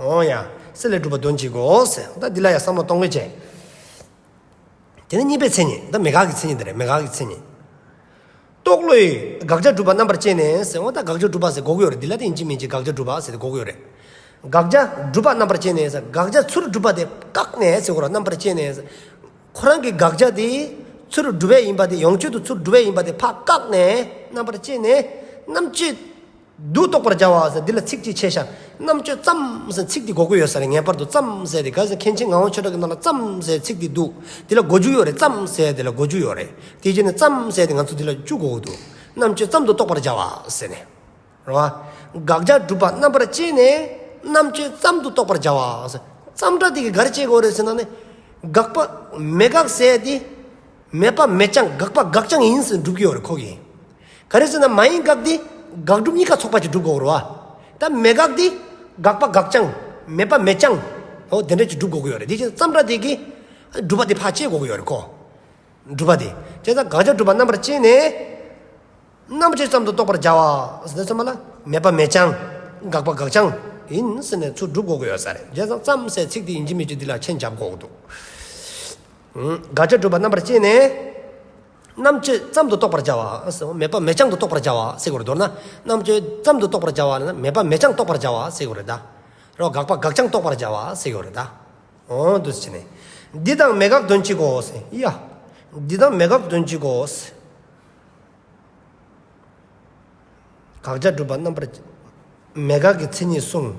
འོ་ཡ། སེལ་བའི་སྒྲུབ་པ་དོན་གཅིག་གོ་ཟེར། ད་འདི་ལ་ཡ་བསམ་བློ་གཏོང་གི་བྱས། དེ་ནས་གཉིས་པའི་མཚན་ཉིད། ད་མེད་དགག་གི་མཚན་ཉིད་དེ་རེད། མེད་དགག་གི་མཚན་ཉིད། རྟོག་བློ་ཡི་དགག་བྱ་སྒྲུབ་པ་རྣམ་པར་བཅད་ནས་ཟེར། འོ་ད་དགག་བྱ་སྒྲུབ་པ་ཟེར་དགོས་ཀྱི་ཡོད་རེད། འདི་ལ་དེ་ཡིན་གཅིག་མིན་གཅིག་དགག་བྱ་སྒྲུབ་པ་ཟེར་དེ་དགོས་ཀྱི་ཡོད་རེད། དགག་བྱ་སྒྲུབ་པ་རྣམ་པར་བཅད་ནས་ཟེར། དགག་བྱ་ཚུར་སྒྲུབ་པ་དེ་བཀག་ནས་ཟེར་གོ་ར། རྣམ་པར་བཅད་ནས་ཟེར། ཁོ་རང་གི་དགག་བྱ་དེ་ཚུར་སྒྲུབ་པ་ཡིན་པ་དེ། ཡོངས་གཅོད་དུ་ཚུར་སྒྲུབ་པ་ཡིན་པ་དེ་ཕར་བཀག་ནས། རྣམ་པར་བཅད་ནས་རྣམ་གཅོད་དུ་རྟོགས་པར་བྱ་བ་ཟེར། འདི་ལ་ཚིག་གཅིག་ཆད་ཤག་རྣམ་གཅོད་ཙམ་ཟེར་ཚིག་འདི་དགོས་ཀྱི་ཡོད་ས་རེད། ངེས་པར་དུ་ཙམ་ཟེར་དེ། ག་ཟེར་མཁན་ཆེན་ངག་དབང་ཆོས་གྲགས་ཀྱི་ནང་ལ་ཙམ་ཟེར་ཚིག་འདི་འདུག་འདི་ལ་གོ་རྒྱུ་ཡོད་རེད། ཙམ་ཟེར་འདི་ལ་གོ་རྒྱུ་ཡོད་རེད། དེ་བྱས་ནས་ཙམ་ཟེར་དེ་ང་ཚོ་འདི་ལ་བཅུག་དགོས་འདུག་རྣམ་གཅོད་ཙམ་དུ་རྟོགས་པར་བྱ་བ་ཟེར་ནས། རེད་བ། དགག་བྱ་སྒྲུབ་པ་རྣམ་པར་བཅད་ནས་རྣམ་གཅོད་ཙམ་དུ་རྟོགས་པར་བྱ་བ་ཟེར། ཙམ་སྒྲ་དེ་གིས་ག་རེ་བྱེད་དགོས་རེད་ཟེར་ན་ནི། དགག་པ་མེད་དགག་ཟེར་དེ་མེད་པ་མེད་རྐྱང་། དགག་པ་དགག་རྐྱང་ཡིན་ཟེར་སྒྲུབ་ཀྱི་ཡོད་རེད་ཁོ་གིས། ག་རེ་ཟེར་ན་མ་ཡིན་དགག་དེ་དགག་སྒྲུབ་གཉིས་ཀ་ཚོགས་པ་ཅིག་སྒྲུབ་དགོས་རེད་བ། ད་མེད་དགག་དེ་དགག་པ་དགག་རྐྱང་། མེད་པ་མེད་རྐྱང་། འོ་དེ་འདྲ་ཅིག་སྒྲུབ་དགོས་ཀྱི་ཡོད་རེད། དེ་བཞིན་ཙམ་སྒྲ་དེ་གིས་སྒྲུབ་པ་དེ་ཕར་བཅད་དགོས་ཀྱི་ཡོད་རེད་ཁོ། སྒྲུབ་པ་དེ། བྱས་ཙང་དགག་བྱ་སྒྲུབ་པ་རྣམ་པར་བཅད་ནས། རྣམ་གཅོད་ཙམ་དུ་རྟོགས་པར་བྱ་བ་ཟེར་ཙམ་པ་ལ་མེད་པ་མེད་རྐྱང་། དགག་པ་དགག་རྐྱང་ཡིན་ཟེར་ནས་ཚུར་སྒྲུབ་དགོས་ཀྱི་ཡོད་ས་རེད། བྱས་ཙང་ཙམ་ཟེར་ཚིག་དེ་ཡིན་གཅིག་མིན་གཅིག་འདི་ལ་མཆན་རྒྱབ་དགོས་ཀྱི་འདུག་དགག་བྱ་སྒྲུབ་པ་རྣམ་པར་བཅད་ནས། རྣམ་གཅོད་ཙམ་དུ་རྟོགས་པར་བྱ་བ་ཟེར། མེད་པ་མེད་རྐྱང་དུ་རྟོགས་པར་བྱ་བ་ཟེར་དགོས་རེད། མདོར་ན་རྣམ་གཅོད་ཙམ་དུ་རྟོགས་པར་བྱ་བ་ལ་ན་མེད་པ་མེད་རྐྱང་རྟོགས་པར་བྱ་བ་ཟེར་དགོས་རེད་ད། རོ། དགག་པ་དགག་རྐྱང་རྟོགས་པར་བྱ་བ་ཟེར་དགོས་རེད་ད། འོ་འདུག་སེ་བྱས་ནས། འདི་དང་མེད་དགག་དོན་གཅིག་གོ་ཟེར། ཡ། འདི་དང་མེད་དགག་དོན་གཅིག་གོ་ཟེར། དགག་བྱ་སྒྲུབ་པ་རྣམ་པར། མེད་དགག་གི་མཚན་ཉིད་གསུངས།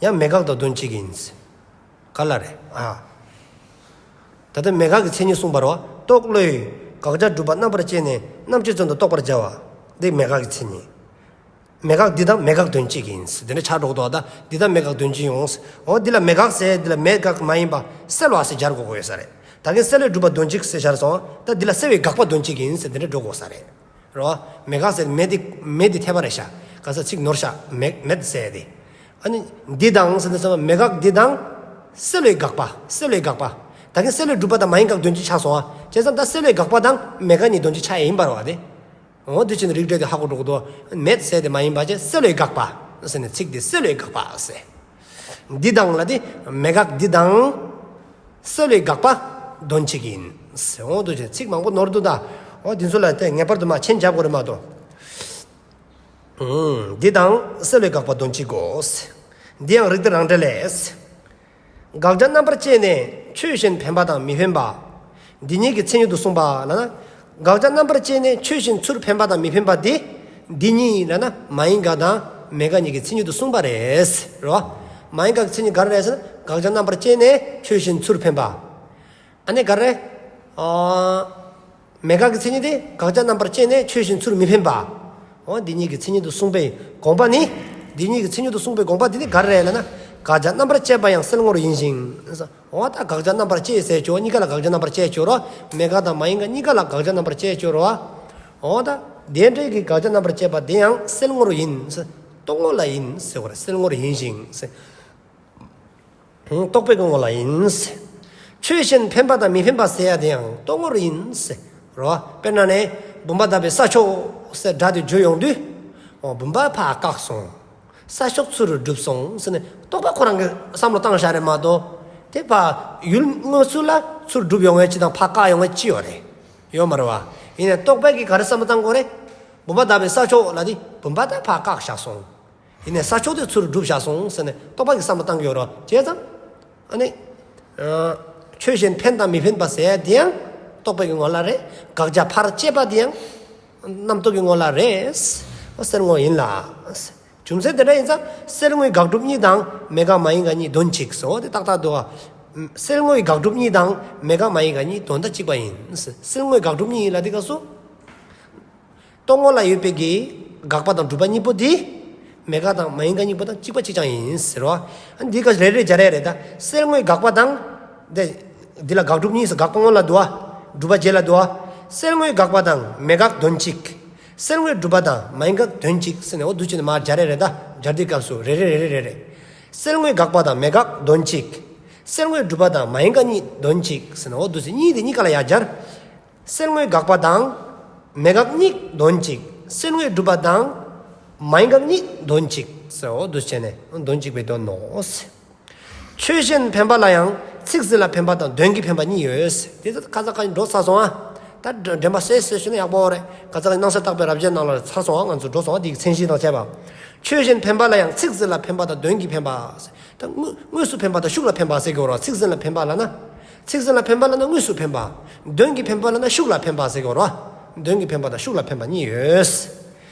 ཡང་མེད་དགག་དང་དོན་གཅིག་ཡིན་ཟེར། ག་ལ་རེད་ཨ། ད་ལྟ་མེད་དགག་གི་མཚན་ཉིད་གསུངས་པ་རེད་བ། རྟོག་བློས་དགག་བྱ་སྒྲུབ་པ་རྣམ་པར་བཅད་ནས་རྣམ་གཅོད་ཙམ་དུ་རྟོགས་པར་བྱ་བ། འདི་མེད་དགག་གི་མཚན་ཉིད། མེད་དགག་འདི་དང་མེད་དགག་དོན་གཅིག་ཡིན། དེ་ནས་ཆ་འགྲོ་འདུག་ད། འདི་དང་མེད་དགག་དོན་གཅིག་ཡོང་། འོ་འདི་ལ་མེད་དགག་ཟེར། འདི་ལ་མེད་དགག་མ་ཡིན་པ་སེལ་བ་ཟེར་སྦྱར་དགོས་ཀྱི་ཡོད་ས་རེད། ད་གིན་སེལ་བས་སྒྲུབ་པ་དོན་གཅིག་ཟེར་སྦྱར་སོང་། ད་འདི་ལ་སེལ་བས་དགག་པ་དོན་གཅིག་ཡིན་ཟེར་འདི་འདྲ་འགྲོ་དགོས་ས་རེད། རོ། མེད་དགག་ཟེར་མེད་དེ་མེད་དེ་འཐད་པ་རེད་ཤག་ག་ས་ཚིག་ནོར་ཤག་མེད་མེད་ཟེར་དེ། ཨ་ནི་འདི་དང་ཟེར་དུས་ཙམ་པ་མེད་དགག་འདི་དང་། སེལ་བས་དགག་པ། སེལ་བས་དགག་པ། ད་གིན་སེལ་བས་སྒྲུབ་པ་དང་མ་ཡིན་དགག་དོན་གཅིག་ཆགས་སོང་ཨ། བྱས་ཙང་ད་སེལ་བས་དགག་པ་དང་མེད་དགག་གཉིས་དོན་གཅིག་ཆགས་ཡ་ཡིན་པ་རེད་བ་དེ། འོ་དེ་ཕྱིན་རིགས་འགྲེ་དེ་ཧ་གོ་འགྲོ་གི་འདུག་མེད་ཟེར་དེ་མ་ཡིན་པ་བྱས། སེལ་བས་དགག་པ་ཟེར་ནས་ཚིག་དེ་སེལ་བས་དགག་པ་ཟེར། འདི་དང་ལ་དེ་མེད་དགག་འདི་དང་། སེལ་བས་དགག་པ་དོན་གཅིག་ཡིན་ཟེར། འོ་འདུག་སེ་ཚིག་མང་པོ་ནོར་འདུག་ད། འོ་དེ་ཚོ་ལ་དེ་ངེས་པར་དུ་མ་མཆན་རྒྱབ་དགོས་རེད་མ་གཏོགས། འདི་དང་སེལ་བས་དགག་པ་དོན་གཅིག་གོ། འདི་ཡང་རིགས་གཏེར་རང་འགྲེལ་ལས། དགག་བྱ་རྣམ་པར་བཅད་ནས་ཆོས་གཞན་འཕེན་པ་དང་མི་འཕེན་པ། འདི་གཉིས་ཀྱི་མཚན་ཉིད་དུ་གསུངས་པ་ལ་ན། དགག་བྱ་རྣམ་པར་བཅད་ནས་ཆོས་གཞན་ཚུར་འཕེན་པ་དང་མི་འཕེན་པ་དེ། འདི་གཉིས་ལ་ན་མ་ཡིན་དགག་དང་མེད་དགག་གཉིས་ཀྱི་མཚན་ཉིད་དུ་གསུངས་པ་རེད། རོ། མ་ཡིན་དགག་གི་མཚན་ཉིད་ག་རེ་རེད་ཟེར་ན། དགག་བྱ་རྣམ་པར་བཅད་ནས་ཆོས་གཞན་ཚུར་འཕེན་པ། ཨ་ནི་ག་རེ། ཨ། མེད་དགག་གི་མཚན་ཉིད་དེ་དགག་བྱ་རྣམ་པར་བཅད་ནས་ཆོས་གཞན་ཚུར་མི་འཕེན་པ། འོ་འདི་གཉིས་ཀྱི་མཚན་ཉིད་དུ་གསུངས་པའི་དགོངས་པ་ནི། འདི་གཉིས་ཀྱི་མཚན་ཉིད་དུ་གསུངས་པའི་དགོངས་པ་འདི་ནི་ག་རེ་རེད་ལབ་ན། དགག་བྱ་རྣམ་པར་བཅད་པ་ཡང་སེལ་ངོར་ཡིན་ཞིང་། འོ་ད་དགག་བྱ་རྣམ་པར་བཅད་ཟེར་ཆོག་གཉིས་ཀ་ལ་དགག་བྱ་རྣམ་པར་བཅད་ཆོག་རོ། མེད་དགག་དང་མ་ཡིན་དགག་གཉིས་ཀ་ལ་དགག་བྱ་རྣམ་པར་བཅད་ཆོག་རོ། འོ་ད་དེ་འདྲའི་གི་དགག་བྱ་རྣམ་པར་བཅད་པ་དེ་ཡང་སེལ་ངོར་ཡིན། རྟོག་ངོ་ལ་ཡིན་ཟེར་བ་རེད། སེལ་ངོར་ཡིན་ཞིང་ཟེར། རྟོག་པའི་ངོ་ལ་ཡིན། ཆོས་གཞན་འཕེན་པ་དང་མི་འཕེན་པ་ཟེར་ཡ་དེ་ཡང་རྟོག་ངོར་ཡིན་ཟེར་རོ། དཔེར་ན་ནི་བུམ་པ་དག་པའི་ས་ཕྱོགས་ཟེར་སྒྲ་དེ་བརྗོད་ཡོང་དུས། འོ་བུམ་པ་ཕར་བཀག་སོང་། ས་ཕྱོགས་ཚུར་གྲུབ་སོང་ཟེར་ནས་རྟོག་པ་ཁོ་རང་གིས་བསམ་བློ་བཏང་བཞག་རེད་མ་གཏོགས། དེ་ཕར་ཡུལ་དངོས་སུ་ལ་ཚུར་གྲུབ་ཡོང་བའི་ཅི་དང་ཕར་བཀག་ཡོང་བའི་ཅི་ཡོད་རེད། ཡོད་མ་རེད་བ། ཡིན་ནའི་རྟོག་པ་གིས་ག་རེ་བསམ་བློ་བཏང་དགོས་རེད། བུམ་པ་དག་པའི་ས་ཕྱོགས་ལ་དེ་བུམ་པ་དག་ཕར་བཀག་བཞག་སོང་། ཡིན་ནའི་ས་ཕྱོགས་དེ་ཚུར་གྲུབ་བཞག་སོང་ཟེར་ནས་རྟོག་པ་གིས་བསམ་བློ་བཏང་གི་ཡོད་རེད། བྱས་ཙང་། ཨ་ནི། ཨ། ཆོས་གཞན་འཕེན་དང་མི་འཕེན་པ་ཟེར་ཡ་དེ་ཡང་རྟོག་པའི་གི་ངོ་ལ་རེད། དགག་བྱ་ཕར་བཅད་པ་དེ་ཡང་རྣམ་རྟོག་གི་ངོ་ལ་རེད། སེལ་ངོ་ཡིན་ལ། རྒྱུ་མཚན་དེ་འདྲ་ཡིན་ཙང་སེལ་ངོའི་དགག་སྒྲུབ་གཉིས་དང་མེད་དགག་མ་ཡིན་དགག་གཉིས་དོན་གཅིག་ཟེར་བ་དེ་ཏག་ཏག་འདུག་ག་སེལ་ངོའི་དགག་སྒྲུབ་གཉིས་དང་མེད་དགག་མ་ཡིན་དགག་གཉིས་དོན་དག་གཅིག་པ་ཡིན། སེལ་ངོའི་དགག་སྒྲུབ་གཉིས་ལ་དེ་སྐབས་སུ། རྟོག་ངོ་ལ་ཡོད་པའི་གི་དགག་པ་དང་སྒྲུབ་པ་གཉིས་པོ་དེ། མེད་དགག་དང་མ་ཡིན་དགག་གཉིས་པོ་དང་གཅིག་པ་གཅིག་རྐྱང་ཡིན་ཟེར་བ། ཨ་ནི་འདི་ཀ་རེ་རེ་སྦྱར་ཡ་རེད་ད། སེལ་ངོའི་དགག་པ་དང་། དེ། འདི་ལ་དགག་སྒྲུབ་གཉིས་སུ་དགག་པ་སྔོན་ལ་འདུག་བ། སྒྲུབ་པ་རྗེས་ལ་འདུག་བ། སེལ་ངོའི་དགག་པ་དང་མེད་དགག་དོན་གཅིག་སེལ་ངོའི་སྒྲུབ་པ་དང་མ་ཡིན་དགག་དོན་གཅིག་ཟེར་ནས་འོ་འདུག་བྱས་ནས་མར་སྦྱར་ཡ་རེད་ད། སྦྱར་དུས་སྐབས་སུ་རེ་རེ་རེ་རེ་རེ་རེ། སེལ་ངོའི་དགག་པ་དང་མེད་དགག་དོན་གཅིག་སེལ་ངོའི་སྒྲུབ་པ་དང་མ་ཡིན་དགག་གཉིས་དོན་གཅིག་ཟེར་ནས་འོ་འདུག་བྱས་གཉིས་དེ་གཉིས་ཀ་ལ་ཡར་སྦྱར། སེལ་ངོའི་དགག་པ་དང་། མེད་དགག་གཉིས་དོན་གཅིག་སེལ་ངོའི་སྒྲུབ་པ་དང་། མ་ཡིན་དགག་གཉིས་དོན་གཅིག་ཟེར་འོ་འདུག་བྱས་ནས་དོན་གཅིག་པའི་དོན་ནོ། ཆོས་གཞན་འཕེན་པ་ལ་ཡང་ཚིག་ཟིན་ལ་འཕེན་པ་དང་དོན་གྱིས་འཕེན་པ་གཉིས་ཡོད། དེ་ཚོ་ཁ་ས་ཁ་ཉིན་འགྲོ་ཚར་སོང་ཨ། ད། ད་འདྲེན་པ་བསད་བསད་ཞུ་ན་ཡག་པོ་རེད། ག་ཚ་གི་སྣང་གསལ་བརྟག་པའི་རབ་བྱེད་ནང་ལ་ཚར་སོང་། ང་ཚོ་འགྲོ་སོང་། འདིའི་མཚན་གཞི་དང་བཅས་པ། ཆོས་གཞན་འཕེན་པ་ལ་ཡང་ཚིག་ཟིན་ལ་འཕེན་པ་དང་དོན་གྱིས་འཕེན་པ། ད་དངོས་དངོས་སུ་འཕེན་པ་དང་ཤུགས་ལ་འཕེན་པ་ཟེར་གྱི་ཡོད་རེད་བ། ཚིག་ཟིན་ལ་འཕེན་པ་ལབ་ན། ཚིག་ཟིན་ལ་འཕེན་པ་ལབ་ན་དངོས་སུ་འཕེན་པ། དོན་གྱིས་འཕེན་པ་ལབ་ན་ཤུགས་ལ་འཕེན་པ་ཟེར་གྱི་ཡོད་རེད་བ། དོན་གྱིས་འཕེན་པ་དང་ཤུགས་ལ་འཕེན་པ་གཉིས་ཡོད།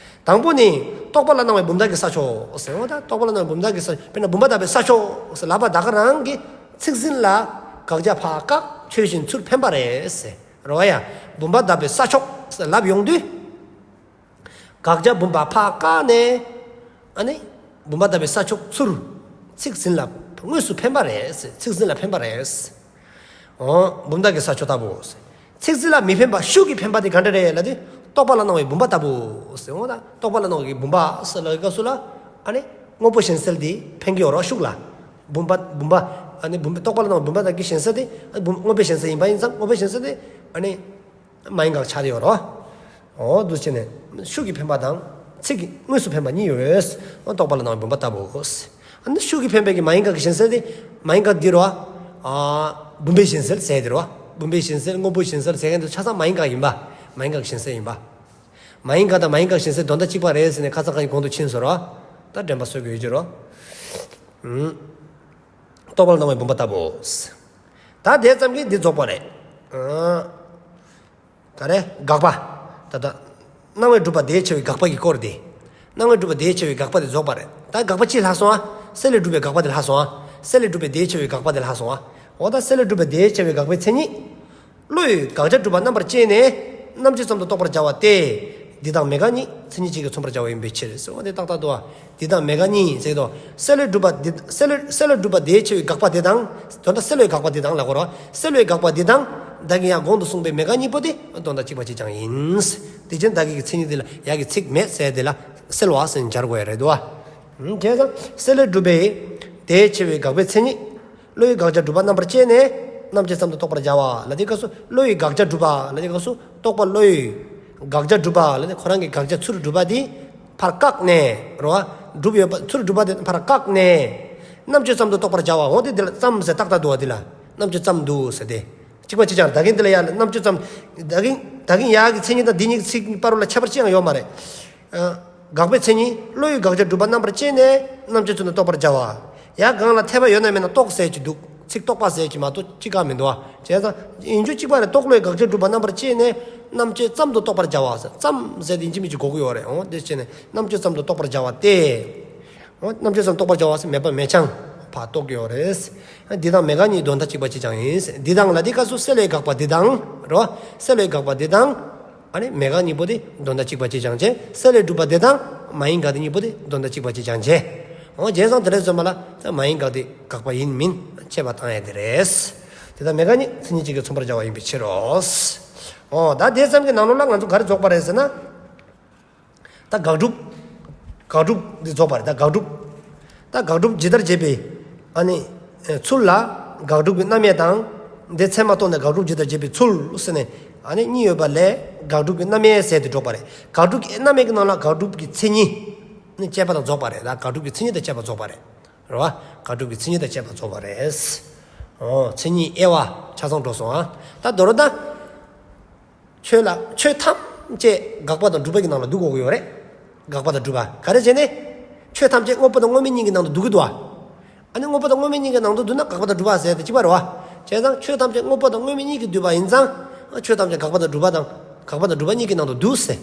དང་པོ་ནི། རྟོག་པ་ལ་སྣང་བའི་འབུམ་ཕྲག་གི་ས་ཕྱོགས་ཟེར་བ་དང་། རྟོག་པ་ལ་སྣང་བའི་འབུམ་ཕྲག་གི་ས་ཕྱོགས། དཔེར་ན་བུམ་པ་དག་པའི་ས་ཕྱོགས་ཟེར་ལབ་པ་ད་ག་རང་གིས་ཚིག་ཟིན་ལ་དགག་བྱ་ཕར་བཀག་ཆོས་གཞན་ཚུར་འཕེན་པ་རེད་ཟེར། རེད་བ་ཡ། བུམ་པ་དག་པའི་ས་ཕྱོགས་ཟེར་ལབ་ཡོང་དུས། དགག་བྱ་བུམ་པ་ཕར་བཀག་ནས། ཨ་ནི། བུམ་པ་དག་པའི་ས་ཕྱོགས་ཚུར། ཚིག་ཟིན་ལ་དངོས་སུ་འཕེན་པ་རེད་ཟེར། ཚིག་ཟིན་ལ་འཕེན་པ་རེད་ཟེར། འོ། བུམ་ཕྲག་གི་ས་ཕྱོགས་ལྟ་བུ་ཟེར། ཚིག་ཟིན་ལ་མི་འཕེན་པ་ཤུགས་ཀྱིས་འཕེན་པ་དེ་ག་འདྲ་རེད་ལབ་དུས། རྟོག་པ་ལ་སྣང་བའི་བུམ་པ་ལྟ་བུ་ཟེར། འོ་ད་རྟོག་པ་ལ་སྣང་བའི་བུམ་པ་ཟེར་ལབ་པའི་སྐབས་སུ་ལ། ཨ་ནི། དངོས་པོ་གཞན་སེལ་དེ་འཕེན་གྱི་ཡོད་རེད་ཤུགས་ལ། བུམ་པ་བུམ་པ། ཨ་ནི་བུམ་པ་རྟོག་པ་ལ་སྣང་བའི་བུམ་པ་དག་གི་གཞན་སེལ་དེ། ཨ་ནི་བུམ་དངོས་པོའི་གཞན་སེལ་ཡིན་པ་ཡིན་ཙང་དངོས་པོའི་གཞན་སེལ་དེ། ཨ་ནི། མ་ཡིན་དགག་ཆགས་ཏེ་ཡོད་རེད། འོ་འདུག་བྱས་ནས་ཤུགས་ཀྱིས་འཕེན་པ་དང་ཚིག་གིས་དངོས་སུ་འཕེན་པ་གཉིས་ཡོད། འོ་རྟོག་པ་ལ་སྣང་བའི་བུམ་པ་ལྟ་བུ། ཨ་ནི་ཤུགས་ཀྱིས་འཕེན་པའི་གི་མ་ཡིན་དགག་གི་གཞན་སེལ་དེ། མ་ཡིན་དགག་འདི་རེད་བ། ཨ། བུམ་པའི་གཞན་སེལ་ཟེར་དེ་རེད་བ། བུམ་པའི་གཞན་སེལ་དངོས་པོའི་གཞན་སེལ་ཟེར་མཁན་དེ་ཆ་ཚང་མ་ཡིན་དགག་ཡིན་པ། མ་ཡིན་དགག་གཞན་སེལ་ཡིན་པ། མ་ཡིན་དགག་དང་མ་ཡིན་དགག་གཞན་སེལ་དོན་དག་གཅིག་པ་རེད་ཟེར་ནས་ཁ་སང་ཁ་ཉིན་གོང་དུ་ཕྱིན་སོང་རེད་བ། ད་འདྲེན་པ་བསད་དགོས་ཡོད་ཀྱི་རེད་བ། ཨུམ། རྟོག་པ་ལ་སྣང་བའི་བུམ་པ་ལྟ་བུ། ད་དེ་ཙམ་གྱིས་འདི་རྫོགས་པ་རེད། ཨ། ག་རེ། དགག་པ། ད་ལྟ། སྣང་བས་སྒྲུབ་པ་དེའི་ཕྱེ་བའི་དགག་པ་གི་སྐོར་དེ། སྣང་བས་སྒྲུབ་པ་དེའི་ཕྱེ་བའི་དགག་པ་དེ་རྫོགས་པ་རེད། ད་དགག་པ་གཅིག་ལྷག་སོང་ཨ། སེལ་བས་སྒྲུབ་པའི་དགག་པ་དེ་ལྷག་སོང་ཨ། སེལ་བས་སྒྲུབ་པའི་དེའི་ཕྱེ་བའི་དགག་པ་དེ་ལྷག་སོང་ཨ། འོ་ད་སེལ་བས་སྒྲུབ་པ་དེའི་ཕྱེ་བའི་དགག་པའི་མཚན་ཉིད། བློ་ཡིས་དགག་བྱ་སྒྲུབ་པ་རྣམ་པར་དཔྱད་ནས། རྣམ་དཔྱོད་ཙམ་དུ་རྟོགས་པར་བྱ་བ་སྟེ། འདི་དང་མེད་དགག་གཉིས་མཚན་ཉིད་གཅིག་གིས་མཚོན་པར་བྱ་བ་ཡིན་པའི་ཕྱིར་ཟེར་བ་དེ་ཏག་ཏག་འདུག་ཨ། འདི་དང་མེད་དགག་གཉིས་ཟེར་དུས། སེལ་བས་སྒྲུབ་པ་འདི་སེལ་བས་སེལ་བས་སྒྲུབ་པ་དེའི་ཕྱེ་བའི་དགག་པ་དེ་དང་། དོན་དག་སེལ་བའི་དགག་པ་དེ་དང་ལབ་དགོས་རེད་བ། སེལ་བའི་དགག་པ་དེ་དང་། ད་གིན་ཡང་གོང་དུ་གསུངས་པའི་མེད་དགག་གཉིས་པོ་དེ་དོན་དག་གཅིག་པ་གཅིག་རྐྱང་ཡིན། དེ་བཞིན་བདག་གི་མཚན་ཉིད་དེ་ལ་ཡ་གི་ཚིག་མེད་ཟེར་དེ་ལ་སེལ་བ་ཟེར་སྦྱར་དགོས་ཡ་རེད་འདུག་བ། བྱས་ཙང་སེལ་བས་སྒྲུབ་པའི་དེའི་ཕྱེ་བའི་དགག་པའི་མཚན་ཉིད། བློ་ཡིས་དགག་བྱ་སྒྲུབ་པ་རྣམ་པར་དཔྱད་ནས། རྣམ་དཔྱོད་ཙམ་དུ་རྟོགས་པར་བྱ་བ་ལབ་དེའི་སྐབས་སུ་བློ་ཡིས་དགག་བྱ་སྒྲུབ་པ་ལབ་དེའི་སྐབས་སུ་རྟོག་པ་བློ་ཡིས་དགག་བྱ་སྒྲུབ་པ་ལབ་དེ་ཁོ་རང་གིས་དགག་བྱ་ཚུར་སྒྲུབ་པ་དེ་ཕར་བཀག་ནས་རེད་བ། སྒྲུབ་ཡོད་པ་ཚུར་སྒྲུབ་པ་དེ་ཕར་བཀག་ནས། རྣམ་དཔྱོད་ཙམ་དུ་རྟོགས་པར་བྱ་བ། འོ་དེ་འདི་ལ་ཙམ་ཟེར་ཏག་ཏག་འདུག་བ། འདི་ལ་རྣམ་དཔྱོད་ཙམ་དུ་ཟེར་དེ། གཅིག་པ་གཅིག་རྐྱང་། ད་གིན་འདི་ལ་ཡ་ལ་རྣམ་དཔྱོད་ཙམ། ད་གིན་ད་གིན་ཡ་གི་མཚན་ཉིད་དང་འདི་གཉིས་ཀྱི་ཚིག་བར་ལ་ཁྱད་པར་ཅི་ཡང་ཡོད་མ་རེད། ཨ། དགག་པའི་མཚན་ཉིད། བློ་ཡིས་དགག་བྱ་སྒྲུབ་པ་རྣམ་པར་དཔྱད་ནས་རྣམ་དཔྱོད་ཙམ་དུ་རྟོགས་པར་བྱ་བ། ཡ་གང་ལ་འཐད་པ་ཡོད་ན་མེད་ན་རྟོགས་ཟེར་གྱི་འདུག་ཚིག་རྟོགས་པ་ཟེར་གྱི་མ་གཏོགས་གཅིག་ཀ་མི་འདུག་བ། བྱས་ཙང་ཡིན་རྒྱུ་གཅིག་པ་རེད། རྟོག་བློ་ཡིས་དགག་བྱ་སྒྲུབ་པ་རྣམ་པར་དཔྱད་ནས་རྣམ་དཔྱོད་ཙམ་དུ་རྟོགས་པར་བྱ་བ་ཟེར། ཙམ་ཟེར་དེ་ཡིན་གཅིག་མིན་གཅིག་གོ་གི་ཡོད་རེད། འོ་དེ་བྱས་ནས་རྣམ་དཔྱོད་ཙམ་དུ་རྟོགས་པར་བྱ་བ་སྟེ། འོ་རྣམ་དཔྱོད་ཙམ་རྟོགས་པར་བྱ་བ་ཟེར་མེད་པ་མེད་ཆང་ཕར་རྟོགས་ཀྱི་ཡོད་རེད། འདི་དང་མེད་དགག་གཉིས་དོན་དག་གཅིག་པ་གཅིག་རྐྱང་ཡིན། འདི་དང་ལབ་དེའི་སྐབས་སུ་སེལ་བའི་དགག་པ་འདི་དང་རེད་བ། སེལ་བའི་དགག་པ་འདི་དང་། ཨ་ནི་མེད་དགག་གཉིས་པོ་དེ་དོན་དག་གཅིག་པ་གཅིག་རྐྱང་བྱས། སེལ་བས་སྒྲུབ་པ་དེ་དང་མ་ཡིན་དགག་དེ་གཉིས་པོ་དེ་དོན་དག་གཅིག་པ་གཅིག་རྐྱང་བྱས། འོ་བྱས་ཙང་དེ་འདྲ་སོང་བ་ལ་ད་མ་ཡིན་དགག་དེ་དགག་པ་ཡིན་མིན་དཔྱད་པ་བཏང་ཡ་དེ་རེད། དེ་དང་མེད་དགག་གཉིས་མཚན་ཉིད་གཅིག་གིས་མཚོན་པར་བྱ་བ་ཡིན་པའི་ཕྱིར་རོ། འོ་ད་དེ་ཙམ་གྱི་ནང་ལོགས་ལ་ང་ཚོ་ག་རེ་རྫོགས་པ་རེད་ཟེར་ན། ད་དགག་སྒྲུབ། དགག་སྒྲུབ་འདི་རྫོགས་པ་རེད། ད་དགག་སྒྲུབ། ད་དགག་སྒྲུབ་ཇི་ལྟར་བྱེད་པའི་ཨ་ནི་ཚུལ་ལ། དགག་སྒྲུབ་ཀྱི་རྣམ་དབྱེ་དང་། དེ་ཚད་མ་རྟོགས་ནས་དགག་སྒྲུབ་ཇི་ལྟར་བྱེད་པའི་ཚུལ་ཟེར་ནས་ཨ་ནི་གཉིས་ཡོད་པ་ལས་དགག་སྒྲུབ་ཀྱི་རྣམ་དབྱེ་ཟེར་དེ་རྫོགས་པ་རེད། དགག་སྒྲུབ་ཀྱི་རྣམ་དབྱེ་གི་ནང་ལ་དགག་སྒྲུབ་ཀྱི་མཚན་ཉིད་ནི་དཔྱད་པ་དང་རྫོགས་པ་རེད། ད་དགག་སྒྲུབ་ཀྱི་མཚན་ཉིད་དང་དཔྱད་པ་རྫོགས་པ་རེད། རེད་བ། དགག་སྒྲུབ་ཀྱི་མཚན་ཉིད་དང་དཔྱད་པ་རྫོགས་པ་རེད། འོ་མཚན་ཉིད་དབྱེ་བ་ཆ་ཚང་འགྲོ་སོང་ཨ། ད་མདོར་ན། ཆོས་ལ་ཆོས་ཐམས་ཅད་དགག་པ་དང་སྒྲུབ་པ་གི་ནང་ལ་འདུ་དགོས་ཀྱི་ཡོད་རེད། དགག་པ་དང་སྒྲུབ་པ་ག་རེ་བྱས་ནས། ཆོས་ཐམས་ཅད་དངོས་པོ་དང་དངོས་མེད་གཉིས་ཀྱི་ནང་དུ་འདུ་གི་འདུག་བ། ཨ་ནི་དངོས་པོ་དང་དངོས་མེད་གཉིས་ཀྱི་ནང་དུ་འདུ་ན་དགག་པ་དང་སྒྲུབ་པ་ཟེར་དེ་གཅིག་པ་རེད་བ། བྱས་ཙང་ཆོས་ཐམས་ཅད་དངོས་པོ་དང་དངོས་མེད་གཉིས་ཀྱིས་བསྡུས་པ་ཡིན་ཙང་། ཆོས་ཐམས་ཅད་དགག་པ་དང་སྒྲུབ་པ་དང་དགག་པ་དང་སྒྲུབ་པ་གཉིས་ཀྱི་ནང་དུ་འདུ་ཟེར།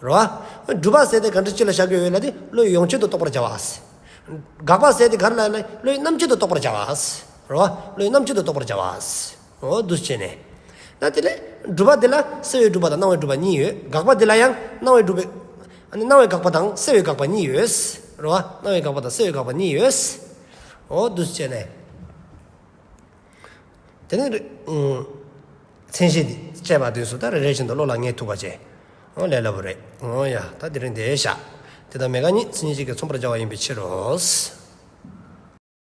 རེད་བ། སྒྲུབ་པ་ཟེར་དེ་ག་འདྲ་ཅིག་ལ་བཞག་གི་ཡོད་ལབ་དེ་བློའི་ཡོངས་གཅོད་དུ་རྟོགས་པར་བྱ་བ་ཟེར། དགག་པ་ཟེར་དེ་ག་རེ་ལབ་ན་བློའི་རྣམ་དཔྱོད་དུ་རྟོགས་པར་བྱ་བ་ཟེར། རེད་བ། བློའི་རྣམ་དཔྱོད་དུ་རྟོགས་པར་བྱ་བ་ཟེར། འོ་འདུག་སེ་བྱས་ནས། ད་དེ་ལས་སྒྲུབ་པ་དེ་ལ་སེལ་བའི་སྒྲུབ་པ་དང་སྣང་བའི་སྒྲུབ་པ་གཉིས་ཡོད། དགག་པ་དེ་ལ་ཡང་སྣང་བའི་སྒྲུབ་པའི། ཨ་ནི་སྣང་བའི་དགག་པ་དང་སེལ་བའི་དགག་པ་གཉིས་ཡོད། རེད་བ། སྣང་བའི་དགག་པ་དང་སེལ་བའི་དགག་པ་གཉིས་ཡོད། འོ་འདུག་སེ་བྱས་ནས། དེ་ནས་རེ། ཨུམ། མཚན་གཞི་འདི་དཔྱད་པ་དུས་སུ་ད་རེ་རེ་བཞིན་དུ་བློ་ལ་ངེས་ཐུབ་པ་བྱས། འོ་ལས་སླ་པོ་རེད། འོ་ཡ་ད་དེ་རིང་འདིར་བཞག་དེ་དང་མེད་དགག་གཉིས་མཚན་ཉིད་གཅིག་གིས་མཚོན་པར་བྱ་བ་ཡིན་པའི་ཕྱིར་རོ།